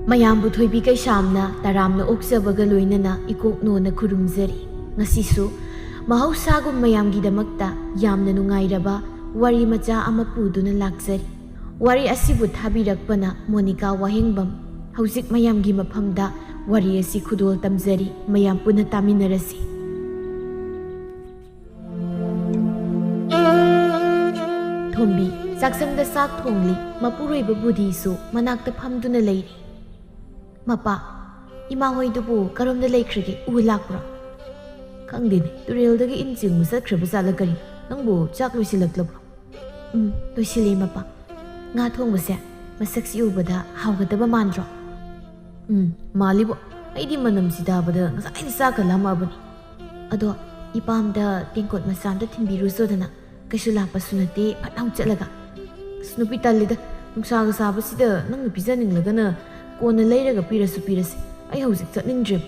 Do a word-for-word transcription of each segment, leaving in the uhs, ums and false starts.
ꯃꯌꯥꯝꯕꯨ ꯊꯣꯏꯕꯤ ꯀꯩꯁꯥꯝꯅ ꯇꯔꯥꯝꯅ ꯑꯣꯛꯆꯕꯒ ꯂꯣꯏꯅꯅ ꯏꯀꯣꯛ ꯅꯣꯟꯅ ꯈꯨꯔꯨꯝꯖꯔꯤ꯫ ꯉꯁꯤꯁꯨ ꯃꯍꯧꯁꯥꯒꯨꯝ ꯃꯌꯥꯝꯒꯤꯗꯃꯛꯇ ꯌꯥꯝꯅ ꯅꯨꯡꯉꯥꯏꯔꯕ ꯋꯥꯔꯤ ꯃꯆꯥ ꯑꯃ ꯄꯨꯗꯨꯅ ꯂꯥꯛꯆꯔꯤ꯫ ꯋꯥꯔꯤ ꯑꯁꯤꯕꯨ ꯊꯥꯕꯤꯔꯛꯄꯅ ꯃꯣꯅꯤꯀꯥ ꯋꯥꯍꯦꯡꯕꯝ꯫ ꯍꯧꯖꯤꯛ ꯃꯌꯥꯝꯒꯤ ꯃꯐꯝꯗ ꯋꯥꯔꯤ ꯑꯁꯤ ꯈꯨꯗꯣꯜ ꯇꯝꯖꯔꯤ, ꯃꯌꯥꯝ ꯄꯨꯟꯅ ꯇꯥꯃꯤꯟꯅꯔꯁꯤ꯫ ꯊꯣꯝꯕꯤ ꯆꯥꯛꯁꯪꯗ ꯆꯥꯛ ꯊꯣꯡꯂꯤ꯫ ꯃꯄꯨꯔꯣꯏꯕ ꯕꯨꯙꯤꯁꯨ ꯃꯅꯥꯛꯇ ꯐꯝꯗꯨꯅ ꯂꯩꯔꯤ꯫ "ꯃꯄꯥ, ꯏꯃꯥ ꯍꯣꯏꯗꯨꯕꯨ ꯀꯔꯣꯝꯗ ꯂꯩꯈ꯭ꯔꯒꯦ? ꯎ ꯂꯥꯛꯄ꯭ꯔꯣ?" "ꯈꯪꯗꯦꯅꯦ, ꯇꯨꯔꯦꯜꯗꯒꯤ ꯏꯟ ꯆꯤꯡꯕ ꯆꯠꯈ꯭ꯔꯕ ꯖꯥꯠꯂ ꯀꯔꯤ? ꯅꯪꯕꯨ ꯆꯥꯛ ꯂꯣꯏꯁꯤꯜꯂꯛꯂꯕ꯭ꯔꯣ?" "ꯎꯝ, ꯂꯣꯏꯁꯤꯜꯂꯦ ꯃꯄꯥ꯫ ꯉꯥ ꯊꯣꯡꯕꯁꯦ ꯃꯁꯛꯁꯤ ꯎꯕꯗ ꯍꯥꯎꯒꯗꯕ ꯃꯥꯟꯗ꯭ꯔꯣ?" "ꯎꯝ, ꯃꯥꯜꯂꯤꯕꯣ꯫ ꯑꯩꯗꯤ ꯃꯅꯝꯁꯤ ꯇꯥꯕꯗ ꯉꯁꯥꯏꯅ ꯆꯥꯛꯀ ꯂꯥꯝꯃꯛꯑꯕꯅꯤ꯫ ꯑꯗꯣ ꯏꯄꯥꯝꯗ ꯇꯦꯡꯀꯣꯠ ꯃꯆꯥ ꯑꯝꯇ ꯊꯤꯟꯕꯤꯔꯨꯆꯣꯗꯅ, ꯀꯩꯁꯨ ꯂꯥꯞꯄꯁꯨ ꯅꯠꯇꯦ, ꯐꯠ ꯂꯥꯎ ꯆꯠꯂꯒ꯫" "ꯑꯁ, ꯅꯨꯄꯤ ꯇꯜꯂꯤꯗ, ꯅꯨꯡꯁꯥꯒ ꯁꯥꯕꯁꯤꯗ ꯅꯪꯅ ꯄꯤꯖꯅꯤꯡꯂꯒꯅ ꯀꯣꯟꯅ ꯂꯩꯔꯒ ꯄꯤꯔꯁꯨ ꯄꯤꯔꯁꯤ, ꯑꯩ ꯍꯧꯖꯤꯛ ꯆꯠꯅꯤꯡꯗ꯭ꯔꯦꯕ꯫"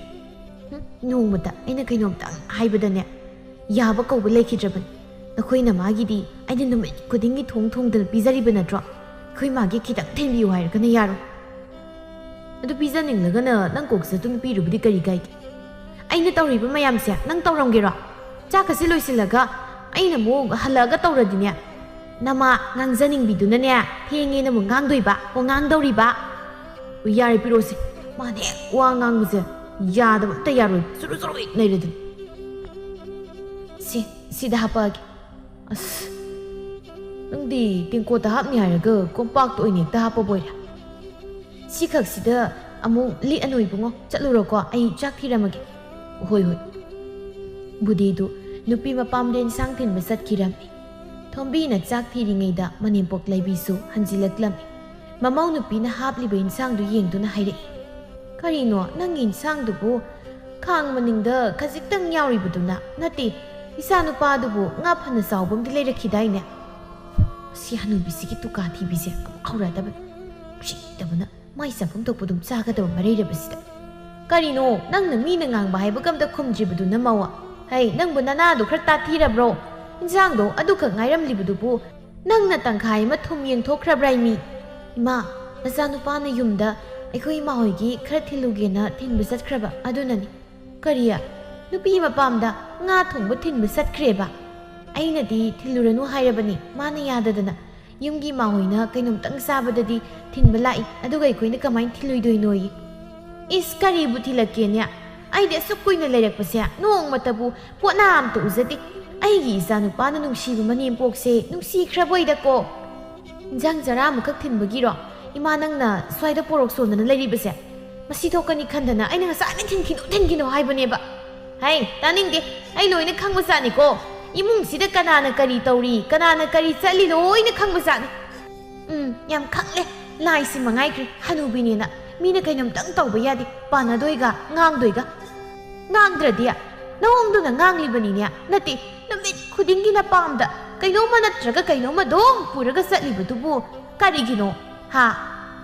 ꯍꯨꯝ, ꯅꯣꯡꯃꯇ ꯑꯩꯅ ꯀꯩꯅꯣꯝꯇꯪ ꯍꯥꯏꯕꯗꯅꯦ, ꯌꯥꯕ ꯀꯧꯕ ꯂꯩꯈꯤꯗ꯭ꯔꯕꯅꯤ꯫ ꯅꯈꯣꯏ ꯅꯃꯥꯒꯤꯗꯤ ꯑꯩꯅ ꯅꯨꯃꯤꯠ ꯈꯨꯗꯤꯡꯒꯤ ꯊꯣꯡ ꯊꯣꯡꯗꯅ ꯄꯤꯖꯔꯤꯕ ꯅꯠꯇ꯭ꯔꯣ? ꯑꯩꯈꯣꯏ ꯃꯥꯒꯤ ꯈꯤꯇꯪ ꯊꯦꯡꯕꯤꯌꯨ ꯍꯥꯏꯔꯒꯅ ꯌꯥꯔꯣꯏ꯫ ꯑꯗꯨ ꯄꯤꯖꯅꯤꯡꯂꯒꯅ ꯅꯪ ꯀꯣꯛ ꯆꯠꯇꯨꯅ ꯄꯤꯔꯨꯕꯗꯤ ꯀꯔꯤ ꯀꯥꯏꯒꯦ? ꯑꯩꯅ ꯇꯧꯔꯤꯕ ꯃꯌꯥꯝꯁꯦ ꯅꯪ ꯇꯧꯔꯝꯒꯦꯔꯣ? ꯆꯥꯛꯀꯁꯤ ꯂꯣꯏꯁꯤꯜꯂꯒ ꯑꯩꯅ ꯑꯃꯨꯛ ꯍꯜꯂꯛꯑꯒ ꯇꯧꯔꯗꯤꯅꯦ, ꯅꯃꯥ ꯉꯥꯡꯖꯅꯤꯡꯕꯤꯗꯨꯅꯅꯦ, ꯊꯦꯡꯉꯦꯅ ꯑꯃꯨꯛ ꯉꯥꯡꯗꯣꯏꯕ, ꯑꯣ, ꯉꯥꯡꯗꯧꯔꯤꯕ꯫ ꯑꯣ, ꯌꯥꯔꯦ, ꯄꯤꯔꯛꯑꯣꯁꯦ꯫ ꯃꯥꯅ ꯍꯦꯛ ꯋꯥ ꯉꯥꯡꯕꯁꯦ ꯌꯥꯗꯕ ꯑꯝꯇ ꯌꯥꯔꯣꯏ, ꯆꯨꯔꯨ ꯆꯨꯔꯨ ꯍꯦꯛ ꯅꯩꯔꯗꯨꯅꯤ꯫ ꯁꯤ, ꯁꯤꯗ ꯍꯥꯞꯄꯛꯑꯒꯦ꯫ ꯑꯁ, ꯅꯪꯗꯤ ꯇꯦꯡꯀꯣꯠꯇ ꯍꯥꯞꯅꯤ ꯍꯥꯏꯔꯒ ꯀꯣꯝꯄꯥꯛꯇ ꯑꯣꯏꯅ ꯍꯦꯛꯇ ꯍꯥꯞꯄꯕꯣꯏꯔꯦ꯫ ꯁꯤꯈꯛꯁꯤꯗ ꯑꯃꯨꯛ ꯂꯤꯛꯑꯅꯨ ꯏꯕꯨꯡꯉꯣ, ꯆꯠꯂꯨꯔꯣꯀꯣ, ꯑꯩ ꯆꯥꯛ ꯊꯤꯔꯝꯃꯒꯦ꯫ ꯍꯣꯏ, ꯍꯣꯏ꯫ ꯕꯨꯙꯤꯗꯨ ꯅꯨꯄꯤ ꯃꯄꯥꯝꯗ ꯏꯟꯁꯥꯡ ꯊꯤꯟꯕ ꯆꯠꯈꯤꯔꯝꯃꯤ꯫ ꯊꯣꯝꯕꯤꯅ ꯆꯥꯛ ꯊꯤꯔꯤꯉꯩꯗ ꯃꯅꯦꯝꯄꯣꯛ ꯂꯩꯕꯤꯁꯨ ꯍꯟꯖꯤꯜꯂꯛꯂꯝꯃꯤ꯫ ꯃꯃꯧ ꯅꯨꯄꯤꯅ ꯍꯥꯞꯂꯤꯕ ꯏꯟꯁꯥꯡꯗꯨ ꯌꯦꯡꯗꯨꯅ ꯍꯥꯏꯔꯛꯏ, "ꯀꯔꯤꯅꯣ ꯅꯪꯒꯤ ꯏꯟꯁꯥꯡꯗꯨꯕꯨ? ꯈꯥꯡ ꯃꯅꯤꯡꯗ ꯈꯖꯤꯛꯇꯪ ꯌꯥꯎꯔꯤꯕꯗꯨꯅ? ꯅꯠꯇꯦ, ꯏꯆꯥ ꯅꯨꯄꯥꯗꯨꯕꯨ ꯉꯥ ꯐꯅ ꯆꯥꯎꯕ ꯑꯃꯗꯤ ꯂꯩꯔꯛꯈꯤꯗꯥꯏꯅꯦ?" "ꯁꯤ ꯍꯅꯨꯕꯤꯁꯤꯒꯤ ꯇꯨꯀꯥ ꯊꯤꯕꯤꯁꯦ ꯑꯃꯨꯛ ꯍꯧꯔꯛꯑꯗꯕꯅꯤ꯫ ꯎꯁꯤꯠꯇꯕꯅ ꯃꯥꯏ ꯆꯥꯐꯝ ꯊꯣꯛꯄ ꯑꯗꯨꯝ ꯆꯥꯒꯗꯕ ꯃꯔꯩꯔꯕꯁꯤꯗ꯫ ꯀꯔꯤꯅꯣ ꯅꯪꯅ ꯃꯤꯅ ꯉꯥꯡꯕ ꯍꯥꯏꯕꯒ ꯑꯝꯇ ꯈꯨꯝꯗ꯭ꯔꯤꯕꯗꯨꯅ, ꯃꯧ? ꯍꯩ, ꯅꯪꯕꯨ ꯅꯅꯥꯗꯣ ꯈꯔ ꯇꯥꯊꯤꯔꯕ꯭ꯔꯣ? ꯏꯟꯁꯥꯡꯗꯣ ꯑꯗꯨꯈꯛ ꯉꯥꯏꯔꯝꯂꯤꯕꯗꯨꯕꯨ ꯅꯪꯅ ꯇꯪꯈꯥꯏ ꯑꯃ ꯊꯨꯝ ꯌꯦꯡꯊꯣꯛꯈ꯭ꯔꯕ꯭ꯔꯥ ꯏꯃꯤ? ꯏꯃꯥ, ꯅꯆꯥꯅꯨꯄꯥꯅ ꯌꯨꯝꯗ ꯑꯩꯈꯣꯏ ꯏꯃꯥ ꯍꯣꯏꯒꯤ ꯈꯔ ꯊꯤꯜꯂꯨꯒꯦꯅ ꯊꯤꯟꯕ ꯆꯠꯈ꯭ꯔꯕ ꯑꯗꯨꯅꯅꯤ꯫ ꯀꯔꯤ? ꯅꯨꯄꯤ ꯃꯄꯥꯝꯗ ꯉꯥ ꯊꯣꯡꯕ ꯊꯤꯟꯕ ꯆꯠꯈ꯭ꯔꯦꯕ? ꯑꯩꯅꯗꯤ ꯊꯤꯜꯂꯨꯔꯅꯨ ꯍꯥꯏꯔꯕꯅꯤ, ꯃꯥꯅ ꯌꯥꯗꯗꯅ꯫ ꯌꯨꯝꯒꯤ ꯏꯃꯥ ꯍꯣꯏꯅ ꯀꯩꯅꯣꯝꯇꯪ ꯆꯥꯕꯗꯗꯤ ꯊꯤꯟꯕ ꯂꯥꯛꯏ, ꯑꯗꯨꯒ ꯑꯩꯈꯣꯏꯅ ꯀꯃꯥꯏꯅ ꯊꯤꯜꯂꯣꯏꯗꯣꯏꯅꯣꯌꯦ? ꯏꯁ, ꯀꯔꯤꯕꯨ ꯊꯤꯜꯂꯛꯀꯦꯅꯦ? ꯑꯩꯗꯤ ꯑꯁꯨꯛ ꯀꯨꯏꯅ ꯂꯩꯔꯛꯄꯁꯦ ꯅꯣꯡꯃꯇꯕꯨ ꯄꯣꯠꯅ ꯑꯝꯇ ꯎꯖꯗꯦ꯫ ꯑꯩꯒꯤ ꯏꯆꯥꯅꯨꯄꯥꯅ ꯅꯨꯡꯁꯤꯕ ꯃꯅꯦꯝꯄꯣꯛꯁꯦ ꯅꯨꯡꯁꯤꯈ꯭ꯔꯕꯣꯏꯗꯀꯣ꯫ ꯏꯟꯖꯥꯡ ꯆꯔꯥ ꯑꯃꯈꯛ ꯊꯤꯟꯕꯒꯤꯔꯣ ꯏꯃꯥ ꯅꯪꯅ ꯁ꯭ꯋꯥꯏꯗ ꯄꯣꯔꯣꯛ ꯁꯣꯟꯗꯅ ꯂꯩꯔꯤꯕꯁꯦ? ꯃꯁꯤ ꯊꯣꯛꯀꯅꯤ ꯈꯟꯗꯅ ꯑꯩꯅ ꯉꯁꯥꯏꯅ ꯊꯤꯟꯈꯤꯅꯣ, ꯊꯤꯟꯈꯤꯅꯣ ꯍꯥꯏꯕꯅꯦꯕ꯫ ꯍꯩ, ꯇꯥꯅꯤꯡꯗꯦ꯫ ꯑꯩ ꯂꯣꯏꯅ ꯈꯪꯕꯖꯥꯠꯅꯤꯀꯣ꯫ ꯏꯃꯨꯡꯁꯤꯗ ꯀꯅꯥꯅ ꯀꯔꯤ ꯇꯧꯔꯤ, ꯀꯅꯥꯅ ꯀꯔꯤ ꯆꯠꯂꯤ, ꯂꯣꯏꯅ ꯈꯪꯕꯖꯥꯠꯅꯤ꯫ ꯎꯝ, ꯌꯥꯝ ꯈꯪꯂꯦ꯫ ꯂꯥꯏꯁꯤ ꯃꯉꯥꯏꯈ꯭ꯔꯦ, ꯍꯅꯨꯕꯤꯅꯦꯅ꯫ ꯃꯤꯅ ꯀꯩꯅꯣꯝꯇꯪ ꯇꯧꯕ ꯌꯥꯗꯦ, ꯄꯥꯟꯅꯗꯣꯏꯒ ꯉꯥꯡꯗꯣꯏꯒ꯫ ꯉꯥꯡꯗ꯭ꯔꯗꯤ ꯅꯑꯣꯡꯗꯨꯅ ꯉꯥꯡꯂꯤꯕꯅꯤꯅꯦ꯫ ꯅꯠꯇꯦ, ꯅꯨꯃꯤꯠ ꯈꯨꯗꯤꯡꯒꯤ ꯅꯄꯥꯝꯗ ꯀꯩꯅꯣꯝꯃ ꯅꯠꯇ꯭ꯔꯒ ꯀꯩꯅꯣꯝꯃ ꯑꯗꯨꯝ ꯄꯨꯔꯒ ꯆꯠꯂꯤꯕꯗꯨꯕꯨ ꯀꯔꯤꯒꯤꯅꯣ? ꯍꯥ?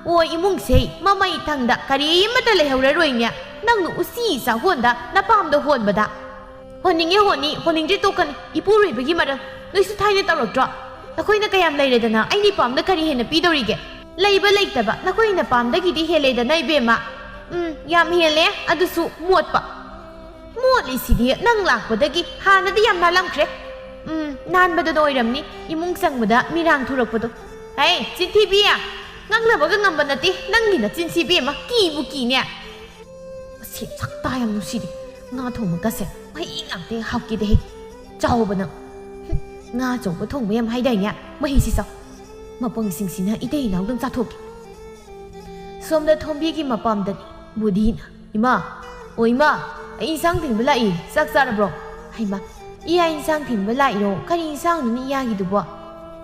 ꯑꯣ, ꯏꯃꯨꯡꯁꯦ ꯃꯃꯩ ꯊꯪꯗ ꯀꯔꯤꯃꯠꯇ ꯂꯩꯍꯧꯔꯔꯣꯏꯅꯦ, ꯅꯪꯅ ꯎꯆꯤ ꯆꯥꯍꯣꯟꯗ ꯅꯄꯥꯝꯗ ꯍꯣꯟꯕꯗ꯫ ꯍꯣꯟꯅꯤꯡꯉꯦ ꯍꯣꯟꯅꯤ, ꯍꯣꯟꯅꯤꯡꯗ꯭ꯔꯤ ꯇꯣꯛꯀꯅꯤ꯫ ꯏꯄꯨꯔꯣꯏꯕꯒꯤ ꯃꯔꯜ ꯅꯣꯏꯁꯨ ꯊꯥꯏꯅ ꯇꯧꯔꯛꯇ꯭ꯔꯣ? ꯅꯈꯣꯏꯅ ꯀꯌꯥꯝ ꯂꯩꯔꯦꯗꯅ ꯑꯩꯅ ꯏꯄꯥꯝꯗ ꯀꯔꯤ ꯍꯦꯟꯅ ꯄꯤꯗꯧꯔꯤꯒꯦ? ꯂꯩꯕ ꯂꯩꯇꯕ ꯅꯈꯣꯏ ꯅꯄꯥꯝꯗꯒꯤꯗꯤ ꯍꯦꯜꯂꯦꯗꯅ, ꯏꯕꯦꯝꯃ꯫ ꯎꯝ, ꯌꯥꯝ ꯍꯦꯜꯂꯦ, ꯑꯗꯨꯁꯨ ꯃꯣꯠꯄ꯫ ꯃꯣꯠꯂꯤꯁꯤꯗꯤ ꯅꯪ ꯂꯥꯛꯄꯗꯒꯤ꯫ ꯍꯥꯟꯅꯗꯤ ꯌꯥꯝ ꯅꯥꯜꯂꯝꯈ꯭ꯔꯦ꯫ ꯎꯝ, ꯅꯥꯟꯕꯗꯨꯅ ꯑꯣꯏꯔꯝꯅꯤ, ꯏꯃꯨꯡ ꯆꯪꯕꯗ ꯃꯤꯔꯥꯡ ꯊꯨꯔꯛꯄꯗꯣ꯫ ꯍꯦ, ꯆꯤꯟꯊꯤꯕꯤ! ꯉꯥꯡꯅꯕꯒ ꯉꯝꯕ ꯅꯠꯇꯦ ꯅꯪꯒꯤ ꯅꯆꯤꯟꯁꯤ, ꯏꯕꯦꯝꯃ, ꯀꯤꯕꯨ ꯀꯤꯅꯦ꯫ ꯃꯁꯤ ꯁꯛꯇꯥ ꯌꯥꯝ ꯅꯨꯡꯁꯤꯗꯦ꯫ ꯉꯥ ꯊꯣꯡꯕꯒꯁꯦ ꯃꯍꯤ ꯉꯥꯛꯇ ꯍꯥꯎꯈꯤꯗꯦꯍꯦ꯫ ꯆꯥꯎꯕ ꯅꯪ꯫ ꯍꯨꯝ, ꯉꯥ ꯑꯆꯧꯕ ꯊꯣꯡꯕ ꯌꯥꯝ ꯍꯥꯏꯗꯥꯏꯅꯦ? ꯃꯍꯤꯁꯤ ꯆꯥꯎ꯫ ꯃꯄꯪꯁꯤꯡꯁꯤꯅ ꯏꯇꯩ ꯏꯅꯥꯎꯗꯪ ꯆꯥꯊꯣꯛꯀꯦ꯫ ꯁꯣꯝꯗ ꯊꯣꯝꯕꯤꯒꯤ ꯃꯄꯥꯝꯗꯅꯤ꯫ ꯕꯨꯙꯤꯅ, "ꯏꯃꯥ, ꯑꯣ ꯏꯃꯥ, ꯑꯩ ꯏꯟꯁꯥꯡ ꯊꯤꯟꯕ ꯂꯥꯛꯏ, ꯆꯥꯛ ꯆꯥꯔꯕ꯭ꯔꯣ?" ꯍꯩꯃꯥ, ꯏꯌꯥ ꯏꯟꯁꯥꯡ ꯊꯤꯟꯕ ꯂꯥꯛꯏꯔꯣ? ꯀꯔꯤ ꯏꯟꯁꯥꯡꯅꯣꯅꯦ ꯏꯌꯥꯒꯤꯗꯨꯕꯣ?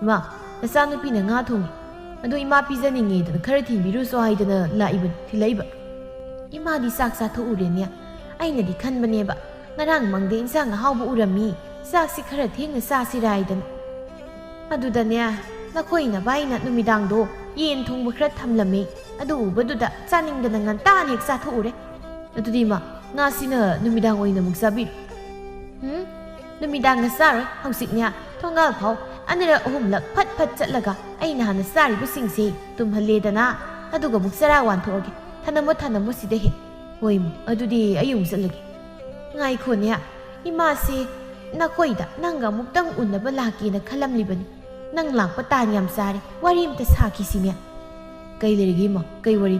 ꯏꯃꯥ, ꯅꯆꯥꯅꯨꯄꯤꯅ ꯉꯥ ꯊꯣꯡꯉꯤ꯫ ꯑꯗꯣ ꯏꯃꯥ ꯄꯤꯖꯅꯤꯡꯉꯦꯗꯅ ꯈꯔ ꯊꯤꯟꯕꯤꯔꯨꯁꯣ ꯍꯥꯏꯗꯅ ꯂꯥꯛꯏꯕꯅꯤ, ꯊꯤꯜꯂꯛꯏꯕ꯫ ꯏꯃꯥꯗꯤ ꯆꯥꯛ ꯆꯥꯊꯣꯛꯎꯔꯦꯅꯦ꯫ ꯑꯩꯅꯗꯤ ꯈꯟꯕꯅꯦꯕ, ꯉꯔꯥꯡ ꯃꯪꯗ ꯏꯟꯁꯥꯡ ꯑꯍꯥꯎꯕ ꯎꯔꯝꯃꯤ, ꯆꯥꯛꯁꯤ ꯈꯔ ꯊꯦꯡꯅ ꯆꯥꯁꯤꯔꯥ ꯍꯥꯏꯗꯅ꯫ ꯑꯗꯨꯗꯅꯦ, ꯅꯈꯣꯏ ꯅꯕꯥꯏꯅ ꯅꯨꯃꯤꯗꯥꯡꯗꯣ ꯌꯦꯟ ꯊꯣꯡꯕ ꯈꯔ ꯊꯝꯂꯝꯃꯤ꯫ ꯑꯗꯨ ꯎꯕꯗꯨꯗ ꯆꯥꯅꯤꯡꯗꯅ ꯉꯟꯇꯥꯅ ꯍꯦꯛ ꯆꯥꯊꯣꯛꯎꯔꯦ꯫ ꯑꯗꯨꯗꯤ ꯏꯃꯥ, ꯉꯥꯁꯤꯅ ꯅꯨꯃꯤꯗꯥꯡ ꯑꯣꯏꯅ ꯑꯃꯨꯛ ꯆꯥꯕꯤꯔꯣ꯫ ꯅꯨꯃꯤꯗꯥꯡꯒ ꯆꯥꯔꯣꯏ꯫ ꯍꯧꯖꯤꯛꯅꯦ, ꯊꯣꯡꯒꯥꯜ ꯐꯥꯎ ꯑꯅꯤꯔꯛ ꯑꯍꯨꯝꯂꯛ ꯐꯠ ꯐꯠ ꯆꯠꯂꯒ ꯑꯩꯅ ꯍꯥꯟꯅ ꯆꯥꯔꯤꯕꯁꯤꯡꯁꯦ ꯇꯨꯝꯍꯜꯂꯦꯗꯅ, ꯑꯗꯨꯒ ꯑꯃꯨꯛ ꯆꯔꯥ ꯋꯥꯟꯊꯣꯛꯑꯒꯦ꯫ ꯊꯅꯝꯃꯣ, ꯊꯅꯝꯃꯣ ꯁꯤꯗ ꯍꯦꯛ꯫ ꯍꯣꯏ, ꯑꯗꯨꯗꯤ ꯑꯩ ꯑꯃꯨꯛ ꯆꯠꯂꯒꯦ꯫ ꯉꯥꯏꯈꯣꯅꯦ, ꯏꯃꯥꯁꯦ ꯅꯈꯣꯏꯗ ꯅꯪꯒ ꯑꯃꯨꯛꯇꯪ ꯎꯅꯕ ꯂꯥꯛꯀꯦꯅ ꯈꯜꯂꯝꯂꯤꯕꯅꯤ꯫ ꯅꯪ ꯂꯥꯛꯄ ꯇꯥꯟ ꯌꯥꯝ ꯆꯥꯔꯦ꯫ ꯋꯥꯔꯤ ꯑꯝꯇ ꯁꯥꯈꯤꯁꯤꯅꯦ꯫ ꯀꯩ ꯂꯩꯔꯒꯦ ꯏꯃꯥ? ꯀꯩ ꯋꯥꯔꯤ?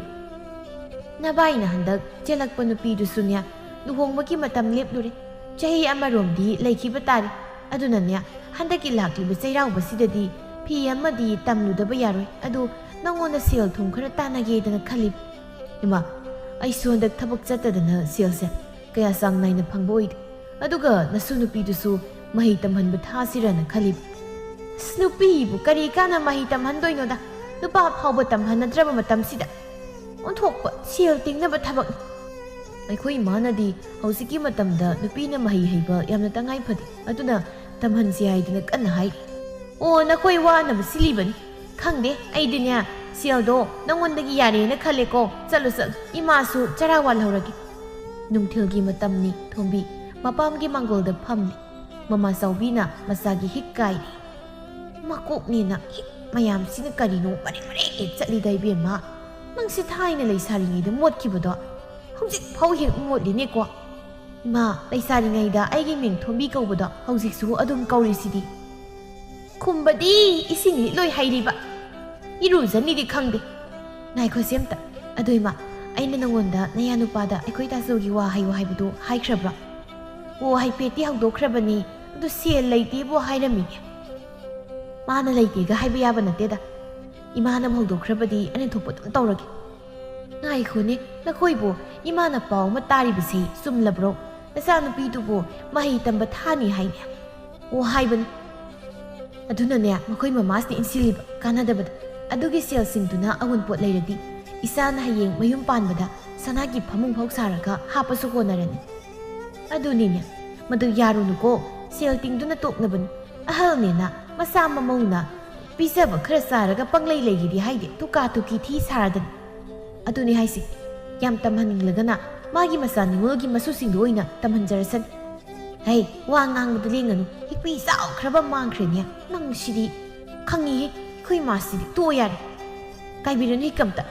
ꯅꯚꯥꯏꯅ ꯍꯟꯗꯛ ꯆꯦꯜꯂꯛꯄ ꯅꯨꯄꯤꯗꯨꯁꯨꯅꯦ, ꯂꯨꯍꯣꯡꯕꯒꯤ ꯃꯇꯝ ꯂꯦꯞꯂꯨꯔꯦ꯫ ꯆꯍꯤ ꯑꯃꯔꯣꯝꯗꯤ ꯂꯩꯈꯤꯕ ꯇꯥꯔꯦ꯫ ꯑꯗꯨꯅꯅꯦ, ꯍꯟꯗꯛꯀꯤ ꯂꯥꯛꯂꯤꯕ ꯆꯩꯔꯥꯎꯕꯁꯤꯗꯗꯤ ꯐꯤ ꯑꯃꯗꯤ ꯇꯝꯂꯨꯗꯕ ꯌꯥꯔꯣꯏ꯫ ꯑꯗꯨ ꯅꯪꯉꯣꯟꯗ ꯁꯦꯜ ꯊꯨꯝ ꯈꯔ ꯇꯥꯟꯅꯒꯦꯗꯅ ꯈꯜꯂꯤꯕ꯫ ꯏꯃꯥ, ꯑꯩꯁꯨ ꯍꯟꯗꯛ ꯊꯕꯛ ꯆꯠꯇꯗꯅ ꯁꯦꯜꯁꯦ ꯀꯌꯥ ꯆꯥꯡ ꯅꯥꯏꯅ ꯐꯪꯕ ꯑꯣꯏꯗꯦ꯫ ꯑꯗꯨꯒ ꯅꯁꯨ ꯅꯨꯄꯤꯗꯨꯁꯨ ꯃꯍꯩ ꯇꯝꯍꯟꯕ ꯊꯥꯁꯤꯔꯅ ꯈꯜꯂꯤꯕ꯫ ꯑꯁ, ꯅꯨꯄꯤꯕꯨ ꯀꯔꯤ ꯀꯥꯟꯅ ꯃꯍꯩ ꯇꯝꯍꯟꯗꯣꯏꯅꯣꯗ? ꯅꯨꯄꯥ ꯐꯥꯎꯕ ꯇꯝꯍꯟꯅꯗ꯭ꯔꯕ ꯃꯇꯝꯁꯤꯗ꯫ ꯑꯣꯟꯊꯣꯛꯄ ꯁꯦꯜ ꯇꯤꯡꯅꯕ ꯊꯕꯛꯅꯤ꯫ ꯑꯩꯈꯣꯏ ꯏꯃꯥꯅꯗꯤ ꯍꯧꯖꯤꯛꯀꯤ ꯃꯇꯝꯗ ꯅꯨꯄꯤꯅ ꯃꯍꯩ ꯍꯩꯕ ꯌꯥꯝꯅ ꯇꯉꯥꯏ ꯐꯗꯦ, ꯑꯗꯨꯅ ꯇꯝꯍꯟꯁꯤ ꯍꯥꯏꯗꯨꯅ ꯀꯟꯅ ꯍꯥꯏꯔꯤ꯫ ꯑꯣ, ꯅꯈꯣꯏ ꯋꯥꯅꯕ ꯁꯤꯜꯂꯤꯕꯅꯤ꯫ ꯈꯪꯗꯦ, ꯑꯩꯗꯤꯅꯦ, ꯁꯦꯜꯗꯣ ꯅꯪꯉꯣꯟꯗꯒꯤ ꯌꯥꯔꯦꯅ ꯈꯜꯂꯦꯀꯣ꯫ ꯆꯠꯂꯣ, ꯆꯠꯂꯣ, ꯏꯃꯥꯁꯨ ꯆꯔꯥ ꯋꯥꯜꯍꯧꯔꯒꯦ꯫ ꯅꯨꯡꯊꯤꯜꯒꯤ ꯃꯇꯝꯅꯤ꯫ ꯊꯣꯝꯕꯤ ꯃꯄꯥꯝꯒꯤ ꯃꯥꯡꯒꯣꯜꯗ ꯐꯝꯂꯤ꯫ ꯃꯃꯥ ꯆꯥꯎꯕꯤꯅ ꯃꯆꯥꯒꯤ ꯍꯤꯛ ꯀꯥꯏꯔꯤ꯫ ꯃꯀꯣꯛꯅꯦꯅ ꯍꯤꯛ ꯃꯌꯥꯝꯁꯤꯅ ꯀꯔꯤꯅꯣ ꯃꯔꯦꯡ ꯃꯔꯦꯡ ꯍꯦꯛ ꯆꯠꯂꯤꯗ, ꯏꯕꯦꯝꯃ꯫ ꯅꯪꯁꯦ ꯊꯥꯏꯅ ꯂꯩꯁꯥꯔꯤꯉꯩꯗ ꯃꯣꯠꯈꯤꯕꯗꯣ ꯍꯧꯖꯤꯛ ꯐꯥꯎ ꯍꯦꯛ ꯃꯣꯠꯂꯤꯅꯦꯀꯣ꯫ ꯏꯃꯥ, ꯂꯩꯁꯥꯔꯤꯉꯩꯗ ꯑꯩꯒꯤ ꯃꯤꯡ ꯊꯣꯝꯕꯤ ꯀꯧꯕꯗꯣ ꯍꯧꯖꯤꯛꯁꯨ ꯑꯗꯨꯝ ꯀꯧꯔꯤꯁꯤꯗꯤ꯫ ꯈꯨꯝꯕꯗꯤ ꯏꯁꯤꯡ ꯂꯤꯠꯂꯣꯏ ꯍꯩꯔꯤꯕ꯫ ꯏꯔꯨꯖꯅꯤꯗꯤ ꯈꯪꯗꯦ꯫ ꯉꯥꯏꯈꯣꯁꯦ ꯑꯝꯇ꯫ ꯑꯗꯨ ꯏꯃꯥ, ꯑꯩꯅ ꯅꯉꯣꯟꯗ ꯅꯌꯥ ꯅꯨꯄꯥꯗ ꯑꯩꯈꯣꯏ ꯇꯥꯆꯧꯒꯤ ꯋꯥ ꯍꯥꯏꯌꯨ ꯍꯥꯏꯕꯗꯨ ꯍꯥꯏꯈ꯭ꯔꯕ꯭ꯔꯥ? ꯑꯣ, ꯍꯥꯏꯐꯦꯠꯇꯤ ꯍꯧꯗꯣꯛꯈ꯭ꯔꯕꯅꯤ꯫ ꯑꯗꯨ ꯁꯦꯜ ꯂꯩꯇꯦꯕꯨ ꯍꯥꯏꯔꯝꯃꯤꯅꯦ꯫ ꯃꯥꯅ ꯂꯩꯇꯦꯒ ꯍꯥꯏꯕ ꯌꯥꯕ ꯅꯠꯇꯦꯗ꯫ ꯏꯃꯥꯅ ꯍꯧꯗꯣꯛꯈ꯭ꯔꯕꯗꯤ ꯑꯩꯅ ꯊꯣꯛꯄ ꯑꯗꯨꯝ ꯇꯧꯔꯒꯦ꯫ ꯉꯥꯏꯈꯣꯅꯦ, ꯅꯈꯣꯏꯕꯨ ꯏꯃꯥꯅ ꯄꯥꯎ ꯑꯃ ꯇꯥꯔꯤꯕꯁꯤ ꯆꯨꯝꯂꯕ꯭ꯔꯣ? ꯅꯆꯥꯅꯨꯄꯤꯗꯨꯕꯨ ꯃꯍꯩ ꯇꯝꯕ ꯊꯥꯅꯤ ꯍꯥꯏꯅꯦ꯫ ꯑꯣ ꯍꯥꯏꯕꯅꯤ꯫ ꯑꯗꯨꯅꯅꯦ, ꯃꯈꯣꯏ ꯃꯃꯥꯁꯤꯅ ꯏꯟꯁꯤꯜꯂꯤꯕ ꯀꯥꯟꯅꯗꯕꯗ꯫ ꯑꯗꯨꯒꯤ ꯁꯦꯜꯁꯤꯡꯗꯨꯅ ꯑꯋꯨꯟꯄꯣꯠ ꯂꯩꯔꯗꯤ ꯏꯆꯥꯅ ꯍꯌꯦꯡ ꯃꯌꯨꯝ ꯄꯥꯟꯕꯗ ꯁꯅꯥꯒꯤ ꯐꯃꯨꯡ ꯐꯥꯎ ꯁꯥꯔꯒ ꯍꯥꯞꯄꯁꯨ ꯀꯣꯟꯅꯔꯅꯤ꯫ ꯑꯗꯨꯅꯤꯅꯦ, ꯃꯗꯨ ꯌꯥꯔꯨꯅꯨꯀꯣ, ꯁꯦꯜ ꯇꯤꯡꯗꯨꯅ ꯇꯣꯛꯅꯕꯅꯤ꯫ ꯑꯍꯜꯅꯦꯅ ꯃꯆꯥ ꯃꯃꯧꯅ ꯄꯤꯖꯕ ꯈꯔ ꯆꯥꯔꯒ ꯄꯪꯂꯩ ꯂꯩꯒꯦꯗꯤ ꯍꯥꯏꯗꯦ, ꯇꯨꯀꯥ ꯇꯨꯀꯤ ꯊꯤ ꯁꯥꯔꯗꯅ꯫ ꯑꯗꯨꯅꯤ ꯍꯥꯏꯁꯦ, ꯌꯥꯝ ꯇꯝꯍꯟꯅꯤꯡꯂꯒꯅ ꯃꯥꯒꯤ ꯃꯆꯥ ꯅꯤꯉꯣꯜꯒꯤ ꯃꯁꯨꯁꯤꯡꯗ ꯑꯣꯏꯅ ꯇꯝꯍꯟꯖꯔꯁꯅꯤ꯫ ꯍꯩ, ꯋꯥ ꯉꯥꯡꯕꯗꯨ ꯂꯦꯡꯒꯅꯨ꯫ ꯍꯤꯛꯄꯤ ꯆꯥꯎꯈ꯭ꯔꯕ ꯃꯥꯡꯈ꯭ꯔꯦꯅꯦ꯫ ꯅꯪ ꯁꯤꯗꯤ ꯈꯪꯉꯤꯍꯦ꯫ ꯑꯩꯈꯣꯏ ꯏꯃꯥꯁꯤꯗꯤ ꯇꯣꯛꯑꯣ ꯌꯥꯔꯦ꯫ ꯀꯥꯏꯕꯤꯔꯅꯨ ꯍꯤꯛ ꯑꯝꯇ꯫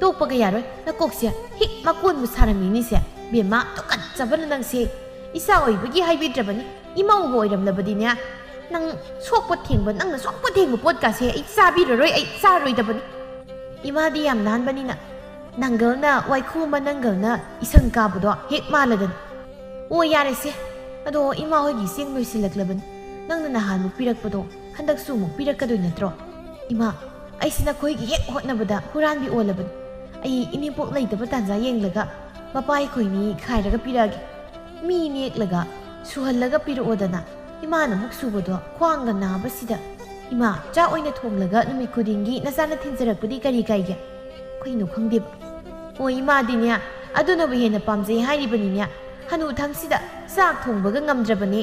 ꯇꯣꯛꯄꯒ ꯌꯥꯔꯣꯏ꯫ ꯅꯀꯣꯛꯁꯦ ꯍꯤꯛ ꯃꯀꯣꯟꯕꯨ ꯁꯥꯔꯝꯃꯤꯅꯤꯁꯦ꯫ ꯕꯦꯝꯃ, ꯇꯨꯀꯠꯆꯕꯅ ꯅꯪꯁꯦ꯫ ꯏꯆꯥ ꯑꯣꯏꯕꯒꯤ ꯍꯥꯏꯕꯤꯗ꯭ꯔꯕꯅꯤ꯫ ꯏꯃꯧꯒ ꯑꯣꯏꯔꯝꯂꯕꯗꯤꯅꯦ, ꯅꯪ ꯁꯣꯛꯄ ꯊꯦꯡꯕ, ꯅꯪꯅ ꯁꯣꯛꯄ ꯊꯦꯡꯕ ꯄꯣꯠꯀꯥꯁꯦ ꯑꯩ ꯆꯥꯕꯤꯔꯔꯣꯏ, ꯑꯩ ꯆꯥꯔꯣꯏꯗꯕꯅꯤ꯫ ꯏꯃꯥꯗꯤ ꯌꯥꯝ ꯅꯥꯟꯕꯅꯤꯅ ꯅꯪꯒꯜꯅ ꯋꯥꯏꯈꯨ, ꯃꯅꯪꯒꯜꯅ ꯏꯁꯪ ꯀꯥꯕꯗꯣ ꯍꯦꯛ ꯃꯥꯜꯂꯗꯅ꯫ ꯑꯣ, ꯌꯥꯔꯦꯁꯦ꯫ ꯑꯗꯣ ꯏꯃꯥ ꯍꯣꯏꯒꯤ ꯆꯦꯡ ꯂꯣꯏꯁꯤꯜꯂꯛꯂꯕꯅꯤ꯫ ꯅꯪꯅ ꯅꯍꯥꯟꯃꯨꯛ ꯄꯤꯔꯛꯄꯗꯣ ꯍꯟꯗꯛꯁꯨ ꯑꯃꯨꯛ ꯄꯤꯔꯛꯀꯗꯣꯏ ꯅꯠꯇ꯭ꯔꯣ? ꯏꯃꯥ, ꯑꯩꯁꯤ ꯅꯈꯣꯏꯒꯤ ꯍꯦꯛ ꯍꯣꯠꯅꯕꯗ ꯍꯨꯔꯥꯟꯕꯤ ꯑꯣꯜꯂꯕꯅꯤ꯫ ꯑꯩ ꯏꯅꯦꯝꯄꯣꯛ ꯂꯩꯇꯕ ꯇꯥꯟꯖꯥ ꯌꯦꯡꯂꯒ ꯃꯄꯥ ꯑꯩꯈꯣꯏꯅꯤ ꯈꯥꯏꯔꯒ ꯄꯤꯔꯛꯑꯒꯦ꯫ ꯃꯤ ꯅꯦꯛꯂꯒ ꯁꯨꯍꯜꯂꯒ ꯄꯤꯔꯛꯑꯣꯗꯅ꯫ ꯏꯃꯥꯅ ꯑꯃꯨꯛ ꯁꯨꯕꯗꯣ ꯈ꯭ꯋꯥꯡꯒ ꯅꯥꯕꯁꯤꯗ꯫ ꯏꯃꯥ, ꯆꯥꯛ ꯑꯣꯏꯅ ꯊꯣꯡꯂꯒ ꯅꯨꯃꯤꯠ ꯈꯨꯗꯤꯡꯒꯤ ꯅꯆꯥꯅ ꯊꯤꯟꯖꯔꯛꯄꯗꯤ ꯀꯔꯤ ꯀꯥꯏꯒꯦ? ꯀꯩꯅꯣ ꯈꯪꯗꯦꯕ꯫ ꯑꯣ, ꯏꯃꯥꯗꯤꯅꯦ ꯑꯗꯨꯅꯕꯨ ꯍꯦꯟꯅ ꯄꯥꯝꯖꯩ ꯍꯥꯏꯔꯤꯕꯅꯤꯅꯦ꯫ ꯍꯅꯨꯊꯪꯁꯤꯗ ꯆꯥꯛ ꯊꯣꯡꯕꯒ ꯉꯝꯗ꯭ꯔꯕꯅꯦ꯫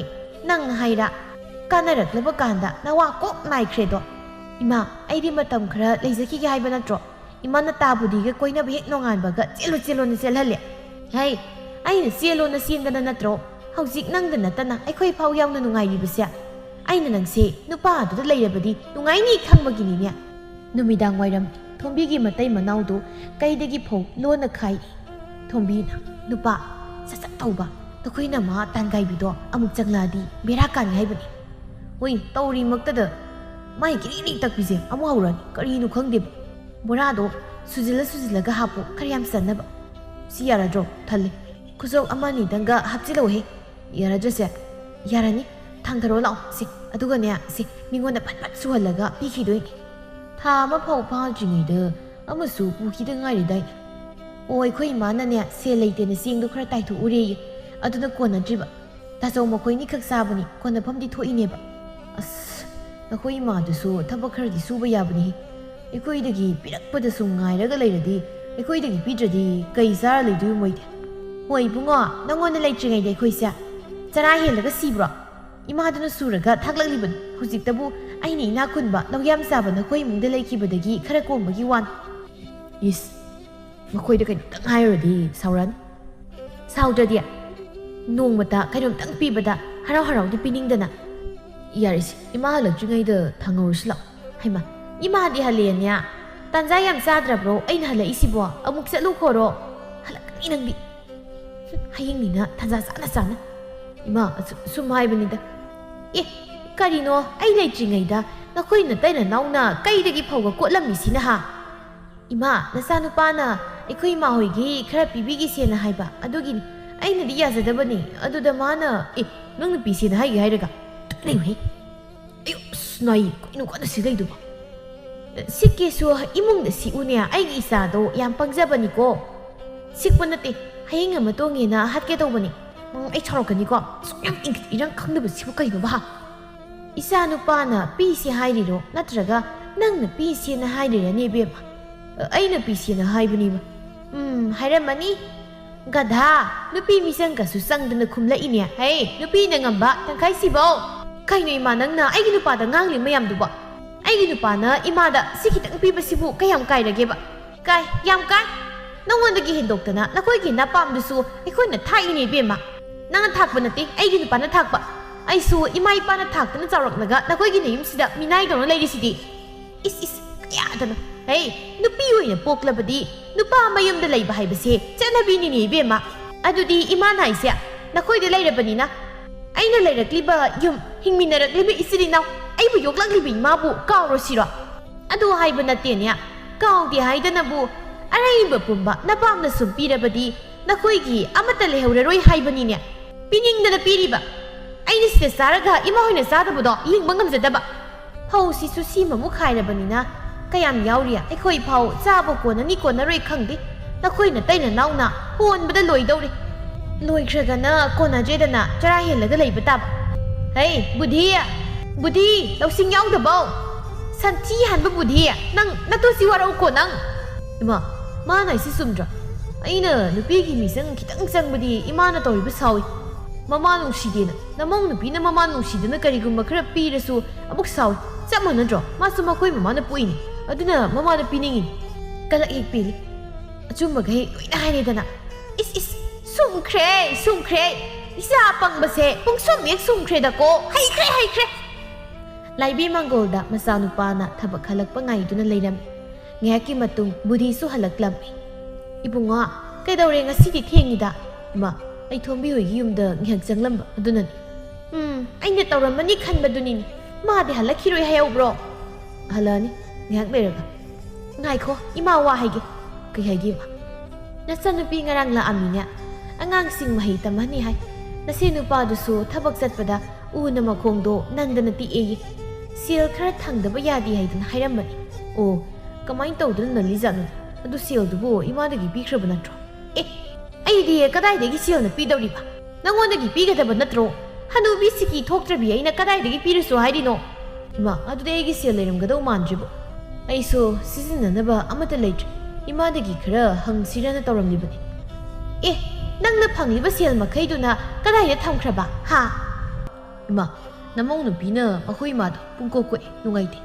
ꯅꯪ ꯍꯥꯏꯔ ꯀꯥꯟꯅꯔꯛꯂꯕ ꯀꯥꯟꯗ ꯅꯋꯥ ꯀꯣꯛ ꯅꯥꯏꯈ꯭ꯔꯦꯗꯣ꯫ ꯏꯃꯥ, ꯑꯩꯗꯤ ꯃꯇꯝ ꯈꯔ ꯂꯩꯖꯈꯤꯒꯦ ꯍꯥꯏꯕ ꯅꯠꯇ꯭ꯔꯣ? ꯏꯃꯥ ꯅꯇꯥꯕꯨꯗꯤꯒ ꯀꯣꯏꯅꯕ ꯍꯦꯛ ꯅꯣꯡꯉꯥꯟꯕꯒ ꯆꯦꯜꯂꯨ ꯆꯦꯜꯂꯣꯅ ꯆꯦꯜꯍꯜꯂꯦ꯫ ꯍꯩ, ꯑꯩꯅ ꯆꯦꯜꯂꯣꯅ ꯆꯦꯟꯗꯅ ꯅꯠꯇ꯭ꯔꯣ ꯍꯧꯖꯤꯛ ꯅꯪꯗ ꯅꯠꯇꯅ ꯑꯩꯈꯣꯏ ꯐꯥꯎ ꯌꯥꯎꯅ ꯅꯨꯡꯉꯥꯏꯔꯤꯕꯁꯦ? ꯑꯩꯅ ꯅꯪꯁꯦ ꯅꯨꯄꯥ ꯑꯗꯨꯗ ꯂꯩꯔꯕꯗꯤ ꯅꯨꯡꯉꯥꯏꯅꯤ ꯈꯪꯕꯒꯤꯅꯤꯅꯦ꯫ ꯅꯨꯃꯤꯗꯥꯡ ꯋꯥꯏꯔꯝ ꯊꯣꯝꯕꯤꯒꯤ ꯃꯇꯩ ꯃꯅꯥꯎꯗꯨ ꯀꯩꯗꯒꯤ ꯐꯧ ꯂꯣꯟꯅ ꯈꯥꯏꯔꯤ꯫ ꯊꯣꯝꯕꯤꯅ, "ꯅꯨꯄꯥ ꯁꯠ ꯁꯠ ꯇꯧꯕ, ꯅꯈꯣꯏꯅ ꯃꯥ ꯇꯥꯟꯒꯥꯏꯕꯤꯗꯣ ꯑꯃꯨꯛ ꯆꯪꯂꯛꯑꯗꯤ ꯕꯦꯔꯥ ꯀꯥꯅꯤ ꯍꯥꯏꯕꯅꯤ꯫" ꯍꯣꯏ, ꯇꯧꯔꯤꯃꯛꯇꯗ ꯃꯥꯏ ꯀꯤꯔꯤ ꯀꯤꯔꯤ ꯇꯛꯄꯤꯁꯦ ꯑꯃꯨꯛ ꯍꯧꯔꯅꯤ꯫ ꯀꯔꯤꯅꯣ ꯈꯪꯗꯦꯕ꯫ ꯕꯣꯔꯥꯗꯣ ꯁꯨꯖꯤꯜꯂ ꯁꯨꯖꯤꯜꯂꯒ ꯍꯥꯞꯄꯣ, ꯈꯔ ꯌꯥꯝ ꯆꯟꯅꯕ꯫ ꯁꯤ ꯌꯥꯔꯗ꯭ꯔꯣ? ꯊꯜꯂꯦ꯫ ꯈꯨꯖꯣꯛ ꯑꯃ ꯑꯅꯤꯗꯪꯒ ꯍꯥꯞꯆꯤꯜꯂꯛꯎꯍꯦ꯫ ꯌꯥꯔꯗ꯭ꯔꯁꯦ? ꯌꯥꯔꯅꯤ꯫ ꯊꯥꯡꯊꯔꯣ ꯂꯥꯛꯑꯣ꯫ ꯁꯤ, ꯑꯗꯨꯒꯅꯦ, ꯁꯤ, ꯃꯤꯉꯣꯟꯗ ꯐꯠ ꯐꯠ ꯁꯨꯍꯜꯂꯒ ꯄꯤꯈꯤꯗꯣꯏꯅꯤ꯫ ꯊꯥ ꯑꯃ ꯐꯥꯎ ꯐꯥꯗ꯭ꯔꯤꯉꯩꯗ ꯑꯃꯁꯨ ꯄꯨꯈꯤꯗ ꯉꯥꯏꯔꯤꯗꯥꯏꯅꯦ꯫ ꯑꯣ, ꯑꯩꯈꯣꯏ ꯏꯃꯥꯅꯅꯦ, ꯁꯦꯜ ꯂꯩꯇꯦꯅ ꯆꯦꯡꯗꯣ ꯈꯔ ꯇꯥꯏꯊꯣꯛꯎꯔꯦꯌꯦ꯫ ꯑꯗꯨꯅ ꯀꯣꯟꯅꯗ꯭ꯔꯤꯕ꯫ ꯇꯥꯆꯧ ꯃꯈꯣꯏꯅꯤꯈꯛ ꯆꯥꯕꯅꯤ, ꯀꯣꯟꯅꯐꯝꯗꯤ ꯊꯣꯛꯏꯅꯦꯕ꯫ ꯑꯁ, ꯅꯈꯣꯏ ꯏꯃꯥꯗꯨꯁꯨ ꯊꯕꯛ ꯈꯔꯗꯤ ꯁꯨꯕ ꯌꯥꯕꯅꯤ꯫ ꯑꯩꯈꯣꯏꯗꯒꯤ ꯄꯤꯔꯛꯄꯗ ꯁꯨꯝ ꯉꯥꯏꯔꯒ ꯂꯩꯔꯗꯤ, ꯑꯩꯈꯣꯏꯗꯒꯤ ꯄꯤꯗ꯭ꯔꯗꯤ ꯀꯩ ꯆꯥꯔ ꯂꯩꯗꯣꯏ ꯃꯣꯏꯗꯤ? ꯍꯣꯏ ꯏꯕꯨꯡꯉꯣ, ꯅꯪꯉꯣꯟꯗ ꯂꯩꯇ꯭ꯔꯤꯉꯩꯗ ꯑꯩꯈꯣꯏꯁꯦ ꯆꯔꯥ ꯍꯦꯜꯂꯒ ꯁꯤꯕ꯭ꯔꯣ? ꯏꯃꯥꯗꯨꯅ ꯁꯨꯔꯒ ꯊꯥꯛꯂꯛꯂꯤꯕꯅꯤ꯫ ꯍꯧꯖꯤꯛꯇꯕꯨ ꯑꯩꯅ ꯏꯅꯥꯛ ꯈꯨꯟꯕ ꯂꯧꯌꯥꯝ ꯆꯥꯕ ꯅꯈꯣꯏ ꯏꯃꯨꯡꯗ ꯂꯩꯈꯤꯕꯗꯒꯤ ꯈꯔ ꯀꯣꯝꯕꯒꯤ ꯋꯥꯅꯤ꯫ ꯏꯁ, ꯃꯈꯣꯏꯗ ꯀꯩꯅꯣꯝꯇꯪ ꯍꯥꯏꯔꯨꯔꯗꯤ ꯁꯥꯎꯔꯛꯑꯅꯤ꯫ ꯁꯥꯎꯗ꯭ꯔꯗꯤ? ꯅꯣꯡꯃꯇ ꯀꯩꯅꯣꯝꯇꯪ ꯄꯤꯕꯗ ꯍꯔꯥꯎ ꯍꯔꯥꯎꯗꯤ ꯄꯤꯅꯤꯡꯗꯅ꯫ "ꯌꯥꯔꯦꯁꯦ, ꯏꯃꯥ ꯍꯜꯂꯛꯇ꯭ꯔꯤꯉꯩꯗ ꯊꯥꯡꯍꯧꯔꯁꯤ ꯂꯥꯛꯑꯣ꯫" "ꯍꯩꯃꯥ, ꯏꯃꯥꯗꯤ ꯍꯜꯂꯛꯑꯦꯅꯦ? ꯇꯥꯟꯖꯥ ꯌꯥꯝ ꯆꯥꯗ꯭ꯔꯕ꯭ꯔꯣ ꯑꯩꯅ ꯍꯜꯂꯛꯏꯁꯤꯕꯣ? ꯑꯃꯨꯛ ꯆꯠꯂꯨꯈꯣꯔꯣ, ꯍꯜꯂꯛꯀꯅꯤ ꯅꯪꯗꯤ꯫ ꯍꯨꯝ, ꯍꯌꯦꯡꯅꯤꯅ ꯇꯥꯟꯖꯥ ꯆꯥꯅ ꯆꯥꯅ꯫ ꯏꯃꯥ, ꯑꯁꯨ-, ꯁꯨꯝ ꯍꯥꯏꯕꯅꯤꯗ꯫ ꯑꯦ, ꯀꯔꯤꯅꯣ, ꯑꯩ ꯂꯩꯇ꯭ꯔꯤꯉꯩꯗ ꯅꯈꯣꯏ ꯅꯇꯩ ꯅꯅꯥꯎꯅ ꯀꯩꯗꯒꯤ ꯐꯧꯒ ꯀꯣꯠꯂꯝꯃꯤꯁꯤꯅ ꯍꯥ? ꯏꯃꯥ, ꯅꯆꯥꯅꯨꯄꯥꯅ ꯑꯩꯈꯣꯏ ꯏꯃꯥ ꯍꯣꯏꯒꯤ ꯈꯔ ꯄꯤꯕꯤꯒꯤꯁꯦꯅ ꯍꯥꯏꯕ, ꯑꯗꯨꯒꯤꯅꯤ꯫ ꯑꯩꯅꯗꯤ ꯌꯥꯖꯗꯕꯅꯤ꯫ ꯑꯗꯨꯗ ꯃꯥꯅ, "ꯑꯦ, ꯅꯪꯅ ꯄꯤꯁꯦꯅ ꯍꯥꯏꯒꯦ ꯍꯥꯏꯔꯒ?" ꯂꯩꯌꯨꯍꯦ꯫ ꯑꯌꯨ, ꯑꯁ, ꯅꯥꯏ, ꯀꯩꯅꯣ ꯀꯟꯅ ꯁꯤ ꯂꯩꯗꯨꯕꯣ? ꯁꯤꯠꯀꯦꯁꯨ ꯏꯃꯨꯡꯗ ꯁꯤꯠꯎꯅꯦ, ꯑꯩꯒꯤ ꯏꯆꯥꯗꯣ ꯌꯥꯝ ꯄꯪꯖꯕꯅꯤꯀꯣ꯫ ꯁꯤꯠꯄ ꯅꯠꯇꯦ, ꯍꯌꯦꯡ ꯑꯃ ꯇꯣꯡꯉꯦꯅ ꯍꯥꯠꯀꯦ ꯇꯧꯕꯅꯤ꯫ ꯎꯝ, ꯑꯩ ꯁꯥꯎꯔꯛꯀꯅꯤꯀꯣ꯫ ꯑꯁꯨꯛ ꯌꯥꯝ ꯏꯪꯒꯤꯠ ꯏꯔꯥꯡ ꯈꯪꯗꯕ ꯁꯤꯕꯨ ꯀꯩꯅꯣꯕ ꯍꯥ? ꯏꯆꯥꯅꯨꯄꯥꯅ ꯄꯤꯁꯦ ꯍꯥꯏꯔꯤꯔꯣ, ꯅꯠꯇ꯭ꯔꯒ ꯅꯪꯅ ꯄꯤꯁꯦꯅ ꯍꯥꯏꯔꯤꯔꯅꯦ, ꯏꯕꯦꯝꯃ? ꯑꯩꯅ ꯄꯤꯁꯦꯅ ꯍꯥꯏꯕꯅꯤꯕ꯫ ꯎꯝ, ꯍꯥꯏꯔꯝꯃꯅꯤ꯫ ꯒꯙꯥ, ꯅꯨꯄꯤ ꯃꯤꯆꯪꯒꯁꯨ ꯆꯪꯗꯅ ꯈꯨꯝꯂꯛꯏꯅꯦ꯫ ꯍꯦ, ꯅꯨꯄꯤꯅ ꯉꯝꯕ ꯇꯪꯈꯥꯏ ꯁꯤꯕꯧ꯫ ꯀꯩꯅꯣ ꯏꯃꯥ, ꯅꯪꯅ ꯑꯩꯒꯤ ꯅꯨꯄꯥꯗ ꯉꯥꯡꯂꯤ ꯃꯌꯥꯝꯗꯨꯕꯣ? ꯑꯩꯒꯤ ꯅꯨꯄꯥꯅ ꯏꯃꯥꯗ ꯁꯤ ꯈꯤꯇꯪ ꯄꯤꯕꯁꯤꯕꯨ ꯀꯌꯥꯝ ꯀꯥꯏꯔꯒꯦꯕ? ꯀꯥꯏ, ꯌꯥꯝ ꯀꯥꯏ꯫ ꯅꯉꯣꯟꯗꯒꯤ ꯍꯦꯟꯗꯣꯛꯇꯅ ꯅꯈꯣꯏꯒꯤ ꯅꯄꯥꯝꯗꯨꯁꯨ ꯑꯩꯈꯣꯏꯅ ꯊꯥꯛꯏꯅꯦ ꯏꯕꯦꯝꯃ꯫ ꯅꯪꯅ ꯊꯥꯛꯄ ꯅꯠꯇꯦ, ꯑꯩꯒꯤ ꯅꯨꯄꯥꯅ ꯊꯥꯛꯄ꯫ ꯑꯩꯁꯨ ꯏꯃꯥ ꯏꯄꯥꯅ ꯊꯥꯛꯇꯅ ꯆꯥꯎꯔꯛꯂꯒ ꯅꯈꯣꯏꯒꯤ ꯅꯌꯨꯝꯁꯤꯗ ꯃꯤꯅꯥꯏꯗꯧꯅ ꯂꯩꯔꯤꯁꯤꯗꯤ꯫ ꯏꯁ, ꯏꯁ, ꯀꯌꯥꯗꯅꯣ꯫ ꯍꯦ, ꯅꯨꯄꯤ ꯑꯣꯏꯅ ꯄꯣꯛꯂꯕꯗꯤ ꯅꯨꯄꯥ ꯃꯌꯨꯝꯗ ꯂꯩꯕ ꯍꯥꯏꯕꯁꯦ ꯆꯠꯅꯕꯤꯅꯤꯅꯦ ꯏꯕꯦꯝꯃ꯫ ꯑꯗꯨꯗꯤ ꯏꯃꯥꯅ ꯍꯥꯏꯁꯦ ꯅꯈꯣꯏꯗ ꯂꯩꯔꯕꯅꯤꯅ, ꯑꯩꯅ ꯂꯩꯔꯛꯂꯤꯕ ꯌꯨꯝ, ꯍꯤꯡꯃꯤꯟꯅꯔꯛꯂꯤꯕ ꯏꯆꯤꯜ ꯏꯅꯥꯎ, ꯑꯩꯕꯨ ꯌꯣꯛꯂꯛꯂꯤꯕ ꯏꯃꯥꯕꯨ ꯀꯥꯎꯔꯣ ꯁꯤꯔꯣ? ꯑꯗꯨ ꯍꯥꯏꯕ ꯅꯠꯇꯦꯅꯦ꯫ ꯀꯥꯎꯗꯦ ꯍꯥꯏꯗꯅꯕꯨ ꯑꯔꯩꯕ ꯄꯨꯝꯕ ꯅꯄꯥꯝꯅ ꯁꯨꯝ ꯄꯤꯔꯕꯗꯤ ꯅꯈꯣꯏꯒꯤ ꯑꯃꯠꯇ ꯂꯩꯍꯧꯔꯔꯣꯏ ꯍꯥꯏꯕꯅꯤꯅꯦ꯫ ꯄꯤꯅꯤꯡꯗꯅ ꯄꯤꯔꯤꯕ꯫ ꯑꯩꯅ ꯁꯤꯗ ꯆꯥꯔꯒ ꯏꯃꯥ ꯍꯣꯏꯅ ꯆꯥꯗꯕꯗꯣ ꯌꯦꯡꯕ ꯉꯝꯖꯗꯕ꯫ ꯐꯧꯁꯤꯁꯨ ꯁꯤꯃꯃꯨꯛ ꯈꯥꯏꯔꯕꯅꯤꯅ ꯀꯌꯥꯝ ꯌꯥꯎꯔꯤ? ꯑꯩꯈꯣꯏ ꯐꯥꯎ ꯆꯥꯕ ꯀꯣꯟꯅꯅꯤ ꯀꯣꯟꯅꯔꯣꯏ ꯈꯪꯗꯦ꯫ ꯅꯈꯣꯏ ꯅꯇꯩ ꯅꯅꯥꯎꯅ ꯍꯣꯟꯕꯗ ꯂꯣꯏꯗꯧꯔꯦ꯫ ꯂꯣꯏꯈ꯭ꯔꯒꯅ ꯀꯣꯟꯅꯗ꯭ꯔꯦꯗꯅ ꯆꯔꯥ ꯍꯦꯜꯂꯒ ꯂꯩꯕ ꯇꯥꯕ꯫ ꯍꯩ, ꯕꯨꯙꯤ! ꯕꯨꯙꯤ! ꯂꯧꯁꯤꯡ ꯌꯥꯎꯗꯕꯧ! ꯁꯟꯊꯤ ꯍꯥꯟꯕ ꯕꯨꯙꯤ! ꯅꯪ ꯅꯇꯨꯁꯤ ꯋꯥꯔꯧꯀꯣ ꯅꯪ! ꯏꯃꯥ, ꯃꯥꯅ ꯍꯥꯏꯁꯤ ꯆꯨꯝꯗ꯭ꯔꯣ? ꯑꯩꯅ ꯅꯨꯄꯤꯒꯤ ꯃꯤꯆꯪ ꯈꯤꯇꯪ ꯆꯪꯕꯗꯤ ꯏꯃꯥꯅ ꯇꯧꯔꯤꯕ ꯁꯥꯎꯏ꯫ ꯃꯃꯥ ꯅꯨꯡꯁꯤꯗꯦꯅ꯫ ꯅꯃꯧ ꯅꯨꯄꯤꯅ ꯃꯃꯥ ꯅꯨꯡꯁꯤꯗꯅ ꯀꯔꯤꯒꯨꯝꯕ ꯈꯔ ꯄꯤꯔꯁꯨ ꯑꯃꯨꯛ ꯁꯥꯎꯏ꯫ ꯆꯞ ꯃꯥꯟꯅꯗ꯭ꯔꯣ? ꯃꯥꯁꯨ ꯃꯈꯣꯏ ꯃꯃꯥꯅ ꯄꯣꯛꯏꯅꯤ꯫ ꯑꯗꯨꯅ ꯃꯃꯥꯗ ꯄꯤꯅꯤꯡꯉꯤꯅꯤ꯫ ꯀꯂꯛ ꯍꯦꯛ ꯄꯦꯜꯂꯤ꯫ ꯑꯆꯨꯝꯕꯈꯩ ꯂꯣꯏꯅ ꯍꯥꯏꯔꯦꯗꯅ꯫ ꯏꯁ, ꯏꯁ, ꯁꯨꯝꯈ꯭ꯔꯦ, ꯁꯨꯝꯈ꯭ꯔꯦ꯫ ꯏꯆꯥ ꯑꯄꯪꯕꯁꯦ ꯄꯨꯡꯁꯨꯝ ꯍꯦꯛ ꯁꯨꯝꯈ꯭ꯔꯦꯗꯀꯣ꯫ ꯍꯩꯈ꯭ꯔꯦ, ꯍꯩꯈ꯭ꯔꯦ꯫ ꯂꯥꯏꯕꯤ ꯃꯪꯒꯣꯜꯗ ꯃꯆꯥꯅꯨꯄꯥꯅ ꯊꯕꯛ ꯍꯜꯂꯛꯄ ꯉꯥꯏꯗꯨꯅ ꯂꯩꯔꯝꯃꯤ꯫ ꯉꯥꯏꯍꯥꯛꯀꯤ ꯃꯇꯨꯡ ꯕꯨꯙꯤꯁꯨ ꯍꯜꯂꯛꯂꯝꯃꯤ꯫ "ꯏꯕꯨꯡꯉꯣ, ꯀꯩꯗꯧꯔꯦ ꯉꯁꯤꯗꯤ ꯊꯦꯡꯉꯤꯗ?" "ꯏꯃꯥ, ꯑꯩ ꯊꯣꯝꯕꯤ ꯍꯣꯏꯒꯤ ꯌꯨꯝꯗ ꯉꯥꯏꯍꯥꯛ ꯆꯪꯂꯝꯕ ꯑꯗꯨꯅꯅꯤ꯫" "ꯎꯝ, ꯑꯩꯅ ꯇꯧꯔꯝꯃꯅꯤ ꯈꯟꯕꯗꯨꯅꯤꯅꯦ꯫ ꯃꯥꯗꯤ ꯍꯜꯂꯛꯈꯤꯔꯣꯏ ꯍꯥꯏꯍꯧꯕ꯭ꯔꯣ?" "ꯍꯜꯂꯛꯑꯅꯤ ꯉꯥꯏꯍꯥꯛ ꯂꯩꯔꯒ꯫" "ꯉꯥꯏꯈꯣ, ꯏꯃꯥ ꯋꯥ ꯍꯥꯏꯒꯦ꯫" "ꯀꯩ ꯍꯥꯏꯒꯦ ꯏꯃꯥ?" "ꯅꯆꯟꯅꯨꯄꯤ ꯉꯔꯥꯡ ꯂꯥꯛꯑꯝꯃꯤꯅꯦ꯫ ꯑꯉꯥꯡꯁꯤꯡ ꯃꯍꯩ ꯇꯝꯍꯟꯅꯤ ꯍꯥꯏ꯫ ꯅꯁꯦ ꯅꯨꯄꯥꯗꯨꯁꯨ ꯊꯕꯛ ꯆꯠꯄꯗ ꯎꯅ ꯃꯈꯣꯡꯗꯣ ꯅꯟꯗꯅ ꯇꯦꯛꯑꯦꯌꯦ꯫ ꯁꯦꯜ ꯈꯔ ꯊꯪꯗꯕ ꯌꯥꯗꯦ ꯍꯥꯏꯗꯅ ꯍꯥꯏꯔꯝꯕꯅꯤ꯫ ꯑꯣ, ꯀꯃꯥꯏꯅ ꯇꯧꯗꯅ ꯅꯜꯂꯤꯖꯥꯠꯅꯣ? ꯑꯗꯨ ꯁꯦꯜꯗꯨꯕꯨ ꯏꯃꯥꯗꯒꯤ ꯄꯤꯈ꯭ꯔꯕ ꯅꯠꯇ꯭ꯔꯣ?" "ꯑꯦ, ꯑꯩꯗꯤ ꯀꯗꯥꯏꯗꯒꯤ ꯁꯦꯜꯅ ꯄꯤꯗꯧꯔꯤꯕ? ꯅꯪꯉꯣꯟꯗꯒꯤ ꯄꯤꯒꯗꯕ ꯅꯠꯇ꯭ꯔꯣ? ꯍꯅꯨꯕꯤ ꯁꯤꯀꯤ ꯊꯣꯛꯇ꯭ꯔꯕꯤ ꯑꯩꯅ ꯀꯗꯥꯏꯗꯒꯤ ꯄꯤꯔꯨꯁꯣ ꯍꯥꯏꯔꯤꯅꯣ?" "ꯏꯃꯥ, ꯑꯗꯨꯗꯤ ꯑꯩꯒꯤ ꯁꯦꯜ ꯂꯩꯔꯝꯒꯗꯧ ꯃꯥꯟꯗ꯭ꯔꯤꯕꯣ? ꯑꯩꯁꯨ ꯁꯤꯖꯤꯟꯅꯅꯕ ꯑꯃꯠꯇ ꯂꯩꯇ꯭ꯔꯦ꯫ ꯏꯃꯥꯗꯒꯤ ꯈꯔ ꯍꯪꯁꯤꯔꯅ ꯇꯧꯔꯝꯂꯤꯕꯅꯤ꯫" "ꯑꯦ, ꯅꯪꯅ ꯐꯪꯂꯤꯕ ꯁꯦꯜ ꯃꯈꯩꯗꯨꯅ ꯀꯗꯥꯏꯗ ꯊꯝꯈ꯭ꯔꯕ, ꯍꯥ?" "ꯏꯃꯥ, ꯅꯃꯧ ꯅꯨꯄꯤꯅ ꯃꯈꯣꯏ ꯏꯃꯥꯗꯣ ꯄꯨꯡꯀꯣꯛ ꯀꯣꯛꯑꯦ, ꯅꯨꯡꯉꯥꯏꯇꯦ꯫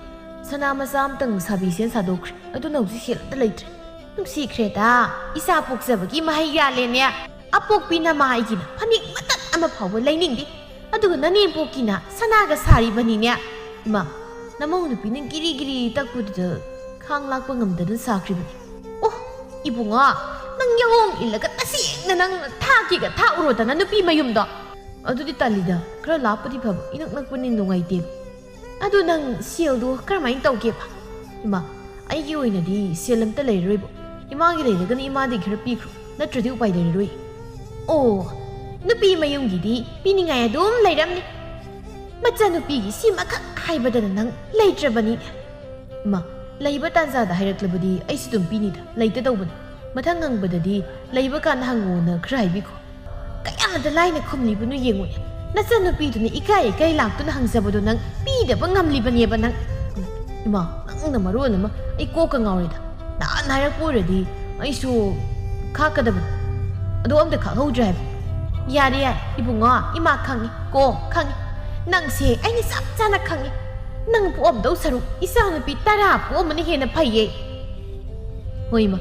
ꯁꯅꯥ ꯃꯆꯥ ꯑꯃꯇꯪ ꯁꯥꯕꯤ ꯁꯦꯟ ꯁꯥꯗꯣꯛꯈ꯭ꯔꯦ꯫ ꯑꯗꯨꯅ ꯍꯧꯖꯤꯛ ꯁꯦꯜ ꯑꯝꯇ ꯂꯩꯇ꯭ꯔꯦ꯫ ꯅꯨꯡꯁꯤꯈ꯭ꯔꯦꯗ, ꯏꯆꯥ ꯄꯣꯛꯆꯕꯒꯤ ꯃꯍꯩ ꯌꯥꯜꯂꯦꯅꯦ꯫ ꯑꯄꯣꯛꯄꯤ ꯅꯃꯥ ꯑꯩꯒꯤꯅ ꯐꯅꯦꯛ ꯃꯇꯠ ꯑꯃ ꯐꯥꯎꯕ ꯂꯩꯅꯤꯡꯗꯦ꯫ ꯑꯗꯨꯒ ꯅꯅꯦꯝꯄꯣꯛꯀꯤꯅ ꯁꯅꯥꯒ ꯁꯥꯔꯤꯕꯅꯤꯅꯦ꯫ ꯏꯃꯥ, ꯅꯃꯧ ꯅꯨꯄꯤꯅ ꯒꯤꯔꯤ ꯒꯤꯔꯤ ꯇꯛꯄꯗꯨꯗ ꯈꯥꯡ ꯂꯥꯛꯄ ꯉꯝꯗꯅ ꯁꯥꯈ꯭ꯔꯤꯕꯅꯤ꯫" "ꯑꯣ, ꯏꯕꯨꯡꯉꯣ, ꯅꯪ ꯌꯥꯑꯣꯡ ꯏꯜꯂꯒ ꯇꯁꯦꯡꯅ ꯅꯪ ꯊꯥꯛꯀꯦꯒ ꯊꯥꯛꯎꯔꯣꯗꯅ ꯅꯨꯄꯤ ꯃꯌꯨꯝꯗꯣ꯫" "ꯑꯗꯨꯗꯤ ꯇꯜꯂꯤꯗ, ꯈꯔ ꯂꯥꯞꯄꯗꯤ ꯐꯕ, ꯏꯅꯛ ꯅꯛꯄꯅꯤ ꯅꯨꯡꯉꯥꯏꯇꯦꯕ꯫" "ꯑꯗꯨ ꯅꯪ ꯁꯦꯜꯗꯨ ꯀꯔꯝꯍꯥꯏꯅ ꯇꯧꯒꯦꯕ?" "ꯏꯃꯥ, ꯑꯩꯒꯤ ꯑꯣꯏꯅꯗꯤ ꯁꯦꯜ ꯑꯝꯇ ꯂꯩꯔꯔꯣꯏꯕꯣ꯫ ꯏꯃꯥꯒꯤ ꯂꯩꯔꯒꯅ ꯏꯃꯥꯗꯒꯤ ꯈꯔ ꯄꯤꯈ꯭ꯔꯣ, ꯅꯠꯇ꯭ꯔꯗꯤ ꯎꯄꯥꯏ ꯂꯩꯔꯔꯣꯏ꯫" "ꯑꯣ, ꯅꯨꯄꯤ ꯃꯌꯨꯝꯒꯤꯗꯤ ꯄꯤꯅꯤꯡꯉꯥꯏ ꯑꯗꯨꯝ ꯂꯩꯔꯝꯅꯤ꯫ ꯃꯆꯥꯅꯨꯄꯤꯒꯤ ꯁꯤꯃꯈꯛ ꯍꯥꯏꯕꯗꯅ ꯅꯪ ꯂꯩꯇ꯭ꯔꯕꯅꯤ꯫" "ꯏꯃꯥ, ꯂꯩꯕ ꯇꯥꯟꯖꯥꯗ ꯍꯥꯏꯔꯛꯂꯕꯗꯤ ꯑꯩꯁꯨ ꯑꯗꯨꯝ ꯄꯤꯅꯤꯗ, ꯂꯩꯇ ꯇꯧꯕꯅꯤ꯫ ꯃꯊꯪ ꯍꯪꯕꯗꯗꯤ ꯂꯩꯕ ꯀꯥꯟꯗ ꯍꯪꯉꯣꯅ ꯈꯔ ꯍꯥꯏꯕꯤꯈꯣ꯫" "ꯀꯌꯥꯗ ꯂꯥꯏꯅ ꯈꯨꯝꯂꯤꯕꯅꯣ ꯌꯦꯡꯉꯨꯅꯦ꯫ ꯅꯆꯟꯅꯨꯄꯤꯗꯨꯅ ꯏꯀꯥꯏ ꯏꯀꯥꯏ ꯂꯥꯛꯇꯨꯅ ꯍꯪꯖꯕꯗꯣ ꯅꯪ ꯄꯤꯗꯕ ꯉꯝꯂꯤꯕꯅꯦꯕ ꯅꯪ꯫" "ꯏꯃꯥ, ꯅꯪꯅ ꯃꯔꯣꯜ ꯑꯃ ꯑꯩ ꯀꯣꯛꯀ ꯉꯥꯎꯔꯦꯗ꯫ ꯅꯍꯥꯟ ꯍꯥꯏꯔꯛꯄ ꯑꯣꯏꯔꯗꯤ ꯑꯩꯁꯨ ꯈꯥꯛꯀꯗꯕꯅꯤ꯫ ꯑꯗꯣ ꯑꯝꯇ ꯈꯥꯛꯍꯧꯗ꯭ꯔꯦ ꯍꯥꯏꯕ꯫" "ꯌꯥꯔꯦ, ꯌꯥꯔꯦ, ꯏꯕꯨꯡꯉꯣ, ꯏꯃꯥ ꯈꯪꯉꯤ ꯀꯣ, ꯈꯪꯉꯤ꯫ ꯅꯪꯁꯦ ꯑꯩꯅ ꯆꯞ ꯆꯥꯅ ꯈꯪꯉꯤ꯫ ꯅꯪ ꯄꯣꯛꯑꯝꯗꯧ ꯁꯔꯨꯛ ꯏꯆꯥꯅꯨꯄꯤ ꯇꯔꯥ ꯄꯣꯛꯑꯝꯕꯅ ꯍꯦꯟꯅ ꯐꯩꯌꯦ꯫" "ꯍꯣꯏ, ꯏꯃꯥ,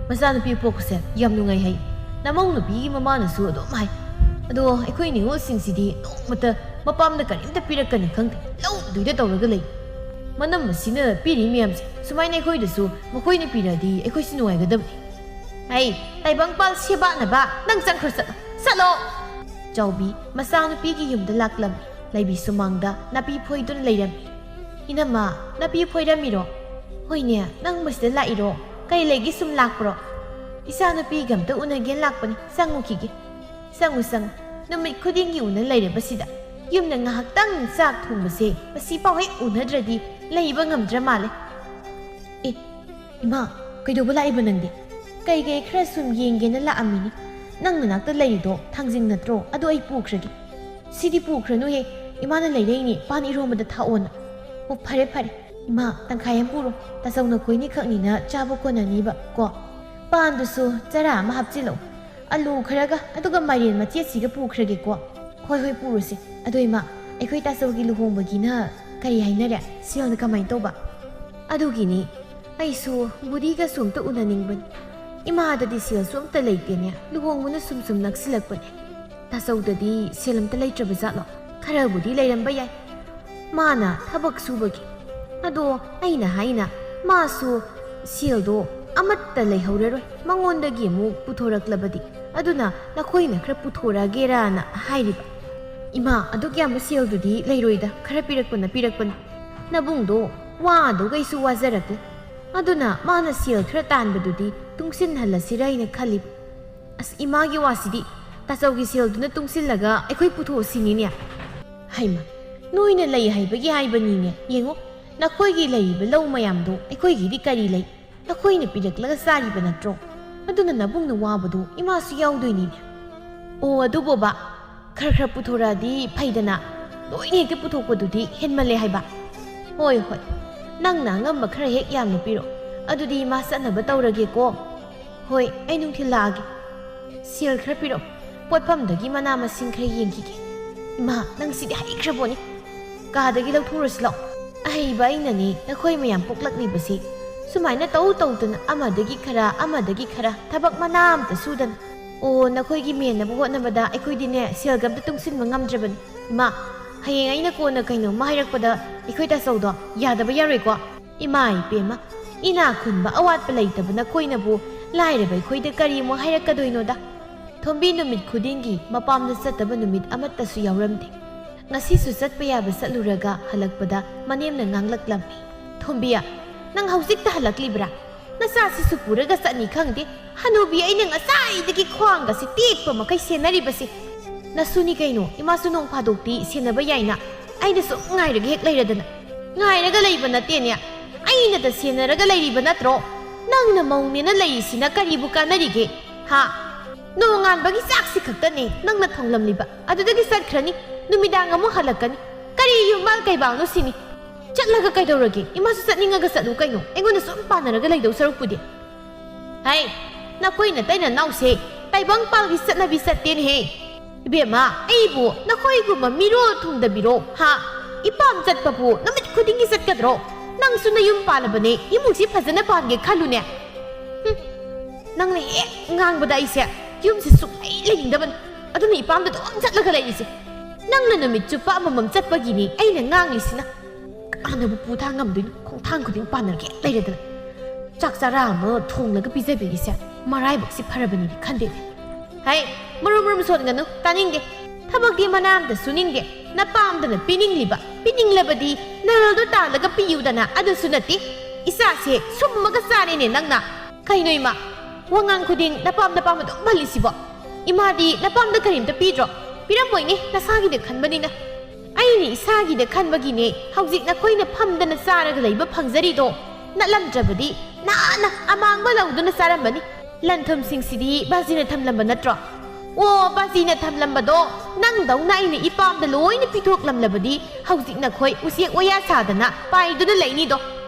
ꯃꯆꯥꯅꯨꯄꯤ ꯄꯣꯛꯄꯁꯦ ꯌꯥꯝ ꯅꯨꯡꯉꯥꯏ ꯍꯥꯏ꯫ ꯅꯃꯧ ꯅꯨꯄꯤꯒꯤ ꯃꯃꯥꯅꯁꯨ ꯑꯗꯨꯝ ꯍꯥꯏ꯫ ꯑꯗꯣ ꯑꯩꯈꯣꯏ ꯅꯤꯉꯣꯜꯁꯤꯡꯁꯤꯗꯤ ꯅꯣꯡꯃꯇ ꯃꯄꯥꯝꯗ ꯀꯔꯤꯝꯇ ꯄꯤꯔꯛꯀꯅꯤ ꯈꯪꯗꯦ, ꯂꯧꯗꯣꯏꯗ ꯇꯧꯔꯒ ꯂꯩ꯫ ꯃꯅꯝ ꯑꯁꯤꯅ ꯄꯤꯔꯤ ꯃꯌꯥꯝꯁꯦ ꯁꯨꯃꯥꯏꯅ ꯑꯩꯈꯣꯏꯗꯁꯨ ꯃꯈꯣꯏꯅ ꯄꯤꯔꯛꯑꯗꯤ ꯑꯩꯈꯣꯏꯁꯨ ꯅꯨꯡꯉꯥꯏꯒꯗꯕꯅꯤ꯫ ꯍꯩ, ꯇꯥꯏꯕꯪꯄꯥꯜ ꯁꯦꯕꯥꯅꯕ, ꯅꯪ ꯆꯪꯈ꯭ꯔꯣ, ꯆꯠꯂꯣ, ꯆꯠꯂꯣ! ꯆꯥꯎꯕꯤ ꯃꯆꯥꯅꯨꯄꯤꯒꯤ ꯌꯨꯝꯗ ꯂꯥꯛꯂꯝꯃꯤ꯫ ꯂꯩꯕꯤ ꯁꯨꯃꯥꯡꯗ ꯅꯥꯄꯤ ꯐꯣꯏꯗꯨꯅ ꯂꯩꯔꯝꯃꯤ꯫ "ꯏꯅꯝꯃ, ꯅꯥꯄꯤ ꯐꯣꯏꯔꯝꯃꯤꯔꯣ?" "ꯍꯣꯏꯅꯦ, ꯅꯪꯕꯨ ꯁꯤꯗ ꯂꯥꯛꯏꯔꯣ? ꯀꯩ ꯂꯩꯒꯦ ꯁꯨꯝ ꯂꯥꯛꯄ꯭ꯔꯣ?" "ꯏꯆꯥꯅꯨꯄꯤꯒ ꯑꯝꯇ ꯎꯅꯒꯦꯅ ꯂꯥꯛꯄꯅꯤ, ꯆꯪꯉꯨꯈꯤꯒꯦ꯫" "ꯆꯪꯉꯨ, ꯆꯪꯉꯨ꯫ ꯅꯨꯃꯤꯠ ꯈꯨꯗꯤꯡꯒꯤ ꯎꯅ ꯂꯩꯔꯕꯁꯤꯗ ꯌꯨꯝꯗ ꯉꯥꯏꯍꯥꯛꯇꯪ ꯆꯥꯛ ꯊꯣꯡꯕꯁꯦ ꯃꯁꯤꯐꯥꯎ ꯍꯦꯛ ꯎꯅꯗ꯭ꯔꯗꯤ ꯂꯩꯕ ꯉꯝꯗ꯭ꯔ ꯃꯥꯜꯂꯦ꯫" "ꯑꯦ, ꯏꯃꯥ, ꯀꯩꯗꯧꯕ ꯂꯥꯛꯏꯕ ꯅꯪꯗꯤ?" "ꯀꯩ ꯀꯩ ꯈꯔ ꯁꯨꯝ ꯌꯦꯡꯒꯦꯅ ꯂꯥꯛꯑꯝꯃꯤꯅꯤ꯫ ꯅꯪ ꯅꯅꯥꯛꯇ ꯂꯩꯔꯤꯗꯣ ꯊꯥꯡꯖꯤꯡ ꯅꯠꯇ꯭ꯔꯣ? ꯑꯗꯣ ꯑꯩ ꯄꯨꯈ꯭ꯔꯒꯦ꯫" "ꯁꯤꯗꯤ ꯄꯨꯈ꯭ꯔꯅꯨꯍꯦ, ꯏꯃꯥꯅ ꯂꯩꯔꯛꯏꯅꯦ, ꯄꯥꯟ ꯏꯔꯣꯝꯕꯗ ꯊꯥꯛꯑꯣꯅ꯫" "ꯑꯣ, ꯐꯔꯦ ꯐꯔꯦ꯫ ꯏꯃꯥ, ꯇꯪꯈꯥꯏ ꯑꯃ ꯄꯨꯔꯣ, ꯇꯥꯆꯧ ꯅꯈꯣꯏꯅꯤ ꯈꯛꯅꯤꯅ ꯆꯥꯕ ꯀꯣꯟꯅꯅꯤꯕ ꯀꯣ꯫ ꯄꯥꯟꯗꯨꯁꯨ ꯆꯔꯥ ꯑꯃ ꯍꯥꯞꯆꯤꯜꯂꯛꯑꯣ, ꯑꯂꯨ ꯈꯔꯒ, ꯑꯗꯨꯒ ꯃꯥꯏꯔꯦꯟ ꯃꯆꯦꯠꯁꯤꯒ ꯄꯨꯈ꯭ꯔꯒꯦꯀꯣ꯫" "ꯍꯣꯏ ꯍꯣꯏ, ꯄꯨꯔꯨꯁꯦ꯫ ꯑꯗꯣ ꯏꯃꯥ, ꯑꯩꯈꯣꯏ ꯇꯥꯆꯧꯒꯤ ꯂꯨꯍꯣꯡꯕꯒꯤꯅ ꯀꯔꯤ ꯍꯥꯏꯅꯔꯦ? ꯁꯦꯜꯅ ꯀꯃꯥꯏꯅ ꯇꯧꯕ?" "ꯑꯗꯨꯒꯤꯅꯤ, ꯑꯩꯁꯨ ꯕꯨꯙꯤꯒꯁꯨ ꯑꯝꯇ ꯎꯅꯅꯤꯡꯕꯅꯤ꯫ ꯏꯃꯥꯗꯗꯤ ꯁꯦꯜꯁꯨ ꯑꯝꯇ ꯂꯩꯇꯦꯅꯦ, ꯂꯨꯍꯣꯡꯕꯅ ꯁꯨꯝ ꯁꯨꯝ ꯅꯛꯁꯤꯜꯂꯛꯄꯅꯦ꯫ ꯇꯥꯆꯧꯗꯗꯤ ꯁꯦꯜ ꯑꯝꯇ ꯂꯩꯇ꯭ꯔꯕ ꯖꯥꯠꯂꯣ? ꯈꯔꯕꯨꯗꯤ ꯂꯩꯔꯝꯕ ꯌꯥꯏ, ꯃꯥꯅ ꯊꯕꯛ ꯁꯨꯕꯒꯤ꯫ ꯑꯗꯣ ꯑꯩꯅ ꯍꯥꯏꯅ, ꯃꯥꯁꯨ ꯁꯦꯜꯗꯣ ꯑꯃꯠꯇ ꯂꯩꯍꯧꯔꯔꯣꯏ, ꯃꯉꯣꯟꯗꯒꯤ ꯑꯃꯨꯛ ꯄꯨꯊꯣꯔꯛꯂꯕꯗꯤ꯫ ꯑꯗꯨꯅ ꯅꯈꯣꯏꯅ ꯈꯔ ꯄꯨꯊꯣꯔꯛꯑꯒꯦꯔꯥꯅ ꯍꯥꯏꯔꯤꯕ꯫" "ꯏꯃꯥ, ꯑꯗꯨꯛ ꯌꯥꯝꯕ ꯁꯦꯜꯗꯨꯗꯤ ꯂꯩꯔꯣꯏꯗ, ꯈꯔ ꯄꯤꯔꯛꯄꯅ ꯄꯤꯔꯛꯄꯅꯤ꯫ ꯅꯕꯨꯡꯗꯣ ꯋꯥꯗꯨꯒꯩꯁꯨ ꯋꯥꯖꯔꯛꯂꯦ꯫ ꯑꯗꯨꯅ ꯃꯥꯅ ꯁꯦꯜ ꯈꯔ ꯇꯥꯟꯕꯗꯨꯗꯤ ꯇꯨꯡꯁꯤꯟꯍꯜꯂꯁꯤꯔꯥ ꯍꯥꯏꯅ ꯈꯜꯂꯤꯕ꯫" "ꯑꯁ, ꯏꯃꯥꯒꯤ ꯋꯥꯁꯤꯗꯤ, ꯇꯥꯆꯧꯒꯤ ꯁꯦꯜꯗꯨꯅ ꯇꯨꯡꯁꯤꯜꯂꯒ ꯑꯩꯈꯣꯏ ꯄꯨꯊꯣꯛꯑꯁꯤꯅꯤꯅꯦ꯫" "ꯍꯩꯃ, ꯅꯣꯏꯅ ꯂꯩ ꯍꯥꯏꯕꯒꯤ ꯍꯥꯏꯕꯅꯤꯅꯦ꯫ ꯌꯦꯡꯉꯨ, ꯅꯈꯣꯏꯒꯤ ꯂꯩꯔꯤꯕ ꯂꯧ ꯃꯌꯥꯝꯗꯣ ꯑꯩꯈꯣꯏꯒꯤꯗꯤ ꯀꯔꯤ ꯂꯩ? ꯅꯈꯣꯏꯅ ꯄꯤꯔꯛꯂꯒ ꯆꯥꯔꯤꯕ ꯅꯠꯇ꯭ꯔꯣ? ꯑꯗꯨꯅ ꯅꯕꯨꯡꯅ ꯋꯥꯕꯗꯣ ꯏꯃꯥꯁꯨ ꯌꯥꯎꯗꯣꯏꯅꯤꯅꯦ꯫" "ꯑꯣ, ꯑꯗꯨꯕꯣꯕ, ꯈꯔ ꯈꯔ ꯄꯨꯊꯣꯔꯛꯑꯗꯤ ꯐꯩꯗꯅ, ꯂꯣꯏꯅ ꯍꯦꯛꯇ ꯄꯨꯊꯣꯛꯄꯗꯨꯗꯤ ꯍꯦꯟꯃꯜꯂꯦ ꯍꯥꯏꯕ꯫" "ꯍꯣꯏ, ꯍꯣꯏ, ꯅꯪꯅ ꯑꯉꯝꯕ ꯈꯔ ꯍꯦꯛ ꯌꯥꯝꯅ ꯄꯤꯔꯣ꯫ ꯑꯗꯨꯗꯤ ꯏꯃꯥ ꯆꯠꯅꯕ ꯇꯧꯔꯒꯦꯀꯣ꯫" "ꯍꯣꯏ, ꯑꯩ ꯅꯨꯡꯊꯤꯜ ꯂꯥꯛꯑꯒꯦ꯫ ꯁꯦꯜ ꯈꯔ ꯄꯤꯔꯣ, ꯄꯣꯠꯐꯝꯗꯒꯤ ꯃꯅꯥ ꯃꯁꯤꯡ ꯈꯔ ꯌꯦꯡꯈꯤꯒꯦ꯫" "ꯏꯃꯥ, ꯅꯪ ꯁꯤꯗꯤ ꯍꯩꯈ꯭ꯔꯕꯣꯅꯤ꯫ ꯀꯥꯗꯒꯤ ꯂꯧꯊꯣꯛꯎꯔꯁꯤ ꯂꯥꯛꯑꯣ꯫" "ꯑꯍꯩꯕ ꯑꯩꯅꯅꯤ ꯅꯈꯣꯏ ꯃꯌꯥꯝ ꯄꯣꯛꯂꯛꯂꯤꯕꯁꯤ꯫ ꯁꯨꯃꯥꯏꯅ ꯇꯧ ꯇꯧꯗꯅ ꯑꯃꯗꯒꯤ ꯈꯔ, ꯑꯃꯗꯒꯤ ꯈꯔ, ꯊꯕꯛ ꯃꯅꯥ ꯑꯝꯇ ꯁꯨꯗꯅ꯫ ꯑꯣ, ꯅꯈꯣꯏꯒꯤ ꯃꯦꯟꯅꯕ ꯍꯣꯠꯅꯕꯗ ꯑꯩꯈꯣꯏꯗꯤꯅꯦ, ꯁꯦꯜꯒ ꯑꯝꯇ ꯇꯨꯡꯁꯤꯟꯕ ꯉꯝꯗ꯭ꯔꯕꯅꯤ꯫ ꯏꯃꯥ, ꯍꯌꯦꯡ ꯑꯩꯅ ꯀꯣꯟꯅ ꯀꯩꯅꯣꯝꯃ ꯍꯥꯏꯔꯛꯄꯗ ꯑꯩꯈꯣꯏ ꯇꯥꯆꯧꯗꯣ ꯌꯥꯗꯕ ꯌꯥꯔꯣꯏꯀꯣ? ꯏꯃꯥ ꯏꯕꯦꯝꯃ, ꯏꯅꯥꯛ ꯈꯨꯟꯕ ꯑꯋꯥꯠꯄ ꯂꯩꯇꯕ ꯅꯈꯣꯏꯅꯕꯨ ꯂꯥꯏꯔꯕ ꯑꯩꯈꯣꯏꯗ ꯀꯔꯤ ꯑꯃꯨꯛ ꯍꯥꯏꯔꯛꯀꯗꯣꯏꯅꯣꯗ? ꯊꯣꯝꯕꯤ ꯅꯨꯃꯤꯠ ꯈꯨꯗꯤꯡꯒꯤ ꯃꯄꯥꯝꯗ ꯆꯠꯇꯕ ꯅꯨꯃꯤꯠ ꯑꯃꯠꯇꯁꯨ ꯌꯥꯎꯔꯝꯗꯦ꯫ ꯉꯁꯤꯁꯨ ꯆꯠꯄ ꯌꯥꯕ ꯆꯠꯂꯨꯔꯒ ꯍꯜꯂꯛꯄꯗ ꯃꯅꯦꯝꯅ ꯉꯥꯡꯂꯛꯂꯝꯃꯤ꯫ "ꯊꯣꯝꯕꯤꯌꯥ, ꯅꯪ ꯍꯧꯖꯤꯛꯇ ꯍꯜꯂꯛꯂꯤꯕ꯭ꯔꯥ? ꯅꯆꯥꯁꯤꯁꯨ ꯄꯨꯔꯒ ꯆꯠꯅꯤ ꯈꯪꯗꯦ꯫ ꯍꯅꯨꯕꯤ ꯑꯩꯅ ꯉꯁꯥꯏꯗꯒꯤ ꯈ꯭ꯋꯥꯡꯒꯁꯤ ꯇꯦꯛꯄ ꯃꯈꯩ ꯁꯦꯟꯅꯔꯤꯕꯁꯤ꯫ ꯅꯁꯨꯅꯤ ꯀꯩꯅꯣ, ꯏꯃꯥꯁꯨ ꯅꯣꯡ ꯐꯥꯗꯣꯛꯇꯤ ꯁꯦꯟꯅꯕ ꯌꯥꯏꯅ꯫ ꯑꯩꯅ ꯁꯨꯝ ꯉꯥꯏꯔꯒ ꯍꯦꯛ ꯂꯩꯔꯗꯅ꯫ ꯉꯥꯏꯔꯒ ꯂꯩꯕ ꯅꯠꯇꯦꯅꯦ꯫ ꯑꯩꯅꯗ ꯁꯦꯟꯅꯔꯒ ꯂꯩꯔꯤꯕ ꯅꯠꯇ꯭ꯔꯣ? ꯅꯪꯅ ꯃꯧꯅꯦꯅ ꯂꯩꯔꯤꯁꯤꯅ ꯀꯔꯤꯕꯨ ꯀꯥꯟꯅꯔꯤꯒꯦ? ꯍꯥ? ꯅꯣꯡꯉꯥꯟꯕꯒꯤ ꯆꯥꯛꯁꯤ ꯈꯛꯇꯅꯦ ꯅꯪꯅ ꯊꯣꯡꯂꯝꯂꯤꯕ꯫ ꯑꯗꯨꯗꯒꯤ ꯆꯠꯈ꯭ꯔꯅꯤ꯫ ꯅꯨꯃꯤꯗꯥꯡ ꯑꯃꯨꯛ ꯍꯜꯂꯛꯀꯅꯤ꯫ ꯀꯔꯤ ꯌꯨꯝꯕꯥꯜ ꯀꯩꯕꯥꯜꯅꯣ ꯁꯤꯅꯤ? ꯆꯠꯂꯒ ꯀꯩꯗꯧꯔꯒꯦ? ꯏꯃꯥꯁꯨ ꯆꯠꯅꯤꯡꯉꯒ ꯆꯠꯂꯨ ꯀꯩꯅꯣ꯫ ꯑꯩꯉꯣꯟꯗ ꯁꯨꯝ ꯄꯥꯟꯅꯔꯒ ꯂꯩꯗꯧ ꯁꯔꯨꯛꯄꯨꯗꯤ꯫ ꯍꯩ, ꯅꯈꯣꯏ ꯅꯇꯩ ꯅꯅꯥꯎꯁꯦ ꯇꯥꯏꯕꯪ ꯄꯥꯜꯒꯤ ꯆꯠꯅꯕꯤ ꯆꯠꯇꯦꯅꯦꯍꯦ꯫ ꯏꯕꯦꯝꯃ, ꯑꯩꯕꯨ ꯅꯈꯣꯏꯒꯨꯝꯕ ꯃꯤꯔꯣꯜ ꯊꯨꯡꯗꯕꯤꯔꯣ? ꯍꯥ? ꯏꯄꯥꯝ ꯆꯠꯄꯕꯨ ꯅꯨꯃꯤꯠ ꯈꯨꯗꯤꯡꯒꯤ ꯆꯠꯀꯗ꯭ꯔꯣ? ꯅꯪꯁꯨ ꯅꯌꯨꯝ ꯄꯥꯜꯂꯕꯅꯦ, ꯏꯃꯨꯡꯁꯤ ꯐꯖꯅ ꯄꯥꯟꯒꯦ ꯈꯜꯂꯨꯅꯦ꯫ ꯍꯨꯝ, ꯅꯪꯅ ꯍꯦꯛ ꯉꯥꯡꯕꯗ ꯑꯩꯁꯦ ꯌꯨꯝꯁꯤ ꯁꯨꯛꯂꯩ ꯂꯩꯅꯤꯡꯗꯕꯅꯤ꯫ ꯑꯗꯨꯅ ꯏꯄꯥꯝꯗ ꯑꯗꯨꯝ ꯆꯠꯂꯒ ꯂꯩꯔꯤꯁꯦ꯫ ꯅꯪꯅ ꯅꯨꯃꯤꯠ ꯆꯨꯞꯄ ꯑꯃꯃꯝ ꯆꯠꯄꯒꯤꯅꯤ ꯑꯩꯅ ꯉꯥꯡꯂꯤꯁꯤꯅ꯫ ꯀꯅꯥꯅꯕꯨ ꯄꯨ ꯊꯥꯡ ꯉꯝꯗꯣꯏꯅꯣ? ꯈꯣꯡꯊꯥꯡ ꯈꯨꯗꯤꯡ ꯄꯥꯟꯅꯔꯒꯦ ꯂꯩꯔꯗꯅ꯫ ꯆꯥꯛ ꯆꯔꯥ ꯑꯃ ꯊꯣꯡꯂꯒ ꯄꯤꯖꯕꯤꯔꯤꯁꯦ ꯃꯔꯥꯏꯕꯛꯁꯤ ꯐꯔꯕꯅꯤꯗꯤ ꯈꯟꯗꯦꯅꯦ꯫ ꯍꯩ, ꯃꯔꯨꯝ ꯃꯔꯨꯝ ꯁꯣꯟꯒꯅꯨ, ꯇꯥꯅꯤꯡꯗꯦ꯫ ꯊꯕꯛꯇꯤ ꯃꯅꯥ ꯑꯝꯇ ꯁꯨꯅꯤꯡꯗꯦ꯫ ꯅꯄꯥꯝꯗꯅ ꯄꯤꯅꯤꯡꯂꯤꯕ, ꯄꯤꯅꯤꯡꯂꯕꯗꯤ ꯅꯔꯜꯗꯣ ꯇꯥꯜꯂꯒ ꯄꯤꯌꯨꯗꯅ꯫ ꯑꯗꯨꯁꯨ ꯅꯠꯇꯦ꯫ ꯏꯆꯥꯁꯦ ꯁꯨꯝꯃꯒ ꯆꯥꯔꯦꯅꯦ ꯅꯪꯅ꯫ ꯀꯩꯅꯣ ꯏꯃꯥ? ꯋꯥꯉꯥꯡ ꯈꯨꯗꯤꯡ ꯅꯄꯥꯝ ꯅꯄꯥꯝ ꯑꯗꯨꯝ ꯄꯜꯂꯤꯁꯤꯕꯣ? ꯏꯃꯥꯗꯤ ꯅꯄꯥꯝꯗ ꯀꯔꯤꯝꯇ ꯄꯤꯗ꯭ꯔꯣ? ꯄꯤꯔꯝꯃꯣꯏꯅꯦ, ꯅꯁꯥꯒꯤꯗ ꯈꯟꯕꯅꯤꯅ꯫ ꯑꯩꯅ ꯏꯁꯥꯒꯤꯗ ꯈꯟꯕꯒꯤꯅꯦ ꯍꯧꯖꯤꯛ ꯅꯈꯣꯏꯅ ꯐꯝꯗꯅ ꯆꯥꯔꯒ ꯂꯩꯕ ꯐꯪꯖꯔꯤꯗꯣ꯫ ꯅꯠꯂꯝꯗ꯭ꯔꯕꯗꯤ ꯅꯍꯥꯟꯅ ꯑꯃꯥꯡꯕ ꯂꯧꯗꯨꯅ ꯆꯥꯔꯝꯃꯅꯤ꯫ ꯂꯟ ꯊꯨꯝꯁꯤꯡꯁꯤꯗꯤ ꯕꯥꯖꯤꯅ ꯊꯝꯂꯝꯕ ꯅꯠꯇ꯭ꯔꯣ? ꯑꯣ, ꯕꯥꯖꯤꯅ ꯊꯝꯂꯝꯕꯗꯣ ꯅꯪꯗꯧꯅ ꯑꯩꯅ ꯏꯄꯥꯝꯗ ꯂꯣꯏꯅ ꯄꯤꯊꯣꯛꯂꯝꯂꯕꯗꯤ ꯍꯧꯖꯤꯛ ꯅꯈꯣꯏ ꯎꯆꯦꯛ ꯋꯥꯌꯥ ꯁꯥꯗꯅ ꯄꯥꯏꯗꯨꯅ ꯂꯩꯅꯤꯗꯣ꯫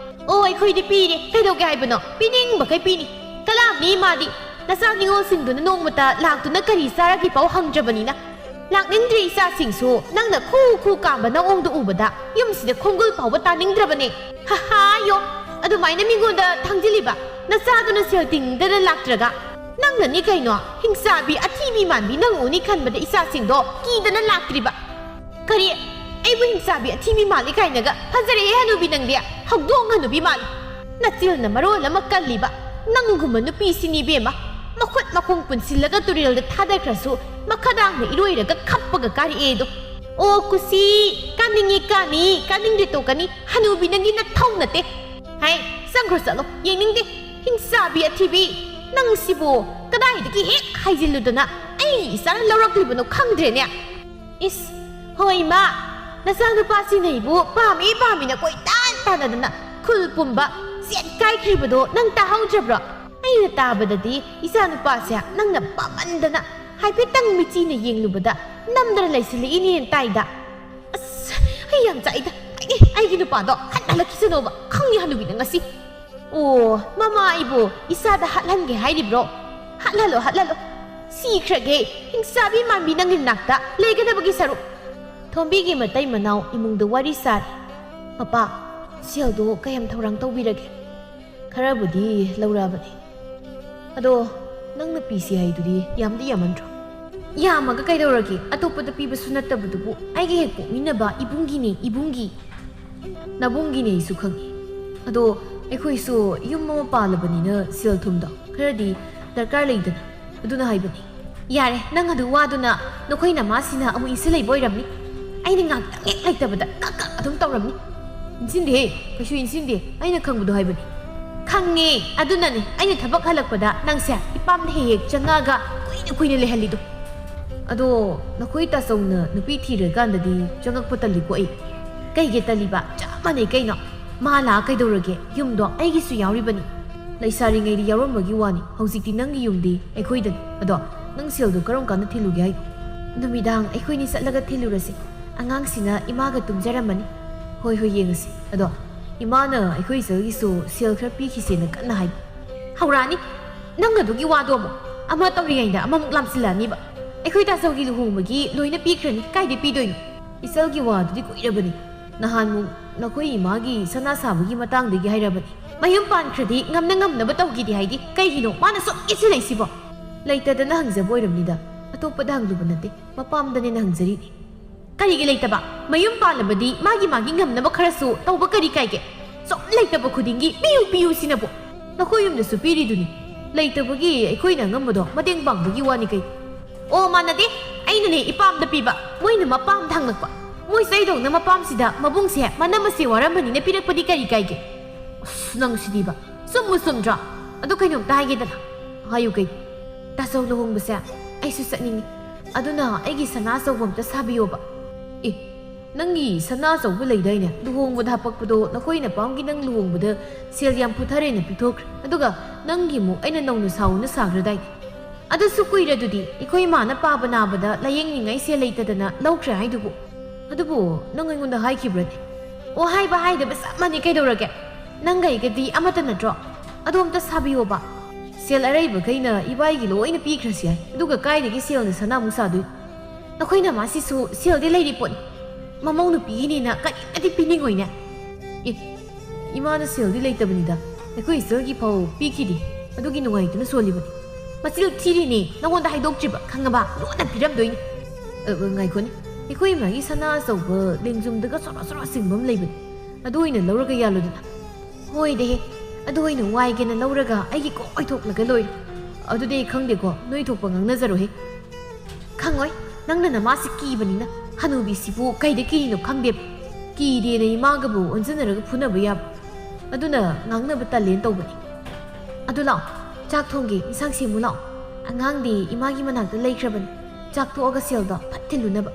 ꯑꯣ, ꯑꯩꯈꯣꯏꯗꯤ ꯄꯤꯔꯦ꯫ ꯀꯩꯗꯧꯒꯦ ꯍꯥꯏꯕꯅꯣ? ꯄꯤꯅꯤꯡꯕꯈꯩ ꯄꯤꯅꯤ꯫ ꯀꯂꯥꯝꯅꯤ ꯏꯃꯥꯗꯤ꯫ ꯅꯆꯥ ꯅꯤꯉꯣꯜꯁꯤꯡꯗꯨꯅ ꯅꯣꯡꯃꯇ ꯂꯥꯛꯇꯨꯅ ꯀꯔꯤ ꯆꯥꯔꯒꯦ ꯄꯥꯎ ꯍꯪꯗ꯭ꯔꯕꯅꯤꯅ꯫ ꯂꯥꯛꯅꯤꯡꯗ꯭ꯔꯤ ꯏꯆꯥꯁꯤꯡꯁꯨ ꯅꯪꯅ ꯈꯨ ꯈꯨ ꯀꯥꯝꯕ ꯅꯑꯣꯡꯗꯨ ꯎꯕꯗ ꯌꯨꯝꯁꯤꯗ ꯈꯣꯡꯒꯨꯜ ꯐꯥꯎꯕ ꯇꯥꯅꯤꯡꯗ꯭ꯔꯕꯅꯦ꯫ ꯍꯥ ꯍꯥ ꯌꯣ! ꯑꯗꯨꯃꯥꯏꯅ ꯃꯤꯉꯣꯟꯗ ꯊꯥꯡꯖꯤꯜꯂꯤꯕ ꯅꯆꯥꯗꯨꯅ ꯁꯦꯜ ꯇꯤꯡꯗꯅ ꯂꯥꯛꯇ꯭ꯔꯒ꯫ ꯅꯪꯅꯅꯤ ꯀꯩꯅꯣ, ꯍꯤꯡꯆꯥꯕꯤ ꯑꯊꯤꯕꯤ ꯃꯥꯟꯕꯤ ꯅꯪ ꯎꯅꯤ ꯈꯟꯕꯗ ꯏꯆꯥꯁꯤꯡꯗꯣ ꯀꯤꯗꯅ ꯂꯥꯛꯇ꯭ꯔꯤꯕ꯫ ꯀꯔꯤ? ꯑꯩꯕꯨ ꯍꯤꯡꯆꯥꯕꯤ ꯑꯊꯤꯕꯤ ꯃꯥꯜꯂꯤ ꯀꯥꯏꯅꯒ? ꯐꯖꯔꯦꯍꯦ ꯍꯅꯨꯕꯤ ꯅꯪꯗꯤ, ꯍꯧꯗꯣꯡ ꯍꯅꯨꯕꯤ ꯃꯥꯜꯂꯤ꯫ ꯅꯆꯤꯜꯅ ꯃꯔꯣꯜ ꯑꯃ ꯀꯜꯂꯤꯕ, ꯅꯪꯒꯨꯝꯕ ꯅꯨꯄꯤꯁꯤꯅꯤ ꯏꯕꯦꯝꯃ꯫ ꯃꯈꯨꯠ ꯃꯈꯣꯡ ꯄꯨꯟꯁꯤꯜꯂꯒ ꯇꯨꯔꯦꯜꯗ ꯊꯥꯗꯈ꯭ꯔꯁꯨ ꯃꯈꯥꯗꯥꯡꯅ ꯏꯔꯣꯏꯔꯒ ꯈꯞꯄꯒ ꯀꯥꯔꯛꯑꯦꯗꯣ꯫ ꯑꯣ ꯀꯨꯁꯤ, ꯀꯥꯅꯤꯡꯉꯤ ꯀꯥꯅꯤ, ꯀꯥꯅꯤꯡꯗꯦ ꯇꯣꯛꯀꯅꯤ꯫ ꯍꯅꯨꯕꯤ ꯅꯪꯒꯤ ꯅꯊꯧ ꯅꯠꯇꯦ꯫ ꯍꯥꯏ, ꯆꯪꯈ꯭ꯔꯣ ꯆꯠꯂꯣ, ꯌꯦꯡꯅꯤꯡꯗꯦ꯫ ꯍꯤꯡꯆꯥꯕꯤ ꯑꯊꯤꯕꯤ, ꯅꯪꯁꯤꯕꯨ ꯀꯗꯥꯏꯗꯒꯤ ꯍꯦꯛ ꯍꯥꯏꯖꯤꯜꯂꯨꯗꯅ ꯑꯩ ꯏꯆꯥꯅ ꯂꯧꯔꯛꯂꯤꯕꯅꯣ ꯈꯪꯗ꯭ꯔꯦꯅꯦ꯫ ꯏꯁ, ꯍꯣꯏ ꯏꯃꯥ, ꯅꯆꯥꯅꯨꯄꯥꯁꯤꯅ ꯑꯩꯕꯨ ꯄꯥꯝꯃꯤ ꯄꯥꯝꯃꯤꯅ ꯀꯣꯏꯇꯥꯟ ꯇꯥꯟꯅꯗꯅ ꯈꯨꯜ ꯄꯨꯝꯕ ꯆꯦꯠ ꯀꯥꯏꯈ꯭ꯔꯤꯕꯗꯣ ꯅꯪ ꯇꯥꯍꯧꯗ꯭ꯔꯕ꯭ꯔꯣ? ꯑꯩꯅ ꯇꯥꯕꯗꯗꯤ ꯏꯆꯥꯅꯨꯄꯥꯁꯦ ꯅꯪꯅ ꯄꯥꯝꯃꯟꯗꯅ ꯍꯥꯏꯐꯦꯠꯇꯪ ꯃꯤꯆꯤꯅ ꯌꯦꯡꯂꯨꯕꯗ ꯅꯝꯗꯅ ꯂꯩꯁꯤꯜꯂꯛꯏꯅꯦꯅ ꯇꯥꯏꯗ꯫ ꯑꯁ, ꯑꯩ ꯌꯥꯝ ꯆꯥꯛꯏꯗ꯫ ꯑꯩ, ꯑꯩꯒꯤ ꯅꯨꯄꯥꯗꯣ ꯍꯟꯍꯜꯂꯛꯈꯤꯁꯅꯣꯕ꯫ ꯈꯪꯉꯤ ꯍꯅꯨꯕꯤ ꯅꯪ ꯉꯁꯤ꯫ ꯑꯣ, ꯃꯃꯥ ꯑꯩꯕꯨ ꯏꯆꯥꯗ ꯍꯥꯠꯍꯟꯒꯦ ꯍꯥꯏꯔꯤꯕ꯭ꯔꯣ? ꯍꯥꯠꯍꯜꯂꯣ, ꯍꯥꯠꯍꯜꯂꯣ꯫ ꯁꯤꯈ꯭ꯔꯒꯦ, ꯍꯤꯡꯆꯥꯕꯤ ꯃꯥꯟꯕꯤ ꯅꯪꯒꯤ ꯅꯥꯛꯇ ꯂꯩꯒꯗꯕꯒꯤ ꯁꯔꯨꯛ꯫ ꯊꯣꯝꯕꯤꯒꯤ ꯃꯇꯩ ꯃꯅꯥꯎ ꯏꯃꯨꯡꯗ ꯋꯥꯔꯤ ꯁꯥꯔꯤ꯫ ꯃꯄꯥ, ꯁꯦꯜꯗꯣ ꯀꯌꯥꯝ ꯊꯧꯔꯥꯡ ꯇꯧꯕꯤꯔꯒꯦ? ꯈꯔꯕꯨꯗꯤ ꯂꯧꯔꯛꯑꯕꯅꯤ꯫ ꯑꯗꯣ ꯅꯪꯅ ꯄꯤꯁꯤ ꯍꯥꯏꯗꯨꯗꯤ ꯌꯥꯝꯗꯤ ꯌꯥꯝꯃꯟꯗ꯭ꯔꯣ? ꯌꯥꯝꯃꯒ ꯀꯩꯗꯧꯔꯒꯦ? ꯑꯇꯣꯞꯄꯗ ꯄꯤꯕꯁꯨ ꯅꯠꯇꯕꯗꯨꯕꯨ꯫ ꯑꯩꯒ ꯍꯦꯛ ꯄꯣꯛꯃꯤꯟꯅꯕ ꯏꯕꯨꯡꯒꯤꯅꯦ, ꯏꯕꯨꯡꯒꯤ꯫ ꯅꯕꯨꯡꯒꯤꯅꯦ ꯑꯩꯁꯨ ꯈꯪꯉꯤ꯫ ꯑꯗꯣ ꯑꯩꯈꯣꯏꯁꯨ ꯌꯨꯝ ꯑꯃ ꯄꯥꯜꯂꯕꯅꯤꯅ ꯁꯦꯜ ꯊꯨꯝꯗꯣ ꯈꯔꯗꯤ ꯗꯔꯀꯥꯔ ꯂꯩꯗꯅ, ꯑꯗꯨꯅ ꯍꯥꯏꯕꯅꯤ꯫ ꯌꯥꯔꯦ, ꯅꯪ ꯑꯗꯨ ꯋꯥꯗꯨꯅ ꯅꯈꯣꯏ ꯅꯃꯥꯁꯤꯅ ꯑꯃꯨꯛ ꯏꯟꯁꯤꯜ ꯂꯩꯕ ꯑꯣꯏꯔꯝꯅꯤ꯫ ꯑꯩꯅ ꯉꯥꯛꯇꯪ ꯍꯦꯛ ꯂꯩꯇꯕꯗ ꯀꯛ ꯀꯛ ꯑꯗꯨꯝ ꯇꯧꯔꯝꯅꯤ꯫ ꯏꯟꯁꯤꯟꯗꯦꯍꯦ, ꯀꯩꯁꯨ ꯏꯟꯁꯤꯟꯗꯦ꯫ ꯑꯩꯅ ꯈꯪꯕꯗꯣ ꯍꯥꯏꯕꯅꯤ꯫ ꯈꯪꯉꯦ, ꯑꯗꯨꯅꯅꯦ ꯑꯩꯅ ꯊꯕꯛ ꯍꯜꯂꯛꯄꯗ ꯅꯪꯁꯦ ꯏꯄꯥꯝꯗ ꯍꯦꯛ ꯍꯦꯛ ꯆꯪꯉꯛꯑꯒ ꯀꯨꯏꯅ ꯀꯨꯏꯅ ꯂꯩꯍꯜꯂꯤꯗꯣ꯫ ꯑꯗꯣ ꯅꯈꯣꯏ ꯇꯥꯆꯧꯅ ꯅꯨꯄꯤ ꯊꯤꯔꯀꯥꯟꯗꯗꯤ ꯆꯪꯉꯛꯄ ꯇꯜꯂꯤꯀꯣ ꯑꯩ꯫ ꯀꯩꯒꯤ ꯇꯜꯂꯤꯕ? ꯆꯞ ꯃꯥꯟꯅꯩ ꯀꯩꯅꯣ꯫ ꯃꯥ ꯂꯥꯛꯑ ꯀꯩꯗꯧꯔꯒꯦ? ꯌꯨꯝꯗꯣ ꯑꯩꯒꯤꯁꯨ ꯌꯥꯎꯔꯤꯕꯅꯤ꯫ ꯂꯩꯁꯥꯔꯤꯉꯩꯗꯤ ꯌꯥꯎꯔꯝꯕꯒꯤ ꯋꯥꯅꯤ, ꯍꯧꯖꯤꯛꯇꯤ ꯅꯪꯒꯤ ꯌꯨꯝꯗꯤ ꯑꯩꯈꯣꯏꯗꯅꯤ꯫ ꯑꯗꯣ ꯅꯪ ꯁꯦꯜꯗꯣ ꯀꯔꯝ ꯀꯥꯟꯗ ꯊꯤꯜꯂꯨꯒꯦ ꯍꯥꯏꯅꯣ? ꯅꯨꯃꯤꯗꯥꯡ ꯑꯩꯈꯣꯏꯅꯤ ꯆꯠꯂꯒ ꯊꯤꯜꯂꯨꯔꯁꯤ꯫ ꯑꯉꯥꯡꯁꯤꯅ ꯏꯃꯥꯒ ꯇꯨꯝꯖꯔꯝꯃꯅꯤ꯫ ꯍꯣꯏ, ꯍꯣꯏ, ꯌꯦꯡꯉꯁꯤ꯫ ꯑꯗꯣ ꯏꯃꯥꯅ ꯑꯩꯈꯣꯏ ꯏꯆꯜꯒꯤꯁꯨ ꯁꯦꯜ ꯈꯔ ꯄꯤꯈꯤꯁꯦꯅ ꯀꯟꯅ ꯍꯥꯏ꯫ ꯍꯧꯔꯛꯑꯅꯤ꯫ ꯅꯪ ꯑꯗꯨꯒꯤ ꯋꯥꯗꯣ ꯑꯃꯨꯛ꯫ ꯑꯃ ꯇꯧꯔꯤꯉꯩꯗ ꯑꯃꯃꯨꯛ ꯂꯥꯝꯁꯤꯜꯂꯛꯑꯅꯤꯕ꯫ ꯑꯩꯈꯣꯏ ꯇꯥꯆꯧꯒꯤ ꯂꯨꯍꯣꯡꯕꯒꯤ ꯂꯣꯏꯅ ꯄꯤꯈ꯭ꯔꯅꯤ꯫ ꯀꯥꯏꯗꯩ ꯄꯤꯗꯣꯏꯅꯣ? ꯏꯆꯜꯒꯤ ꯋꯥꯗꯨꯗꯤ ꯀꯨꯏꯔꯕꯅꯤ꯫ ꯅꯍꯥꯟꯃꯨꯛ ꯅꯈꯣꯏ ꯏꯃꯥꯒꯤ ꯁꯅꯥ ꯁꯥꯕꯒꯤ ꯃꯇꯥꯡꯗꯒꯤ ꯍꯥꯏꯔꯕꯅꯤ꯫ ꯃꯌꯨꯝ ꯄꯥꯟꯈ꯭ꯔꯗꯤ ꯉꯝꯅ ꯉꯝꯅꯕ ꯇꯧꯒꯦꯗꯤ ꯍꯥꯏꯗꯤ ꯀꯩꯒꯤꯅꯣ ꯃꯥꯅ ꯁꯨꯛ ꯏꯁꯤꯜꯂꯛꯏꯁꯤꯕꯣ? ꯂꯩꯇꯗꯅ ꯍꯪꯖꯕ ꯑꯣꯏꯔꯝꯅꯤꯗ꯫ ꯑꯇꯣꯞꯄꯗ ꯍꯪꯂꯨꯕ ꯅꯠꯇꯦ, ꯃꯄꯥꯝꯗꯅꯦꯅ ꯍꯪꯖꯔꯤꯅꯤ꯫ ꯀꯔꯤꯒꯤ ꯂꯩꯇꯕ? ꯃꯌꯨꯝ ꯄꯥꯜꯂꯕꯗꯤ ꯃꯥꯒꯤ ꯃꯥꯒꯤ ꯉꯝꯅꯕ ꯈꯔꯁꯨ ꯇꯧꯕ ꯀꯔꯤ ꯀꯥꯏꯒꯦ? ꯁꯨꯝ ꯂꯩꯇꯕ ꯈꯨꯗꯤꯡꯒꯤ ꯄꯤꯌꯨ ꯄꯤꯌꯨ ꯁꯤꯅꯕꯨ꯫ ꯅꯈꯣꯏ ꯌꯨꯝꯗꯁꯨ ꯄꯤꯔꯤꯗꯨꯅꯤ꯫ ꯂꯩꯇꯕꯒꯤ ꯑꯩꯈꯣꯏꯅ ꯑꯉꯝꯕꯗꯣ ꯃꯇꯦꯡ ꯄꯥꯡꯕꯒꯤ ꯋꯥꯅꯤ ꯀꯩ꯫ ꯑꯣ, ꯃꯥꯟꯅꯗꯦ꯫ ꯑꯩꯅꯅꯦ ꯏꯄꯥꯝꯗ ꯄꯤꯕ, ꯃꯣꯏꯅ ꯃꯄꯥꯝꯗ ꯍꯪꯂꯛꯄ꯫ ꯃꯣꯏ ꯆꯩꯗꯧꯅ ꯃꯄꯥꯝꯁꯤꯗ ꯃꯕꯨꯡꯁꯦ ꯃꯅꯝ ꯃꯁꯦ ꯋꯥꯔꯝꯕꯅꯤꯅ ꯄꯤꯔꯛꯄꯗꯤ ꯀꯔꯤ ꯀꯥꯏꯒꯦ? ꯑꯁ, ꯅꯪ ꯁꯤꯗꯤꯕ꯫ ꯆꯨꯝꯕꯨ ꯆꯨꯝꯗ꯭ꯔꯣ? ꯑꯗꯨ ꯀꯩꯅꯣꯝꯇ ꯍꯥꯏꯒꯦꯗꯅ꯫ ꯍꯥꯏꯌꯨ ꯀꯩ? ꯇꯥꯆꯧ ꯂꯨꯍꯣꯡꯕꯁꯦ ꯑꯩꯁꯨ ꯆꯠꯅꯤꯡꯉꯤ꯫ ꯑꯗꯨꯅ ꯑꯩꯒꯤ ꯁꯅꯥ ꯑꯆꯧꯕ ꯑꯝꯇ ꯁꯥꯕꯤꯌꯣꯕ꯫ ꯑꯦ, ꯅꯪꯒꯤ ꯁꯅꯥ ꯑꯆꯧꯕ ꯂꯩꯗꯥꯏꯅꯦ? ꯂꯨꯍꯣꯡꯕꯗ ꯍꯥꯄꯛꯄꯗꯣ ꯅꯈꯣꯏ ꯅꯄꯥꯝꯒꯤ ꯅꯪ ꯂꯨꯍꯣꯡꯕꯗ ꯁꯦꯜ ꯌꯥꯝ ꯄꯨꯊꯔꯦꯅ ꯄꯤꯊꯣꯛꯈ꯭ꯔꯦ꯫ ꯑꯗꯨꯒ ꯅꯪꯒꯤ ꯑꯃꯨꯛ ꯑꯩꯅ ꯅꯧꯅ ꯁꯥꯎꯅ ꯁꯥꯈ꯭ꯔꯗꯥꯏꯅꯦ? ꯑꯗꯨꯁꯨ ꯀꯨꯏꯔꯗꯨꯗꯤ ꯑꯩꯈꯣꯏ ꯏꯃꯥꯅ ꯄꯥꯕ ꯅꯥꯕꯗ ꯂꯥꯌꯦꯡꯅꯤꯡꯉꯥꯏ ꯁꯦꯜ ꯂꯩꯇꯗꯅ ꯂꯧꯈ꯭ꯔꯦ ꯍꯥꯏꯗꯨꯕꯨ꯫ ꯑꯗꯨꯕꯨ ꯅꯪ ꯑꯩꯉꯣꯟꯗ ꯍꯥꯏꯈꯤꯕ꯭ꯔꯅꯦ? ꯑꯣ, ꯍꯥꯏꯕ ꯍꯥꯏꯗꯕ ꯆꯞ ꯃꯥꯟꯅꯩ ꯀꯩꯗꯧꯔꯒꯦ? ꯅꯪꯒ ꯑꯩꯒꯗꯤ ꯑꯃꯠꯇ ꯅꯠꯇ꯭ꯔꯣ? ꯑꯗꯣ ꯑꯝꯇ ꯁꯥꯕꯤꯌꯣꯕ꯫ ꯁꯦꯜ ꯑꯔꯩꯕꯈꯩꯅ ꯏꯕꯥꯏꯒꯤ ꯂꯣꯏꯅ ꯄꯤꯈ꯭ꯔꯁꯨ ꯌꯥꯏ꯫ ꯑꯗꯨꯒ ꯀꯥꯏꯗꯒꯤ ꯁꯦꯜꯅ ꯁꯅꯥꯃꯨꯛ ꯁꯥꯗꯣꯏ? ꯅꯈꯣꯏ ꯅꯃꯥꯁꯤꯁꯨ ꯁꯦꯜꯗꯤ ꯂꯩꯔꯤ ꯄꯣꯠꯅꯤ꯫ ꯃꯃꯧ ꯅꯨꯄꯤꯒꯤꯅꯦꯅ ꯀꯔꯤꯝꯇꯗꯤ ꯄꯤꯅꯤꯡꯉꯣꯏꯅꯦ꯫ ꯑꯦ, ꯏꯃꯥꯅ ꯁꯦꯜꯗꯤ ꯂꯩꯇꯕꯅꯤꯗ꯫ ꯑꯩꯈꯣꯏ ꯏꯆꯜꯒꯤ ꯐꯥꯎ ꯄꯤꯈꯤꯗꯦ꯫ ꯑꯗꯨꯒꯤ ꯅꯨꯡꯉꯥꯏꯇꯨꯅ ꯁꯣꯜꯂꯤꯕꯅꯤ꯫ ꯃꯆꯤꯜ ꯊꯤꯔꯤꯅꯦ, ꯅꯉꯣꯟꯗ ꯍꯥꯏꯗꯣꯛꯇ꯭ꯔꯤꯕ, ꯈꯪꯉꯕ? ꯂꯣꯟꯅ ꯄꯤꯔꯝꯗꯣꯏꯅꯤ꯫ ꯑ, ꯑ, ꯉꯥꯏꯈꯣꯅꯦ꯫ ꯑꯩꯈꯣꯏ ꯏꯃꯥꯒꯤ ꯁꯅꯥ ꯑꯆꯧꯕ ꯂꯦꯡꯖꯨꯝꯗꯒ ꯁꯣꯔꯣ ꯁꯣꯔꯣ ꯆꯤꯡꯕ ꯑꯃ ꯂꯩꯕꯅꯤ꯫ ꯑꯗꯨ ꯑꯣꯏꯅ ꯂꯧꯔꯒ ꯌꯥꯜꯂꯨꯗꯅ꯫ ꯍꯣꯏꯗꯍꯦ, ꯑꯗꯨ ꯑꯣꯏꯅ ꯋꯥꯏꯒꯦꯅ ꯂꯧꯔꯒ ꯑꯩꯒꯤ ꯀꯣꯛ ꯑꯣꯏꯊꯣꯛꯂꯒ ꯂꯣꯏꯔꯦ꯫ ꯑꯗꯨꯗꯤ ꯑꯩ ꯈꯪꯗꯦꯀꯣ, ꯅꯣꯏ ꯊꯣꯛꯄ ꯉꯥꯡꯅꯖꯔꯣꯍꯦ꯫ ꯈꯪꯉꯣꯏ, ꯅꯪꯅ ꯅꯃꯥꯁꯤ ꯀꯤꯕꯅꯤꯅ꯫ ꯍꯅꯨꯕꯤꯁꯤꯕꯨ ꯀꯩꯗ ꯀꯤꯔꯤꯅꯣ ꯈꯪꯗꯦꯕ꯫ ꯀꯤꯗꯦꯅ ꯏꯃꯥꯒꯕꯨ ꯑꯣꯟꯁꯤꯟꯅꯔꯒ ꯐꯨꯅꯕ ꯌꯥꯕ꯫ ꯑꯗꯨꯅ ꯉꯥꯡꯅꯕ ꯇꯜꯂꯦꯅ ꯇꯧꯕꯅꯤ꯫ ꯑꯗꯨ ꯂꯥꯛꯑꯣ, ꯆꯥꯛ ꯊꯣꯡꯒꯦ, ꯏꯟꯁꯥꯡ ꯁꯦꯝꯃꯨ ꯂꯥꯛꯑꯣ꯫ ꯑꯉꯥꯡꯗꯤ ꯏꯃꯥꯒꯤ ꯃꯅꯥꯛꯇ ꯂꯩꯈ꯭ꯔꯕꯅꯤ꯫ ꯆꯥꯛ ꯇꯣꯛꯑꯒ ꯁꯦꯜꯗꯣ ꯐꯠ ꯊꯤꯜꯂꯨꯅꯕ꯫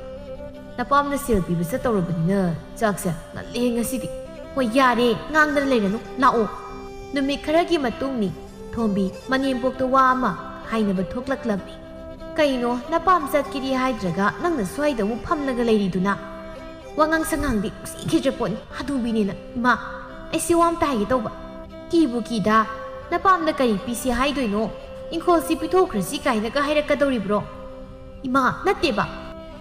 ꯅꯄꯥꯝꯅ ꯁꯦꯜ ꯄꯤꯕ ꯆꯠꯇꯧꯔꯕꯅꯤꯅ ꯆꯥꯛꯁꯦ ꯉꯜꯂꯦ ꯉꯁꯤꯗꯤ꯫ ꯍꯣꯏ, ꯌꯥꯔꯦ, ꯉꯥꯡꯗꯅ ꯂꯩꯔꯅꯨ, ꯂꯥꯛꯑꯣ꯫ ꯅꯨꯃꯤꯠ ꯈꯔꯒꯤ ꯃꯇꯨꯡꯅꯤ꯫ ꯊꯣꯝꯕꯤ, ꯃꯅꯦꯝꯄꯣꯛꯇ ꯋꯥ ꯑꯃ ꯍꯥꯏꯅꯕ ꯊꯣꯛꯂꯛꯂꯝꯃꯤ꯫ ꯀꯩꯅꯣ, ꯅꯄꯥꯝ ꯆꯠꯀꯦꯗꯤ ꯍꯥꯏꯗ꯭ꯔꯒ ꯅꯪꯅ ꯁ꯭ꯋꯥꯏꯗ ꯑꯃꯨꯛ ꯐꯝꯂꯒ ꯂꯩꯔꯤꯗꯨꯅ? ꯋꯥꯉꯥꯡ ꯁꯉꯥꯡꯗꯤ ꯎꯁꯤꯠꯈꯤꯗ꯭ꯔ ꯄꯣꯠꯅꯤ, ꯍꯅꯨꯕꯤꯅꯦꯅ꯫ ꯏꯃꯥ, ꯑꯩꯁꯦ ꯋꯥ ꯑꯝꯇ ꯍꯥꯏꯒꯦ ꯇꯧꯕ꯫ ꯀꯤꯕꯨ ꯀꯤꯗ, ꯅꯄꯥꯝꯗ ꯀꯔꯤ ꯄꯤꯁꯤ ꯍꯥꯏꯗꯣꯏꯅꯣ? ꯏꯪꯈꯣꯜꯁꯤ ꯄꯤꯊꯣꯛꯈ꯭ꯔꯁꯤ ꯀꯥꯏꯅꯒ ꯍꯥꯏꯔꯛꯀꯗꯧꯔꯤꯕ꯭ꯔꯣ? ꯏꯃꯥ, ꯅꯠꯇꯦꯕ꯫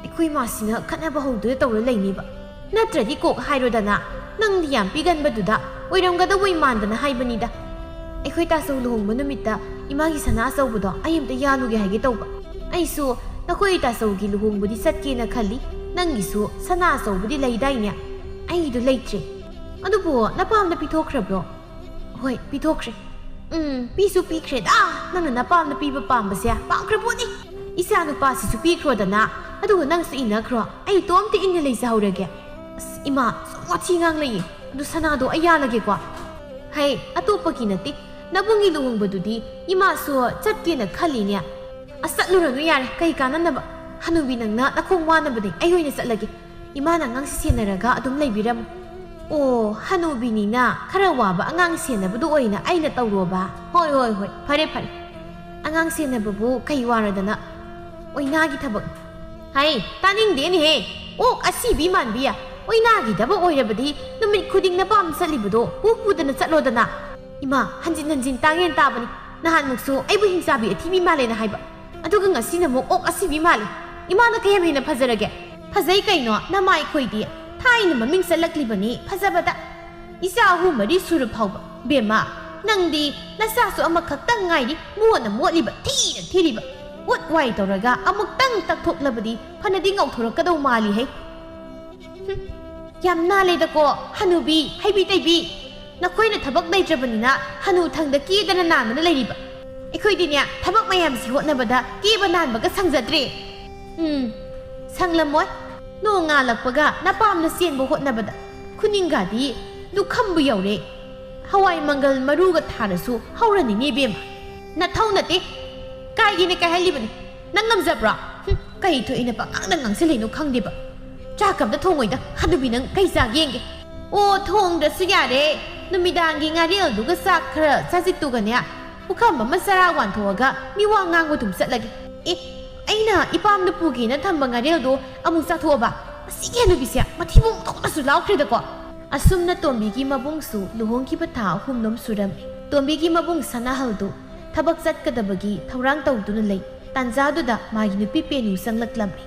ꯑꯩꯈꯣꯏ ꯏꯃꯥꯁꯤꯅ ꯈꯠꯅꯕ ꯍꯧꯗꯨꯅ ꯇꯧꯔ ꯂꯩꯅꯤꯕ꯫ ꯅꯠꯇ꯭ꯔꯗꯤ ꯀꯣꯛ ꯍꯥꯏꯔꯣꯗꯅ, ꯅꯪꯗꯤ ꯌꯥꯝ ꯄꯤꯒꯟꯕꯗꯨꯗ꯫ ꯑꯣꯏꯔꯝꯒꯗꯧꯕ ꯏꯃꯥꯟꯗꯅ ꯍꯥꯏꯕꯅꯤꯗ꯫ ꯑꯩꯈꯣꯏ ꯇꯥꯆꯧ ꯂꯨꯍꯣꯡꯕ ꯅꯨꯃꯤꯠꯇ ꯏꯃꯥꯒꯤ ꯁꯅꯥ ꯑꯆꯧꯕꯗꯣ ꯑꯩ ꯑꯝꯇ ꯌꯥꯜꯂꯨꯒꯦ ꯍꯥꯏꯒꯦ ꯇꯧꯕ꯫ ꯑꯩꯁꯨ ꯅꯈꯣꯏ ꯇꯥꯆꯧꯒꯤ ꯂꯨꯍꯣꯡꯕꯗꯤ ꯆꯠꯀꯦꯅ ꯈꯜꯂꯤ꯫ ꯅꯪꯒꯤꯁꯨ ꯁꯅꯥ ꯑꯆꯧꯕꯗꯤ ꯂꯩꯗꯥꯏꯅꯦ? ꯑꯩꯒꯤꯗꯣ ꯂꯩꯇ꯭ꯔꯦ꯫ ꯑꯗꯨꯕꯨ ꯅꯄꯥꯝꯗ ꯄꯤꯊꯣꯛꯈ꯭ꯔꯕ꯭ꯔꯣ? ꯍꯣꯏ, ꯄꯤꯊꯣꯛꯈ꯭ꯔꯦ꯫ ꯎꯝ, ꯄꯤꯁꯨ ꯄꯤꯈ꯭ꯔꯦꯗ꯫ ꯅꯪꯅ ꯅꯄꯥꯝꯗ ꯄꯤꯕ ꯄꯥꯝꯕꯁꯦ ꯄꯥꯝꯈ꯭ꯔ ꯄꯣꯠꯅꯤ꯫ ꯏꯆꯥ ꯅꯨꯄꯥꯁꯤꯁꯨ ꯄꯤꯈ꯭ꯔꯣꯗꯅ, ꯑꯗꯨꯒ ꯅꯪꯁꯨ ꯏꯟꯅꯈ꯭ꯔꯣ꯫ ꯑꯩ ꯏꯇꯣꯝꯇ ꯏꯟꯅ ꯂꯩꯖꯍꯧꯔꯒꯦ꯫ ꯑꯁ, ꯏꯃꯥ, ꯁꯨꯝ ꯋꯥꯊꯤ ꯉꯥꯡ ꯂꯩꯌꯦ꯫ ꯑꯗꯨ ꯁꯅꯥꯗꯣ ꯑꯩ ꯌꯥꯜꯂꯒꯦꯀꯣ꯫ ꯍꯩ, ꯑꯇꯣꯞꯄꯒꯤ ꯅꯠꯇꯦ꯫ ꯅꯕꯨꯡꯒꯤ ꯂꯨꯍꯣꯡꯕꯗꯨꯗꯤ ꯏꯃꯥꯁꯨ ꯆꯠꯀꯦꯅ ꯈꯜꯂꯤꯅꯦ꯫ ꯑꯁ, ꯆꯠꯂꯨꯔꯅꯨ ꯌꯥꯔꯦ, ꯀꯩ ꯀꯥꯟꯅꯅꯕ? ꯍꯅꯨꯕꯤ, ꯅꯪꯅ ꯅꯈꯣꯡ ꯋꯥꯅꯕꯅꯦ, ꯑꯩ ꯑꯣꯏꯅ ꯆꯠꯂꯒꯦ꯫ ꯏꯃꯥꯅ ꯑꯉꯥꯡꯁꯤ ꯁꯦꯟꯅꯔꯒ ꯑꯗꯨꯝ ꯂꯩꯕꯤꯔꯝꯃꯨ꯫ ꯑꯣ, ꯍꯅꯨꯕꯤꯅꯤꯅ ꯈꯔ ꯋꯥꯕ ꯑꯉꯥꯡ ꯁꯦꯟꯅꯕꯗꯨ ꯑꯣꯏꯅ ꯑꯩꯅ ꯇꯧꯔꯣꯕ? ꯍꯣꯏ, ꯍꯣꯏ, ꯍꯣꯏ, ꯐꯔꯦ, ꯐꯔꯦ꯫ ꯑꯉꯥꯡ ꯁꯦꯟꯅꯕꯕꯨ ꯀꯩ ꯋꯥꯔꯗꯅ? ꯑꯣꯏꯅꯥꯒꯤ ꯊꯕꯛ꯫ ꯍꯩ, ꯇꯥꯅꯤꯡꯗꯦꯅꯦꯍꯦ꯫ ꯑꯣꯛ ꯑꯁꯤꯕꯤ ꯃꯥꯟꯕꯤ꯫ ꯑꯣꯏꯅꯥꯒꯤ ꯊꯕꯛ ꯑꯣꯏꯔꯕꯗꯤ ꯅꯨꯃꯤꯠ ꯈꯨꯗꯤꯡ ꯅꯄꯥꯝ ꯆꯠꯂꯤꯕꯗꯣ ꯄꯨ ꯄꯨꯗꯅ ꯆꯠꯂꯣꯗꯅ꯫ ꯏꯃꯥ, ꯍꯟꯖꯤꯟ ꯍꯟꯖꯤꯟ ꯇꯥꯡꯉꯦꯟ ꯇꯥꯕꯅꯤ꯫ ꯅꯍꯥꯟꯃꯨꯛꯁꯨ ꯑꯩꯕꯨ ꯍꯤꯡꯆꯥꯕꯤ ꯑꯊꯤꯕꯤ ꯃꯥꯜꯂꯦꯅ ꯍꯥꯏꯕ꯫ ꯑꯗꯨꯒ ꯉꯁꯤꯅ ꯑꯃꯨꯛ ꯑꯣꯛ ꯑꯁꯤꯕꯤ ꯃꯥꯜꯂꯦ꯫ ꯏꯃꯥꯅ ꯀꯌꯥꯝ ꯍꯦꯟꯅ ꯐꯖꯔꯒꯦ? ꯐꯖꯩ ꯀꯩꯅꯣ, ꯅꯃꯥꯏ ꯈꯣꯏꯗꯤ꯫ ꯊꯥꯏꯅ ꯃꯃꯤꯡ ꯆꯠꯂꯛꯂꯤꯕꯅꯤ ꯐꯖꯕꯗ꯫ ꯏꯆꯥ ꯑꯍꯨꯝ ꯃꯔꯤ ꯁꯨꯔ ꯐꯥꯎꯕ꯫ ꯕꯦꯝꯃ, ꯅꯪꯗꯤ ꯅꯆꯥꯁꯨ ꯑꯃꯈꯛꯇꯪ ꯉꯥꯏꯔꯤ, ꯃꯣꯠꯅ ꯃꯣꯠꯂꯤꯕ, ꯊꯤꯅ ꯊꯤꯔꯤꯕ꯫ ꯎꯠ ꯋꯥꯏ ꯇꯧꯔꯒ ꯑꯃꯨꯛꯇꯪ ꯇꯛꯊꯣꯛꯂꯕꯗꯤ ꯐꯅꯗꯤ ꯉꯧꯊꯣꯔꯛꯀꯗꯧ ꯃꯥꯜꯂꯤꯍꯩ꯫ ꯍꯨꯝ, ꯌꯥꯝ ꯅꯥꯜꯂꯦꯗꯀꯣ, ꯍꯅꯨꯕꯤ, ꯍꯩꯕꯤ ꯇꯩꯕꯤ꯫ ꯅꯈꯣꯏꯅ ꯊꯕꯛ ꯂꯩꯇ꯭ꯔꯕꯅꯤꯅ ꯍꯅꯨ ꯊꯪꯗ ꯀꯦꯗꯅ ꯅꯥꯟꯗꯅ ꯂꯩꯔꯤꯕ꯫ ꯑꯩꯈꯣꯏꯗꯤꯅꯦ, ꯊꯕꯛ ꯃꯌꯥꯝꯁꯤ ꯍꯣꯠꯅꯕꯗ ꯀꯦꯕ ꯅꯥꯟꯕꯒ ꯁꯪꯖꯗ꯭ꯔꯦ꯫ ꯎꯝ, ꯁꯪꯂꯝꯃꯣꯏ꯫ ꯅꯣꯡ ꯉꯥꯜꯂꯛꯄꯒ ꯅꯄꯥꯝꯅ ꯆꯦꯟꯕ ꯍꯣꯠꯅꯕꯗ ꯈꯨꯅꯤꯡꯒꯗꯤ ꯂꯨꯈꯝꯕꯨ ꯌꯧꯔꯦ꯫ ꯍꯋꯥꯏ ꯃꯪꯒꯜ ꯃꯔꯨꯒ ꯊꯥꯔꯁꯨ ꯍꯧꯔꯅꯤꯅꯦ ꯏꯕꯦꯝꯃ꯫ ꯅꯊꯧ ꯅꯠꯇꯦ꯫ ꯀꯥꯏꯒꯦꯅ ꯀꯥꯏꯍꯜꯂꯤꯕꯅꯤ꯫ ꯅꯪ ꯉꯝꯖꯕ꯭ꯔꯣ? ꯍꯨꯝ, ꯀꯩ ꯊꯣꯛꯏꯅ ꯄꯉꯥꯡꯗ ꯉꯥꯡꯁꯤꯜꯂꯤꯅꯣ ꯈꯪꯗꯦꯕ꯫ ꯆꯥꯛ ꯑꯝꯇ ꯊꯣꯡꯉꯣꯏꯗ, ꯍꯅꯨꯕꯤ ꯅꯪ ꯀꯩ ꯆꯥꯒꯦ ꯌꯦꯡꯒꯦ꯫ ꯑꯣ, ꯊꯣꯡꯗ꯭ꯔꯁꯨ ꯌꯥꯔꯦ꯫ ꯅꯨꯃꯤꯗꯥꯡꯒꯤ ꯉꯥꯔꯦꯜꯗꯨꯒ ꯆꯥꯛ ꯈꯔ ꯆꯥꯖꯤꯛꯇꯨꯒꯅꯦ, ꯄꯨꯈꯝ ꯑꯃ ꯆꯔꯥ ꯋꯥꯟꯊꯣꯛꯑꯒ ꯃꯤ ꯋꯥ ꯉꯥꯡꯕ ꯑꯗꯨꯝ ꯆꯠꯂꯒꯦ꯫ ꯑꯦ, ꯑꯩꯅ ꯏꯄꯥꯝꯗ ꯄꯨꯒꯦꯅ ꯊꯝꯕ ꯉꯥꯔꯦꯜꯗꯣ ꯑꯃꯨꯛ ꯆꯥꯊꯣꯛꯑꯕ? ꯑꯁꯤꯒꯤ ꯍꯅꯨꯕꯤꯁꯦ ꯃꯊꯤꯕꯣꯡ ꯊꯣꯛꯅꯁꯨ ꯂꯥꯎꯈ꯭ꯔꯦꯗꯀꯣ꯫ ꯑꯁꯨꯝꯅ ꯇꯣꯝꯕꯤꯒꯤ ꯃꯕꯨꯡꯁꯨ ꯂꯨꯍꯣꯡꯈꯤꯕ ꯊꯥ ꯑꯍꯨꯝꯂꯣꯝ ꯁꯨꯔꯝꯃꯤ꯫ ꯇꯣꯝꯕꯤꯒꯤ ꯃꯕꯨꯡ ꯁꯅꯥꯍꯜꯗꯨ ꯊꯕꯛ ꯆꯠꯀꯗꯕꯒꯤ ꯊꯧꯔꯥꯡ ꯇꯧꯗꯨꯅ ꯂꯩ꯫ ꯇꯥꯟꯖꯥꯗꯨꯗ ꯃꯥꯒꯤ ꯅꯨꯄꯤ ꯄꯦꯅꯨ ꯆꯪꯂꯛꯂꯝꯃꯤ꯫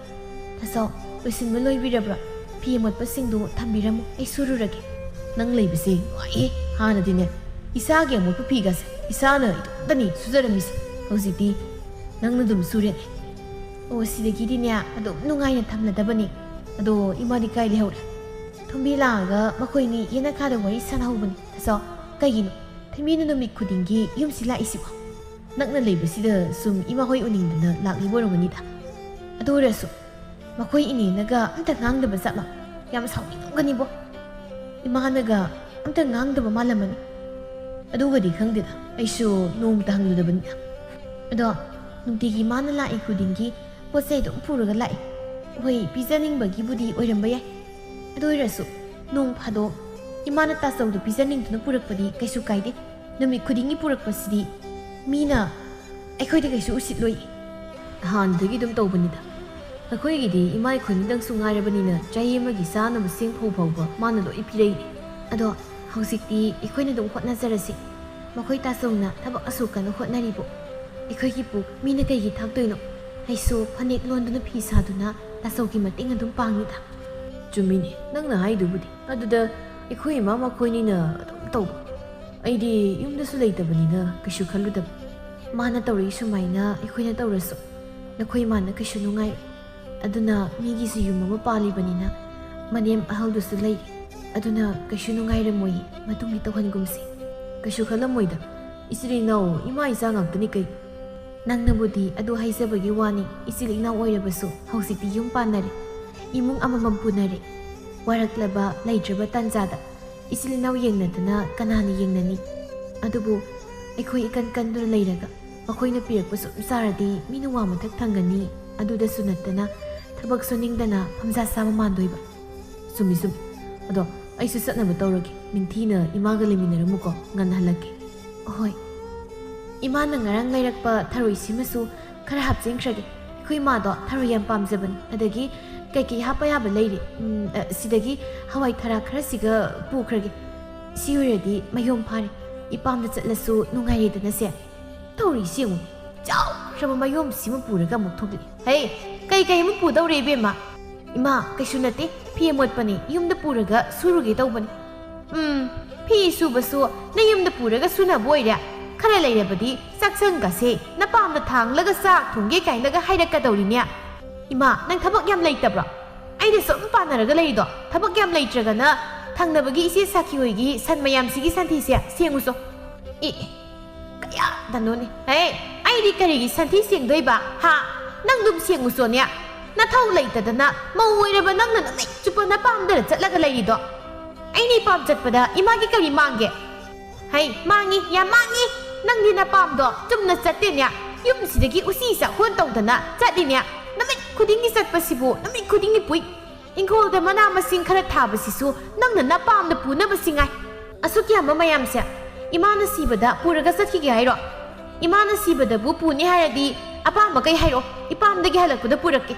"ꯇꯥꯆꯧ, ꯂꯣꯏꯁꯤꯟꯕ ꯂꯣꯏꯕꯤꯔꯕ꯭ꯔꯥ? ꯐꯤ ꯑꯃꯣꯠꯄꯁꯤꯡꯗꯨ ꯊꯝꯕꯤꯔꯝꯃꯨ, ꯑꯩ ꯁꯨꯔꯨꯔꯒꯦ"꯫ ꯅꯪ ꯂꯩꯕꯁꯦ ꯅꯨꯡꯉꯥꯏꯌꯦ꯫ ꯍꯥꯟꯅꯗꯤꯅꯦ, ꯏꯁꯥꯒꯤ ꯑꯃꯣꯠꯄ ꯐꯤꯒꯁꯦ ꯏꯁꯥꯅ ꯏꯇꯣꯝꯇꯅꯤ ꯁꯨꯖꯔꯝꯃꯤꯁꯦ꯫ ꯍꯧꯖꯤꯛꯇꯤ ꯅꯪꯅ ꯑꯗꯨꯝ ꯁꯨꯔꯦꯅꯦ꯫ ꯑꯣ, ꯁꯤꯗꯒꯤꯗꯤꯅꯦ ꯑꯗꯨꯝ ꯅꯨꯡꯉꯥꯏꯅ ꯊꯝꯂꯗꯕꯅꯤ꯫ ꯑꯗꯣ ꯏꯃꯥꯗꯤ ꯀꯥꯏ ꯂꯩꯍꯧꯔꯦ? ꯊꯣꯝꯕꯤ ꯂꯥꯛꯑꯒ ꯃꯈꯣꯏꯅꯤ ꯌꯦꯅꯈꯥꯗ ꯋꯥꯔꯤ ꯁꯥꯟꯅꯍꯧꯕꯅꯤ꯫ ꯇꯥꯆꯧ, ꯀꯩꯒꯤꯅꯣ ꯊꯣꯝꯕꯤꯅ ꯅꯨꯃꯤꯠ ꯈꯨꯗꯤꯡꯒꯤ ꯌꯨꯝꯁꯤ ꯂꯥꯛꯏꯁꯤꯕꯣ? ꯅꯛꯅ ꯂꯩꯕꯁꯤꯗ ꯁꯨꯝ ꯏꯃꯥ ꯍꯣꯏ ꯎꯅꯤꯡꯗꯅ ꯂꯥꯛꯂꯤꯕ ꯑꯣꯏꯔꯝꯒꯅꯤꯗ꯫ ꯑꯗꯨ ꯑꯣꯏꯔꯁꯨ ꯃꯈꯣꯏ ꯏꯅꯦꯅꯒ ꯑꯝꯇ ꯉꯥꯡꯗꯕ ꯖꯥꯠꯂꯣ? ꯌꯥꯝ ꯁꯥꯎꯅꯤꯡꯉꯝꯒꯅꯤꯕꯣ꯫ ꯏꯃꯥꯅꯒ ꯑꯝꯇ ꯉꯥꯡꯗꯕ ꯃꯥꯜꯂꯝꯃꯅꯤ꯫ ꯑꯗꯨꯒꯗꯤ ꯈꯪꯗꯦꯗ, ꯑꯩꯁꯨ ꯅꯣꯡꯃꯇ ꯍꯪꯂꯨꯗꯕꯅꯤꯅ꯫ ꯑꯗꯣ ꯅꯨꯡꯇꯤꯒꯤ ꯃꯥꯅ ꯂꯥꯛꯏ ꯈꯨꯗꯤꯡꯒꯤ ꯄꯣꯠ ꯆꯩ ꯑꯗꯨꯝ ꯄꯨꯔꯒ ꯂꯥꯛꯏ꯫ ꯍꯣꯏ, ꯄꯤꯖꯅꯤꯡꯕꯒꯤꯕꯨꯗꯤ ꯑꯣꯏꯔꯝꯕ ꯌꯥꯏ꯫ ꯑꯗꯨ ꯑꯣꯏꯔꯁꯨ ꯅꯣꯡ ꯐꯥꯗꯣꯛ ꯏꯃꯥꯅ ꯇꯥꯆꯧꯗ ꯄꯤꯖꯅꯤꯡꯗꯨꯅ ꯄꯨꯔꯛꯄꯗꯤ ꯀꯩꯁꯨ ꯀꯥꯏꯗꯦ꯫ ꯅꯨꯃꯤꯠ ꯈꯨꯗꯤꯡꯒꯤ ꯄꯨꯔꯛꯄꯁꯤꯗꯤ ꯃꯤꯅ ꯑꯩꯈꯣꯏꯗ ꯀꯩꯁꯨ ꯎꯁꯤꯠꯂꯣꯏ꯫ ꯍꯥꯟꯅꯗꯒꯤ ꯑꯗꯨꯝ ꯇꯧꯕꯅꯤꯗ꯫ ꯑꯩꯈꯣꯏꯒꯤꯗꯤ ꯏꯃꯥ ꯑꯩꯈꯣꯏꯅꯤꯗꯪꯁꯨ ꯉꯥꯏꯔꯕꯅꯤꯅ ꯆꯍꯤ ꯑꯃꯒꯤ ꯆꯥꯅꯕ ꯆꯦꯡ ꯐꯧ ꯐꯥꯎꯕ ꯃꯥꯅ ꯂꯣꯏ ꯄꯤꯔꯛꯏ꯫ ꯑꯗꯣ ꯍꯧꯖꯤꯛꯇꯤ ꯑꯩꯈꯣꯏꯅ ꯑꯗꯨꯝ ꯍꯣꯠꯅꯖꯔꯁꯤ꯫ ꯃꯈꯣꯏ ꯇꯥꯆꯧꯅ ꯊꯕꯛ ꯑꯁꯨꯛ ꯀꯟꯅ ꯍꯣꯠꯅꯔꯤꯕꯨ ꯑꯩꯈꯣꯏꯒꯤ ꯄꯨꯛ ꯃꯤꯅ ꯀꯩꯒꯤ ꯊꯥꯛꯇꯣꯏꯅꯣ? ꯑꯩꯁꯨ ꯐꯅꯦꯛ ꯂꯣꯟꯗꯨꯅ ꯐꯤ ꯁꯥꯗꯨꯅ ꯇꯥꯆꯧꯒꯤ ꯃꯇꯦꯡ ꯑꯗꯨꯝ ꯄꯥꯡꯉꯤꯗ꯫ ꯆꯨꯝꯃꯤꯅꯦ ꯅꯪꯅ ꯍꯥꯏꯗꯨꯕꯨꯗꯤ꯫ ꯑꯗꯨꯗ ꯑꯩꯈꯣꯏ ꯏꯃꯥ ꯃꯈꯣꯏꯅꯤꯅ ꯑꯗꯨꯝ ꯇꯧꯕ꯫ ꯑꯩꯗꯤ ꯌꯨꯝꯗꯁꯨ ꯂꯩꯇꯕꯅꯤꯅ ꯀꯩꯁꯨ ꯈꯜꯂꯨꯗꯕ꯫ ꯃꯥꯅ ꯇꯧꯔꯛꯏ ꯁꯨꯃꯥꯏꯅ ꯑꯩꯈꯣꯏꯅ ꯇꯧꯔꯁꯨ ꯅꯈꯣꯏ ꯏꯃꯥꯅ ꯀꯩꯁꯨ ꯅꯨꯡꯉꯥꯏ꯫ ꯑꯗꯨꯅ ꯃꯤꯒꯤꯁꯨ ꯌꯨꯝ ꯑꯃ ꯄꯥꯜꯂꯤꯕꯅꯤꯅ ꯃꯅꯦꯝ ꯑꯍꯜꯗꯨꯁꯨ ꯂꯩ꯫ ꯑꯗꯨꯅ ꯀꯩꯁꯨ ꯅꯨꯡꯉꯥꯏꯔꯝꯃꯣꯏ꯫ ꯃꯇꯨꯡꯗꯤ ꯇꯧꯍꯟꯒꯨꯝꯁꯤ꯫ ꯀꯩꯁꯨ ꯈꯜꯂꯝꯃꯣꯏꯗ꯫ ꯏꯆꯤꯜ ꯏꯅꯥꯎ ꯏꯃꯥ ꯏꯆꯥ ꯉꯥꯛꯇꯅꯤ ꯀꯩ꯫ ꯅꯪꯅꯕꯨꯗꯤ ꯑꯗꯨ ꯍꯥꯏꯖꯕꯒꯤ ꯋꯥꯅꯤ, ꯏꯆꯤꯜ ꯏꯅꯥꯎ ꯑꯣꯏꯔꯕꯁꯨ ꯍꯧꯖꯤꯛꯇꯤ ꯌꯨꯝ ꯄꯥꯟꯅꯔꯦ, ꯏꯃꯨꯡ ꯑꯃꯃꯝ ꯄꯨꯅꯔꯦ꯫ ꯋꯥꯔꯛꯂꯕ ꯂꯩꯇ꯭ꯔꯕ ꯇꯥꯟꯖꯥꯗ ꯏꯆꯤꯜ ꯏꯅꯥꯎ ꯌꯦꯡꯅꯗꯅ ꯀꯅꯥꯅ ꯌꯦꯡꯅꯅꯤ? ꯑꯗꯨꯕꯨ ꯑꯩꯈꯣꯏ ꯏꯀꯟ ꯀꯟꯗꯨꯅ ꯂꯩꯔꯒ ꯃꯈꯣꯏꯅ ꯄꯤꯔꯛꯄ ꯁꯨꯝ ꯆꯥꯔꯗꯤ ꯃꯤꯅ ꯋꯥ ꯃꯊꯛ ꯊꯪꯒꯅꯤ꯫ ꯑꯗꯨꯗꯁꯨ ꯅꯠꯇꯅ ꯊꯕꯛ ꯁꯨꯅꯤꯡꯗꯅ ꯐꯝꯖꯥ ꯆꯥꯕ ꯃꯥꯟꯗꯣꯏꯕ꯫ ꯆꯨꯝꯃꯤ, ꯆꯨꯝꯃꯤ꯫ ꯑꯗꯣ ꯑꯩꯁꯨ ꯆꯠꯅꯕ ꯇꯧꯔꯒꯦ꯫ ꯅꯤꯡꯊꯤꯅ ꯏꯃꯥꯒ ꯂꯩꯃꯤꯟꯅꯔꯝꯃꯨꯀꯣ, ꯉꯟꯅ ꯍꯜꯂꯛꯀꯦ꯫ ꯍꯣꯏ꯫ ꯏꯃꯥꯅ ꯉꯔꯥꯡ ꯂꯩꯔꯛꯄ ꯊꯔꯣꯏꯁꯤꯃꯁꯨ ꯈꯔ ꯍꯥꯞꯆꯤꯟꯈ꯭ꯔꯒꯦ꯫ ꯑꯩꯈꯣꯏ ꯏꯃꯥꯗꯣ ꯊꯔꯣꯏ ꯌꯥꯝ ꯄꯥꯝꯖꯕꯅꯤ꯫ ꯑꯗꯒꯤ ꯀꯩꯀꯩ ꯍꯥꯞꯄ ꯌꯥꯕ ꯂꯩꯔꯤ? ꯎꯝ, ꯑ, ꯁꯤꯗꯒꯤ ꯍꯋꯥꯏ ꯊꯔꯥꯛ ꯈꯔꯁꯤꯒ ꯄꯨꯈ꯭ꯔꯒꯦ꯫ ꯁꯤ ꯑꯣꯏꯔꯗꯤ ꯃꯌꯣꯝ ꯐꯥꯔꯦ꯫ ꯏꯄꯥꯝꯗ ꯆꯠꯂꯁꯨ ꯅꯨꯡꯉꯥꯏꯔꯦꯗꯅ ꯁꯦ꯫ ꯇꯧꯔꯤꯁꯤ ꯌꯦꯡꯉꯨ, ꯆꯥꯎꯈ꯭ꯔꯕ ꯃꯌꯣꯝꯁꯤꯃ ꯄꯨꯔꯒ ꯑꯃꯨꯛ ꯊꯣꯛꯂꯛꯏ꯫ ꯍꯦ, ꯀꯩ ꯀꯩ ꯑꯃꯨꯛ ꯄꯨꯗꯧꯔꯦ ꯏꯕꯦꯝꯃ? ꯏꯃꯥ, ꯀꯩꯁꯨ ꯅꯠꯇꯦ, ꯐꯤ ꯑꯃꯣꯠꯄꯅꯦ, ꯌꯨꯝꯗ ꯄꯨꯔꯒ ꯁꯨꯔꯨꯒꯦ ꯇꯧꯕꯅꯦ꯫ ꯎꯝ, ꯐꯤ ꯁꯨꯕꯁꯨ ꯅꯌꯨꯝꯗ ꯄꯨꯔꯒ ꯁꯨꯅꯕ ꯑꯣꯏꯔꯦ꯫ ꯈꯔ ꯂꯩꯔꯕꯗꯤ ꯆꯥꯛꯁꯪꯒꯁꯦ ꯅꯄꯥꯝꯗ ꯊꯥꯡꯂꯒ ꯆꯥꯛ ꯊꯣꯡꯒꯦ ꯀꯥꯏꯅꯒ ꯍꯥꯏꯔꯛꯀꯗꯧꯔꯤꯅꯦ꯫ ꯏꯃꯥ, ꯅꯪ ꯊꯕꯛ ꯌꯥꯝ ꯂꯩꯇꯕ꯭ꯔꯣ? ꯑꯩꯅ ꯁꯨꯝ ꯄꯥꯟꯅꯔꯒ ꯂꯩꯔꯤꯗꯣ, ꯊꯕꯛ ꯌꯥꯝ ꯂꯩꯇ꯭ꯔꯒꯅ ꯊꯪꯅꯕꯒꯤ ꯏꯆꯦ ꯁꯥꯈꯤ ꯍꯣꯏꯒꯤ ꯁꯟ ꯃꯌꯥꯝꯁꯤꯒꯤ ꯁꯟꯊꯤꯁꯦ ꯁꯦꯡꯉꯨꯆꯣ꯫ ꯑꯦ, ꯀꯌꯥꯗꯅꯣꯅꯦ? ꯍꯦ, ꯑꯩꯗꯤ ꯀꯔꯤꯒꯤ ꯁꯟꯊꯤ ꯁꯦꯡꯗꯣꯏꯕ? ꯍꯥ? ꯅꯪ ꯑꯗꯨꯝ ꯁꯦꯡꯉꯨꯆꯣꯅꯦ꯫ ꯅꯊꯧ ꯂꯩꯇꯗꯅ ꯃꯧ ꯑꯣꯏꯔꯕ ꯅꯪꯅ ꯅꯨꯃꯤꯠ ꯆꯨꯞꯄ ꯅꯄꯥꯝꯗꯔ ꯆꯠꯂꯒ ꯂꯩꯔꯤꯗꯣ꯫ ꯑꯩꯅ ꯏꯄꯥꯝ ꯆꯠꯄꯗ ꯏꯃꯥꯒꯤ ꯀꯔꯤ ꯃꯥꯡꯒꯦ? ꯍꯩ, ꯃꯥꯡꯉꯤ, ꯌꯥꯝ ꯃꯥꯡꯉꯤ꯫ ꯅꯪꯗꯤ ꯅꯄꯥꯝꯗꯣ ꯆꯨꯝꯅ ꯆꯠꯇꯦꯅꯦ꯫ ꯌꯨꯝꯁꯤꯗꯒꯤ ꯎꯆꯤ ꯆꯥꯛꯍꯣꯟ ꯇꯧꯗꯅ ꯆꯠꯂꯤꯅꯦ꯫ ꯅꯨꯃꯤꯠ ꯈꯨꯗꯤꯡꯒꯤ ꯆꯠꯄꯁꯤꯕꯨ, ꯅꯨꯃꯤꯠ ꯈꯨꯗꯤꯡꯒꯤ ꯄꯨꯏ꯫ ꯏꯪꯈꯣꯜꯗ ꯃꯅꯥ ꯃꯁꯤꯡ ꯈꯔ ꯊꯥꯕꯁꯤꯁꯨ ꯅꯪꯅ ꯅꯄꯥꯝꯗ ꯄꯨꯅꯕꯁꯤ ꯉꯥꯏ꯫ ꯑꯁꯨꯛ ꯌꯥꯝꯕ ꯃꯌꯥꯝꯁꯦ ꯏꯃꯥꯅ ꯁꯤꯕꯗ ꯄꯨꯔꯒ ꯆꯠꯈꯤꯒꯦ ꯍꯥꯏꯔꯣ? ꯏꯃꯥꯅ ꯁꯤꯕꯗꯕꯨ ꯄꯨꯅꯤ ꯍꯥꯏꯔꯗꯤ ꯑꯄꯥꯝꯕ ꯀꯩ ꯍꯥꯏꯔꯣ? ꯏꯄꯥꯝꯗꯒꯤ ꯍꯜꯂꯛꯄꯗ ꯄꯨꯔꯛꯀꯦ꯫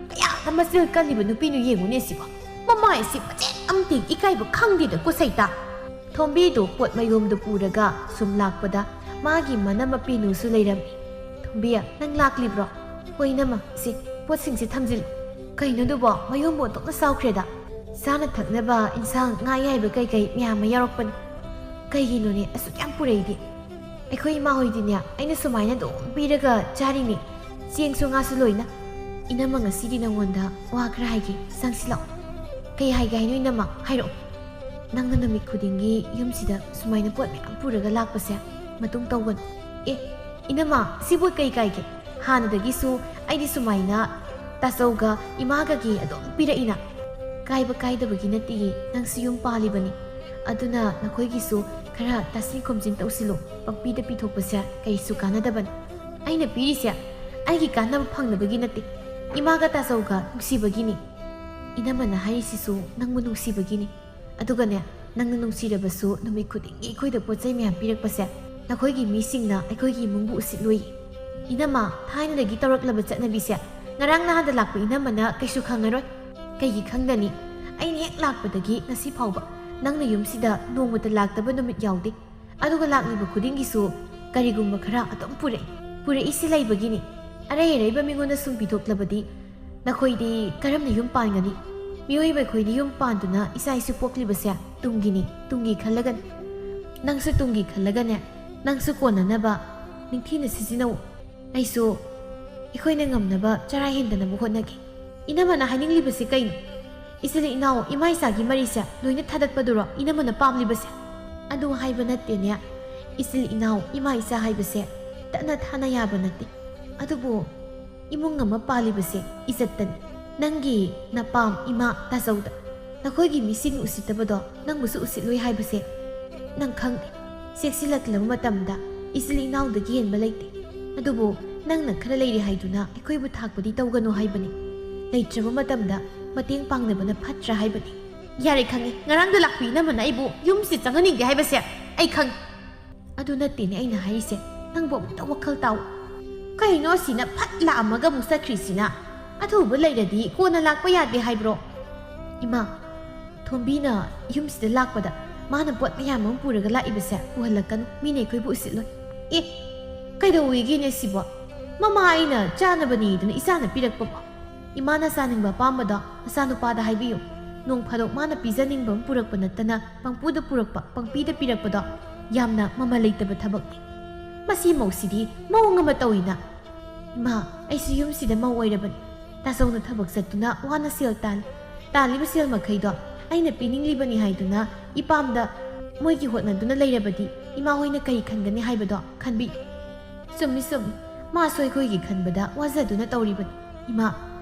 ꯀꯌꯥꯗ ꯃꯆꯤꯜ ꯀꯜꯂꯤꯕ ꯅꯨꯄꯤꯅꯣ ꯌꯦꯡꯉꯨꯅꯦ ꯁꯤꯕꯣ꯫ ꯃꯃꯥꯏ ꯑꯁꯤ ꯃꯆꯦꯠ ꯑꯃꯇ ꯏꯀꯥꯏꯕ ꯈꯪꯗꯦꯗ ꯀꯨꯁꯩꯇꯥ꯫ ꯊꯣꯝꯕꯤꯗꯨ ꯄꯣꯠ ꯃꯌꯣꯝꯗꯨ ꯄꯨꯔꯒ ꯁꯨꯝ ꯂꯥꯛꯄꯗ ꯃꯥꯒꯤ ꯃꯅꯝ ꯃꯄꯦꯅꯨꯁꯨ ꯂꯩꯔꯝꯃꯤ꯫ "ꯊꯣꯝꯕꯤ, ꯅꯪ ꯂꯥꯛꯂꯤꯕ꯭ꯔꯣ?" "ꯍꯣꯏ ꯏꯅꯝꯃ, ꯁꯤ ꯄꯣꯠꯁꯤꯡꯁꯤ ꯊꯝꯖꯤꯜꯂꯨ꯫ ꯀꯩꯅꯣꯗꯨꯕꯣ, ꯃꯌꯣꯝꯕꯨ ꯑꯣꯟꯊꯣꯛꯅ ꯆꯥꯎꯈ꯭ꯔꯦꯗ꯫ ꯆꯥꯅ ꯊꯛꯅꯕ ꯏꯟꯁꯥꯡ, ꯉꯥ ꯑꯌꯥꯏꯕ ꯀꯩꯀꯩ ꯃꯌꯥꯝ ꯑꯃ ꯌꯥꯎꯔꯛꯄꯅꯤ꯫ ꯀꯩꯒꯤꯅꯣꯅꯦ ꯑꯁꯨꯛ ꯌꯥꯝ ꯄꯨꯔꯛꯏꯗꯤ? ꯑꯩꯈꯣꯏ ꯏꯃꯥ ꯍꯣꯏꯗꯤꯅꯦ, ꯑꯩꯅ ꯁꯨꯃꯥꯏꯅ ꯑꯗꯨꯝ ꯄꯤꯔꯒ ꯆꯥꯔꯤꯅꯤ, ꯆꯦꯡꯁꯨ ꯉꯥꯁꯨ ꯂꯣꯏꯅ꯫ ꯏꯅꯝꯃ, ꯉꯁꯤꯗꯤ ꯅꯪꯉꯣꯟꯗ ꯋꯥ ꯈꯔ ꯍꯥꯏꯒꯦ, ꯆꯪꯁꯤꯜꯂꯛꯑꯣ꯫" "ꯀꯩ ꯍꯥꯏꯒꯦ ꯍꯥꯏꯅꯣ ꯏꯅꯝꯃ? ꯍꯥꯏꯔꯛꯑꯣ꯫" "ꯅꯪꯅ ꯅꯨꯃꯤꯠ ꯈꯨꯗꯤꯡꯒꯤ ꯌꯨꯝꯁꯤꯗ ꯁꯨꯃꯥꯏꯅ ꯄꯣꯠ ꯃꯌꯥꯝ ꯄꯨꯔꯒ ꯂꯥꯛꯄꯁꯦ ꯃꯇꯨꯡ ꯇꯧꯒꯅꯨ꯫" "ꯑꯦ, ꯏꯅꯝꯃ, ꯁꯤꯕꯨ ꯀꯩ ꯀꯥꯏꯒꯦ? ꯍꯥꯟꯅꯗꯒꯤꯁꯨ ꯑꯩꯗꯤ ꯁꯨꯃꯥꯏꯅ ꯇꯥꯆꯧꯒ ꯏꯃꯥꯒꯒꯤ ꯑꯗꯨꯝ ꯄꯤꯔꯛꯏꯅ꯫" "ꯀꯥꯏꯕ ꯀꯥꯏꯗꯕꯒꯤ ꯅꯠꯇꯤꯌꯦ, ꯅꯪꯁꯨ ꯌꯨꯝ ꯄꯥꯜꯂꯤꯕꯅꯤ꯫ ꯑꯗꯨꯅ ꯅꯈꯣꯏꯒꯤꯁꯨ ꯈꯔ ꯇꯥꯁꯤꯟ ꯈꯣꯝꯖꯤꯟ ꯇꯧꯁꯤꯜꯂꯨ꯫ ꯄꯪꯄꯤꯗ ꯄꯤꯊꯣꯛꯄꯁꯦ ꯀꯩꯁꯨ ꯀꯥꯟꯅꯗꯕꯅꯤ꯫ ꯑꯩꯅ ꯄꯤꯔꯤꯁꯦ ꯑꯩꯒꯤ ꯀꯥꯟꯅꯕ ꯐꯪꯅꯕꯒꯤ ꯅꯠꯇꯦ, ꯏꯃꯥꯒ ꯇꯥꯆꯧꯒ ꯅꯨꯡꯁꯤꯕꯒꯤꯅꯤ꯫ ꯏꯅꯝꯃꯅ ꯍꯥꯏꯔꯤꯁꯤꯁꯨ ꯅꯪꯕꯨ ꯅꯨꯡꯁꯤꯕꯒꯤꯅꯤ꯫ ꯑꯗꯨꯒꯅꯦ, ꯅꯪꯅ ꯅꯨꯡꯁꯤꯔꯕꯁꯨ ꯅꯨꯃꯤꯠ ꯈꯨꯗꯤꯡꯒꯤ ꯑꯩꯈꯣꯏꯗ ꯄꯣꯠ ꯆꯩ ꯃꯌꯥꯝ ꯄꯤꯔꯛꯄꯁꯦ ꯅꯈꯣꯏꯒꯤ ꯃꯤꯁꯤꯡꯅ ꯑꯩꯈꯣꯏꯒꯤ ꯏꯃꯨꯡꯕꯨ ꯎꯁꯤꯠꯂꯣꯏ꯫" "ꯏꯅꯝꯃ, ꯊꯥꯏꯅꯗꯒꯤ ꯇꯧꯔꯛꯂꯕ ꯆꯠꯅꯕꯤꯁꯦ ꯉꯔꯥꯡ ꯅꯍꯥꯟꯗ ꯂꯥꯛꯄ ꯏꯅꯝꯃꯅ ꯀꯩꯁꯨ ꯈꯪꯉꯔꯣꯏ꯫" "ꯀꯩꯒꯤ ꯈꯪꯗꯅꯤ? ꯑꯩꯅ ꯍꯦꯛ ꯂꯥꯛꯄꯗꯒꯤ ꯉꯁꯤ ꯐꯥꯎꯕ ꯅꯪꯅ ꯌꯨꯝꯁꯤꯗ ꯅꯣꯡꯃꯇ ꯂꯥꯛꯇꯕ ꯅꯨꯃꯤꯠ ꯌꯥꯎꯗꯦ꯫ ꯑꯗꯨꯒ ꯂꯥꯛꯂꯤꯕ ꯈꯨꯗꯤꯡꯒꯤꯁꯨ ꯀꯔꯤꯒꯨꯝꯕ ꯈꯔ ꯑꯗꯨꯝ ꯄꯨꯔꯛꯏ꯫ ꯄꯨꯔꯛꯏꯁꯤ ꯂꯩꯕꯒꯤꯅꯤ꯫ ꯑꯔꯩ ꯑꯔꯩꯕ ꯃꯤꯉꯣꯟꯗ ꯁꯨꯝ ꯄꯤꯊꯣꯛꯂꯕꯗꯤ ꯅꯈꯣꯏꯗꯤ ꯀꯔꯝꯅ ꯌꯨꯝ ꯄꯥꯟꯒꯅꯤ? ꯃꯤꯑꯣꯏꯕ ꯑꯩꯈꯣꯏꯅ ꯌꯨꯝ ꯄꯥꯟꯗꯨꯅ ꯏꯆꯥ ꯏꯁꯨ ꯄꯣꯛꯂꯤꯕꯁꯦ ꯇꯨꯡꯒꯤꯅꯤ, ꯇꯨꯡꯒꯤ ꯈꯜꯂꯒꯅꯤ꯫ ꯅꯪꯁꯨ ꯇꯨꯡꯒꯤ ꯈꯜꯂꯒꯅꯦ, ꯅꯪꯁꯨ ꯀꯣꯟꯅꯅꯕ ꯅꯤꯡꯊꯤꯅ ꯁꯤꯖꯤꯟꯅꯧ꯫ ꯑꯩꯁꯨ ꯑꯩꯈꯣꯏꯅ ꯉꯝꯅꯕ ꯆꯔꯥ ꯍꯦꯟꯗꯅꯕ ꯍꯣꯠꯅꯒꯦ꯫ ꯏꯅꯝꯃꯅ ꯍꯥꯏꯅꯤꯡꯂꯤꯕꯁꯤ ꯀꯩꯅꯣ? ꯏꯆꯤꯜ ꯏꯅꯥꯎ ꯏꯃꯥ ꯏꯆꯥꯒꯤ ꯃꯔꯤꯁꯦ ꯂꯣꯏꯅ ꯊꯥꯗꯠꯄꯗꯨꯔꯣ ꯏꯅꯝꯃꯅ ꯄꯥꯝꯂꯤꯕꯁꯦ? ꯑꯗꯨ ꯍꯥꯏꯕ ꯅꯠꯇꯦꯅꯦ꯫ ꯏꯆꯤꯜ ꯏꯅꯥꯎ ꯏꯃꯥ ꯏꯆꯥ ꯍꯥꯏꯕꯁꯦ ꯇꯠꯅ ꯊꯥꯅ ꯌꯥꯕ ꯅꯠꯇꯦ꯫ ꯑꯗꯨꯕꯨ ꯏꯃꯨꯡ ꯑꯃ ꯄꯥꯜꯂꯤꯕꯁꯦ ꯏꯖꯠꯇꯅꯤ꯫ ꯅꯪꯒꯤ ꯅꯄꯥꯝ ꯏꯃꯥ ꯇꯥꯖꯧꯗ ꯅꯈꯣꯏꯒꯤ ꯃꯤꯁꯤꯡ ꯎꯁꯤꯠꯇꯕꯗꯣ ꯅꯪꯕꯨꯁꯨ ꯎꯁꯤꯠꯂꯣꯏ ꯍꯥꯏꯕꯁꯦ ꯅꯪ ꯈꯪꯗꯦ꯫ ꯆꯦꯛꯁꯤꯜꯂꯛꯂꯕ ꯃꯇꯝꯗ ꯏꯆꯤꯜ ꯏꯅꯥꯎꯗꯒꯤ ꯍꯦꯟꯕ ꯂꯩꯇꯦ꯫ ꯑꯗꯨꯕꯨ ꯅꯪꯅ ꯈꯔ ꯂꯩꯔꯤ ꯍꯥꯏꯗꯨꯅ ꯑꯩꯈꯣꯏꯕꯨ ꯊꯥꯛꯄꯗꯤ ꯇꯧꯒꯅꯨ ꯍꯥꯏꯕꯅꯤ꯫ ꯂꯩꯇ꯭ꯔꯕ ꯃꯇꯝꯗ ꯃꯇꯦꯡ ꯄꯥꯡꯅꯕꯅ ꯐꯠꯇ꯭ꯔꯥ ꯍꯥꯏꯕꯅꯤ꯫ ꯌꯥꯔꯦ, ꯈꯪꯉꯦ꯫ ꯉꯔꯥꯡꯗ ꯂꯥꯛꯄꯤ ꯏꯅꯝꯃꯅ ꯑꯩꯕꯨ ꯌꯨꯝꯁꯤ ꯆꯪꯍꯟꯅꯤꯡꯗꯦ ꯍꯥꯏꯕꯁꯦ ꯑꯩ ꯈꯪꯉꯦ꯫ ꯑꯗꯨ ꯅꯠꯇꯦꯅꯦ ꯑꯩꯅ ꯍꯥꯏꯔꯤꯁꯦ, ꯅꯪꯕꯨ ꯑꯃꯨꯛꯇ ꯋꯥꯈꯜ ꯇꯥꯎ꯫ ꯀꯩꯅꯣ ꯑꯁꯤꯅ ꯐꯠ ꯂꯥꯛꯑꯝꯃꯒ ꯑꯃꯨꯛ ꯆꯠꯈ꯭ꯔꯤꯁꯤꯅ? ꯑꯊꯨꯕ ꯂꯩꯔꯗꯤ ꯀꯣꯟꯅ ꯂꯥꯛꯄ ꯌꯥꯗꯦ ꯍꯥꯏꯕ꯭ꯔꯣ? ꯏꯃꯥ, ꯊꯣꯝꯕꯤꯅ ꯌꯨꯝꯁꯤꯗ ꯂꯥꯛꯄꯗ ꯃꯥꯅ ꯄꯣꯠ ꯃꯌꯥꯝ ꯑꯃ ꯄꯨꯔꯒ ꯂꯥꯛꯏꯕꯁꯦ ꯎꯍꯜꯂꯛꯀꯅꯨ, ꯃꯤꯅ ꯑꯩꯈꯣꯏꯕꯨ ꯎꯁꯤꯠꯂꯣꯏ꯫ ꯑꯦ, ꯀꯩꯗꯧꯋꯦꯒꯦꯅꯦ ꯁꯤꯕꯣ? ꯃꯃꯥ ꯑꯩꯅ ꯆꯥꯅꯕꯅꯦꯗꯅ ꯏꯆꯥꯅ ꯄꯤꯔꯛꯄꯕꯣ? ꯏꯃꯥꯅ ꯆꯥꯅꯤꯡꯕ ꯑꯄꯥꯝꯕꯗꯣ ꯃꯆꯥꯅꯨꯄꯥꯗ ꯍꯥꯏꯕꯤꯌꯨ꯫ ꯅꯣꯡ ꯐꯥꯗꯣꯛ ꯃꯥꯅ ꯄꯤꯖꯅꯤꯡꯕ ꯑꯃ ꯄꯨꯔꯛꯄ ꯅꯠꯇꯅ ꯄꯪꯄꯨꯗ ꯄꯨꯔꯛꯄ, ꯄꯪꯄꯤꯗ ꯄꯤꯔꯛꯄꯗꯣ ꯌꯥꯝꯅ ꯃꯃꯜ ꯂꯩꯇꯕ ꯊꯕꯛꯅꯤ꯫ ꯃꯁꯤ ꯃꯧꯁꯤꯗꯤ ꯃꯑꯣꯡ ꯑꯃ ꯇꯧꯏꯅ꯫ ꯏꯃꯥ, ꯑꯩꯁꯨ ꯌꯨꯝꯁꯤꯗ ꯃꯧ ꯑꯣꯏꯔꯕꯅꯤ꯫ ꯇꯥꯆꯧꯅ ꯊꯕꯛ ꯆꯠꯇꯨꯅ ꯋꯥꯅ ꯁꯦꯜ ꯇꯥꯜꯂꯤ꯫ ꯇꯥꯜꯂꯤꯕ ꯁꯦꯜ ꯃꯈꯩꯗꯣ ꯑꯩꯅ ꯄꯤꯅꯤꯡꯂꯤꯕꯅꯤ ꯍꯥꯏꯗꯨꯅ ꯏꯄꯥꯝꯗ ꯃꯣꯏꯒꯤ ꯍꯣꯠꯅꯗꯨꯅ ꯂꯩꯔꯕꯗꯤ ꯏꯃꯥ ꯍꯣꯏꯅ ꯀꯔꯤ ꯈꯟꯒꯅꯤ ꯍꯥꯏꯕꯗꯣ ꯈꯟꯕꯤ꯫ ꯆꯨꯝꯃꯤ, ꯆꯨꯝꯃꯤ꯫ ꯃꯥꯁꯨ ꯑꯩꯈꯣꯏꯒꯤ ꯈꯟꯕꯗ ꯋꯥꯖꯗꯨꯅ ꯇꯧꯔꯤꯕꯅꯤ꯫ ꯏꯃꯥ,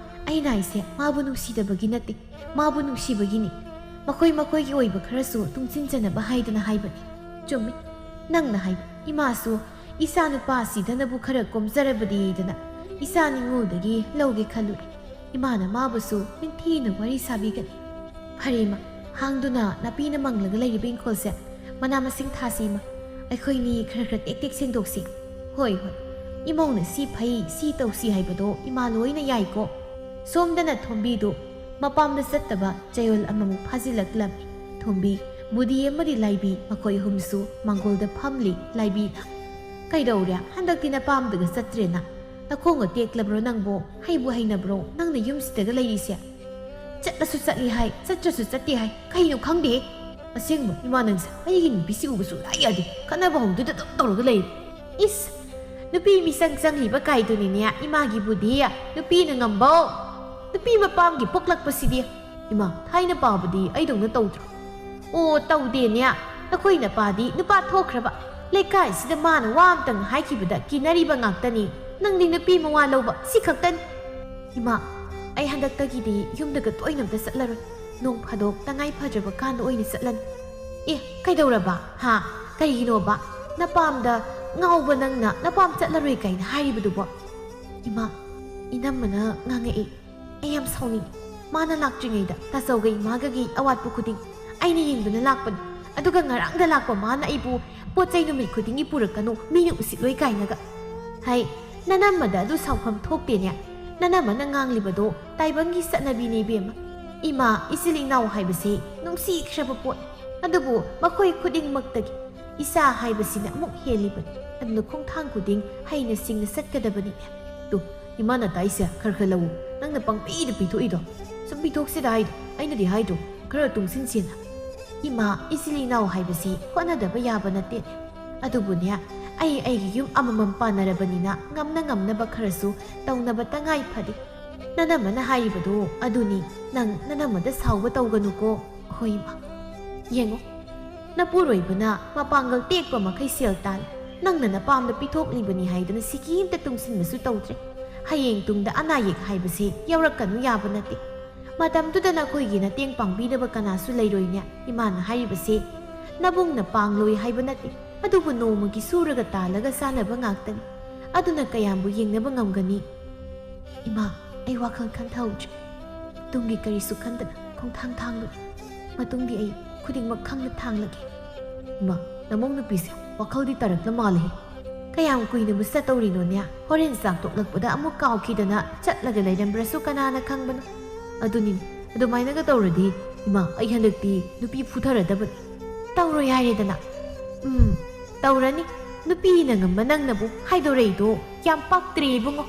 ꯑꯩꯅ ꯍꯥꯏꯁꯦ ꯃꯥꯕꯨ ꯅꯨꯡꯁꯤꯗꯕꯒꯤ ꯅꯠꯇꯦ, ꯃꯥꯕꯨ ꯅꯨꯡꯁꯤꯕꯒꯤꯅꯤ꯫ ꯃꯈꯣꯏ ꯃꯈꯣꯏꯒꯤ ꯑꯣꯏꯕ ꯈꯔꯁꯨ ꯇꯨꯡꯁꯤꯟꯖꯅꯕ ꯍꯥꯏꯗꯨꯅ ꯍꯥꯏꯕꯅꯤ꯫ ꯆꯨꯝꯃꯤ, ꯅꯪꯅ ꯍꯥꯏꯕ꯫ ꯏꯃꯥꯁꯨ ꯏꯆꯥ ꯅꯨꯄꯥ ꯑꯁꯤꯗꯅꯕꯨ ꯈꯔ ꯀꯣꯝꯖꯔꯕꯗꯤꯗꯅ ꯏꯆꯥ ꯅꯤꯉꯣꯜꯗꯒꯤ ꯂꯧꯒꯦ ꯈꯜꯂꯨꯔꯦ꯫ ꯏꯃꯥꯅ ꯃꯥꯕꯨꯁꯨ ꯅꯤꯡꯊꯤꯅ ꯋꯥꯔꯤ ꯁꯥꯕꯤꯒꯅꯤ꯫ ꯐꯔꯦ ꯏꯃꯥ, ꯍꯥꯡꯗꯨꯅ ꯅꯥꯄꯤꯅ ꯃꯪꯂꯒ ꯂꯩꯔꯤꯕ ꯏꯪꯈꯣꯜꯁꯦ ꯃꯅꯥ ꯃꯁꯤꯡ ꯊꯥꯁꯤ ꯏꯃꯥ꯫ ꯑꯩꯈꯣꯏꯅꯤ ꯈꯔ ꯈꯔ ꯇꯦꯛ ꯇꯦꯛ ꯁꯦꯡꯗꯣꯛꯁꯤ꯫ ꯍꯣꯏ, ꯍꯣꯏ꯫ ꯏꯃꯧꯅ ꯁꯤ ꯐꯩ, ꯁꯤ ꯇꯧꯁꯤ ꯍꯥꯏꯕꯗꯣ ꯏꯃꯥ ꯂꯣꯏꯅ ꯌꯥꯏꯀꯣ꯫ ꯁꯣꯝꯗꯅ ꯊꯣꯝꯕꯤꯗꯨ ꯃꯄꯥꯝꯗ ꯆꯠꯇꯕ ꯆꯌꯣꯜ ꯑꯃꯃꯨꯛ ꯐꯥꯖꯤꯜꯂꯛꯂꯝꯃꯤ꯫ ꯊꯣꯝꯕꯤ, ꯕꯨꯗꯤ ꯑꯃꯗꯤ ꯂꯥꯏꯕꯤ ꯃꯈꯣꯏ ꯑꯍꯨꯝꯁꯨ ꯃꯥꯡꯒꯣꯜꯗ ꯐꯝꯂꯤ꯫ ꯂꯥꯏꯕꯤꯅ, "ꯀꯩꯗꯧꯔꯦ? ꯍꯟꯗꯛꯇꯤ ꯅꯄꯥꯝꯗꯒ ꯆꯠꯇ꯭ꯔꯦꯅ? ꯅꯈꯣꯡꯒ ꯇꯦꯛꯂꯕ꯭ꯔꯣ ꯅꯪꯕꯣ? ꯍꯩꯕꯨ ꯍꯩꯅꯕ꯭ꯔꯣ ꯅꯪꯅ ꯌꯨꯝꯁꯤꯗꯒ ꯂꯩꯔꯤꯁꯦ?" ꯆꯠꯂꯁꯨ ꯆꯠꯂꯤ ꯍꯥꯏ, ꯆꯠꯇ꯭ꯔꯁꯨ ꯆꯠꯇꯦ ꯍꯥꯏ, ꯀꯩꯅꯣ ꯈꯪꯗꯦ꯫ ꯑꯁꯦꯡꯕ, ꯏꯃꯥ ꯅꯪꯁꯦ ꯑꯩꯒꯤ ꯅꯨꯄꯤꯁꯤ ꯎꯕ ꯁꯨꯡꯌꯥ ꯌꯥꯗꯦ꯫ ꯈꯠꯅꯕ ꯍꯧꯗꯨꯗ ꯑꯗꯨꯝ ꯇꯧꯔꯒ ꯂꯩꯔꯦ꯫ ꯏꯁ, ꯅꯨꯄꯤ ꯃꯤꯆꯪ ꯆꯪꯂꯤꯕ ꯀꯥꯏꯗꯨꯅꯤꯅꯦ ꯏꯃꯥꯒꯤꯕꯨꯗꯤ꯫ ꯅꯨꯄꯤꯅ ꯉꯝꯕꯧ꯫ ꯅꯨꯄꯤ ꯃꯄꯥꯝꯒꯤ ꯄꯣꯛꯂꯛꯄꯁꯤꯗꯤ꯫ ꯏꯃꯥ, ꯊꯥꯏꯅ ꯄꯥꯕꯗꯤ ꯑꯩꯗꯧꯅ ꯇꯧꯗ꯭ꯔꯣ? ꯑꯣ, ꯇꯧꯗꯦꯅꯦ꯫ ꯅꯈꯣꯏ ꯅꯄꯥꯗꯤ ꯅꯨꯄꯥ ꯊꯣꯛꯈ꯭ꯔꯕ꯫ ꯂꯩꯀꯥꯏꯁꯤꯗ ꯃꯥꯅ ꯋꯥ ꯑꯝꯇꯪ ꯍꯥꯏꯈꯤꯕꯗ ꯀꯤꯅꯔꯤꯕ ꯉꯥꯛꯇꯅꯤ꯫ ꯅꯪꯗꯤ ꯅꯨꯄꯤ ꯃꯋꯥ ꯂꯧꯕ ꯁꯤ ꯈꯛꯇꯅꯤ꯫ ꯏꯃꯥ, ꯑꯩ ꯍꯟꯗꯛꯇꯒꯤꯗꯤ ꯌꯨꯝꯗꯒ ꯇꯣꯏꯅ ꯑꯝꯇ ꯆꯠꯂꯔꯣꯏ꯫ ꯅꯣꯡ ꯐꯥꯗꯣꯛ ꯇꯉꯥꯏ ꯐꯗ꯭ꯔꯕ ꯀꯥꯟꯗ ꯑꯣꯏꯅ ꯆꯠꯂꯅꯤ꯫ ꯑꯦ, ꯀꯩꯗꯧꯔꯕ? ꯍꯥ? ꯀꯔꯤꯒꯤꯅꯣꯕ? ꯅꯄꯥꯝꯗ ꯉꯥꯎꯕ ꯅꯪꯅ ꯅꯄꯥꯝ ꯆꯠꯂꯔꯣꯏ ꯀꯥꯏꯅ ꯍꯥꯏꯔꯤꯕꯗꯨꯕꯣ? ꯏꯃꯥ, ꯏꯅꯝꯃꯅ ꯉꯥꯡꯉꯛꯏ꯫ ꯑꯩ ꯌꯥꯝ ꯁꯥꯎꯅꯤꯡꯉꯤ꯫ ꯃꯥꯅ ꯂꯥꯛꯇ꯭ꯔꯤꯉꯩꯗ ꯇꯥꯆꯧꯒ ꯏꯃꯥꯒꯒꯤ ꯑꯋꯥꯠꯄ ꯈꯨꯗꯤꯡ ꯑꯩꯅ ꯌꯦꯡꯗꯨꯅ ꯂꯥꯛꯄꯅꯤ꯫ ꯑꯗꯨꯒ ꯉꯔꯥꯡꯗ ꯂꯥꯛꯄ ꯃꯥꯅ ꯑꯩꯕꯨ ꯄꯣꯠ ꯆꯩ ꯅꯨꯃꯤꯠ ꯈꯨꯗꯤꯡꯒꯤ ꯄꯨꯔꯛꯀꯅꯨ, ꯃꯤꯅ ꯎꯁꯤꯠꯂꯣꯏ ꯀꯥꯏꯅꯒ꯫ ꯍꯩ, ꯅꯅꯝꯃꯗ ꯑꯗꯨ ꯁꯥꯎꯐꯝ ꯊꯣꯛꯇꯦꯅꯦ꯫ ꯅꯅꯝꯃꯅ ꯉꯥꯡꯂꯤꯕꯗꯣ ꯇꯥꯏꯕꯪꯒꯤ ꯆꯠꯅꯕꯤꯅꯦ ꯏꯕꯦꯝꯃ꯫ ꯏꯃꯥ, ꯏꯆꯤꯜ ꯏꯅꯥꯎ ꯍꯥꯏꯕꯁꯤ ꯅꯨꯡꯁꯤꯈ꯭ꯔꯕ ꯄꯣꯠꯅꯤ꯫ ꯑꯗꯨꯕꯨ ꯃꯈꯣꯏ ꯈꯨꯗꯤꯡꯃꯛꯇꯒꯤ ꯏꯆꯥ ꯍꯥꯏꯕꯁꯤꯅ ꯑꯃꯨꯛ ꯍꯦꯜꯂꯤꯕꯅꯤ꯫ ꯑꯗꯨꯅ ꯈꯣꯡꯊꯥꯡ ꯈꯨꯗꯤꯡ ꯍꯩꯅ ꯁꯤꯡꯅ ꯆꯠꯀꯗꯕꯅꯤꯅꯦ꯫ ꯇꯨ, ꯏꯃꯥꯅ ꯇꯥꯏꯁꯦ ꯈꯔ ꯈꯔ ꯂꯧꯎ꯫ ꯅꯪꯅ ꯄꯪꯄꯤꯗ ꯄꯤꯊꯣꯛꯏꯗꯣ꯫ ꯁꯨꯝ ꯄꯤꯊꯣꯛꯁꯤꯗ ꯍꯥꯏꯗꯣ꯫ ꯑꯩꯅꯗꯤ ꯍꯥꯏꯗ꯭ꯔꯣ, ꯈꯔ ꯇꯨꯡꯁꯤꯟꯁꯦꯅ꯫ ꯏꯃꯥ, ꯏꯆꯤꯜ ꯏꯅꯥꯎ ꯍꯥꯏꯕꯁꯤ ꯍꯣꯠꯅꯗꯕ ꯌꯥꯕ ꯅꯠꯇꯦꯅꯦ꯫ ꯑꯗꯨꯕꯨꯅꯦ, ꯑꯩ ꯑꯩꯒꯤ ꯌꯨꯝ ꯑꯃꯃꯝ ꯄꯥꯟꯅꯔꯕꯅꯤꯅ ꯉꯝꯅ ꯉꯝꯅꯕ ꯈꯔꯁꯨ ꯇꯧꯅꯕ ꯇꯉꯥꯏ ꯐꯔꯦ꯫ ꯅꯅꯝꯃꯅ ꯍꯥꯏꯔꯤꯕꯗꯨ ꯑꯗꯨꯅꯤ꯫ ꯅꯪ ꯅꯅꯝꯃꯗ ꯁꯥꯎꯕ ꯇꯧꯒꯅꯨꯀꯣ꯫ ꯍꯣꯏ, ꯏꯃꯥ꯫ ꯌꯦꯡꯉꯣ, ꯅꯄꯨꯔꯣꯏꯕꯅ ꯃꯄꯥꯡꯒꯜ ꯇꯦꯛꯄ ꯃꯈꯩ ꯁꯦꯜ ꯇꯥꯜꯂꯤ꯫ ꯅꯪꯅ ꯅꯄꯥꯝꯗ ꯄꯤꯊꯣꯛꯂꯤꯕꯅꯤ ꯍꯥꯏꯗꯨꯅ ꯁꯤꯀꯤ ꯑꯝꯇ ꯇꯨꯡꯁꯤꯟꯕꯁꯨ ꯇꯧꯗ꯭ꯔꯦ꯫ ꯍꯌꯦꯡ ꯇꯨꯡꯗ ꯑꯅꯥ ꯑꯌꯦꯛ ꯍꯥꯏꯕꯁꯦ ꯌꯥꯎꯔꯛꯀꯅꯨ ꯌꯥꯕ ꯅꯠꯇꯦ꯫ ꯃꯇꯝꯗꯨꯗ ꯅꯈꯣꯏꯒꯤ ꯅꯇꯦꯡ ꯄꯥꯡꯕꯤꯅꯕ ꯀꯅꯥꯁꯨ ꯂꯩꯔꯣꯏꯅꯦ꯫ ꯏꯃꯥꯅ ꯍꯥꯏꯔꯤꯕꯁꯦ ꯅꯕꯨꯡꯅ ꯄꯥꯡꯂꯣꯏ ꯍꯥꯏꯕ ꯅꯠꯇꯦ꯫ ꯑꯗꯨꯕꯨ ꯅꯣꯡꯃꯒꯤ ꯁꯨꯔꯒ ꯇꯥꯜꯂꯒ ꯆꯥꯅꯕ ꯉꯥꯛꯇꯅꯤ꯫ ꯑꯗꯨꯅ ꯀꯌꯥꯝꯕꯨ ꯌꯦꯡꯅꯕ ꯉꯝꯒꯅꯤ? ꯏꯃꯥ, ꯑꯩ ꯋꯥꯈꯜ ꯈꯟꯊꯍꯧꯗ꯭ꯔꯤ꯫ ꯇꯨꯡꯒꯤ ꯀꯔꯤꯁꯨ ꯈꯟꯗꯅ ꯈꯣꯡꯊꯥꯡ ꯊꯥꯡꯂꯨꯔꯦ꯫ ꯃꯇꯨꯡꯒꯤ ꯑꯩ ꯈꯨꯗꯤꯡꯃꯛ ꯈꯪꯅ ꯊꯥꯡꯂꯒꯦ꯫ ꯏꯃꯥ, ꯅꯃꯧ ꯅꯨꯄꯤꯁꯦ ꯋꯥꯈꯜꯗꯤ ꯇꯥꯔꯛꯅ ꯃꯥꯜꯂꯦꯍꯦ꯫ ꯀꯌꯥꯝ ꯀꯨꯏꯅꯕꯨ ꯆꯠꯇꯧꯔꯤꯅꯣꯅꯦ? ꯍꯣꯔꯦꯟ ꯆꯥꯛ ꯇꯣꯛꯂꯛꯄꯗ ꯑꯃꯨꯛ ꯀꯥꯎꯈꯤꯗꯅ ꯆꯠꯂꯒ ꯂꯩꯔꯝꯕ꯭ꯔꯁꯨ ꯀꯅꯥꯅ ꯈꯪꯕꯅꯣ? ꯑꯗꯨꯅꯤꯅꯦ, ꯑꯗꯨꯃꯥꯏꯅꯒ ꯇꯧꯔꯗꯤ, ꯏꯃꯥ, ꯑꯩ ꯍꯟꯗꯛꯇꯤ ꯅꯨꯄꯤ ꯐꯨꯊꯔꯗꯕꯅꯤ꯫ ꯇꯧꯔꯣꯏ ꯍꯥꯏꯔꯦꯗꯅ꯫ ꯎꯝ, ꯇꯧꯔꯅꯤ꯫ ꯅꯨꯄꯤꯅ ꯉꯝꯕ ꯅꯪꯅꯕꯨ ꯍꯥꯏꯗꯣꯔꯛꯏꯗꯣ ꯌꯥꯝ ꯄꯛꯇ꯭ꯔꯦ ꯏꯕꯨꯡꯉꯣ꯫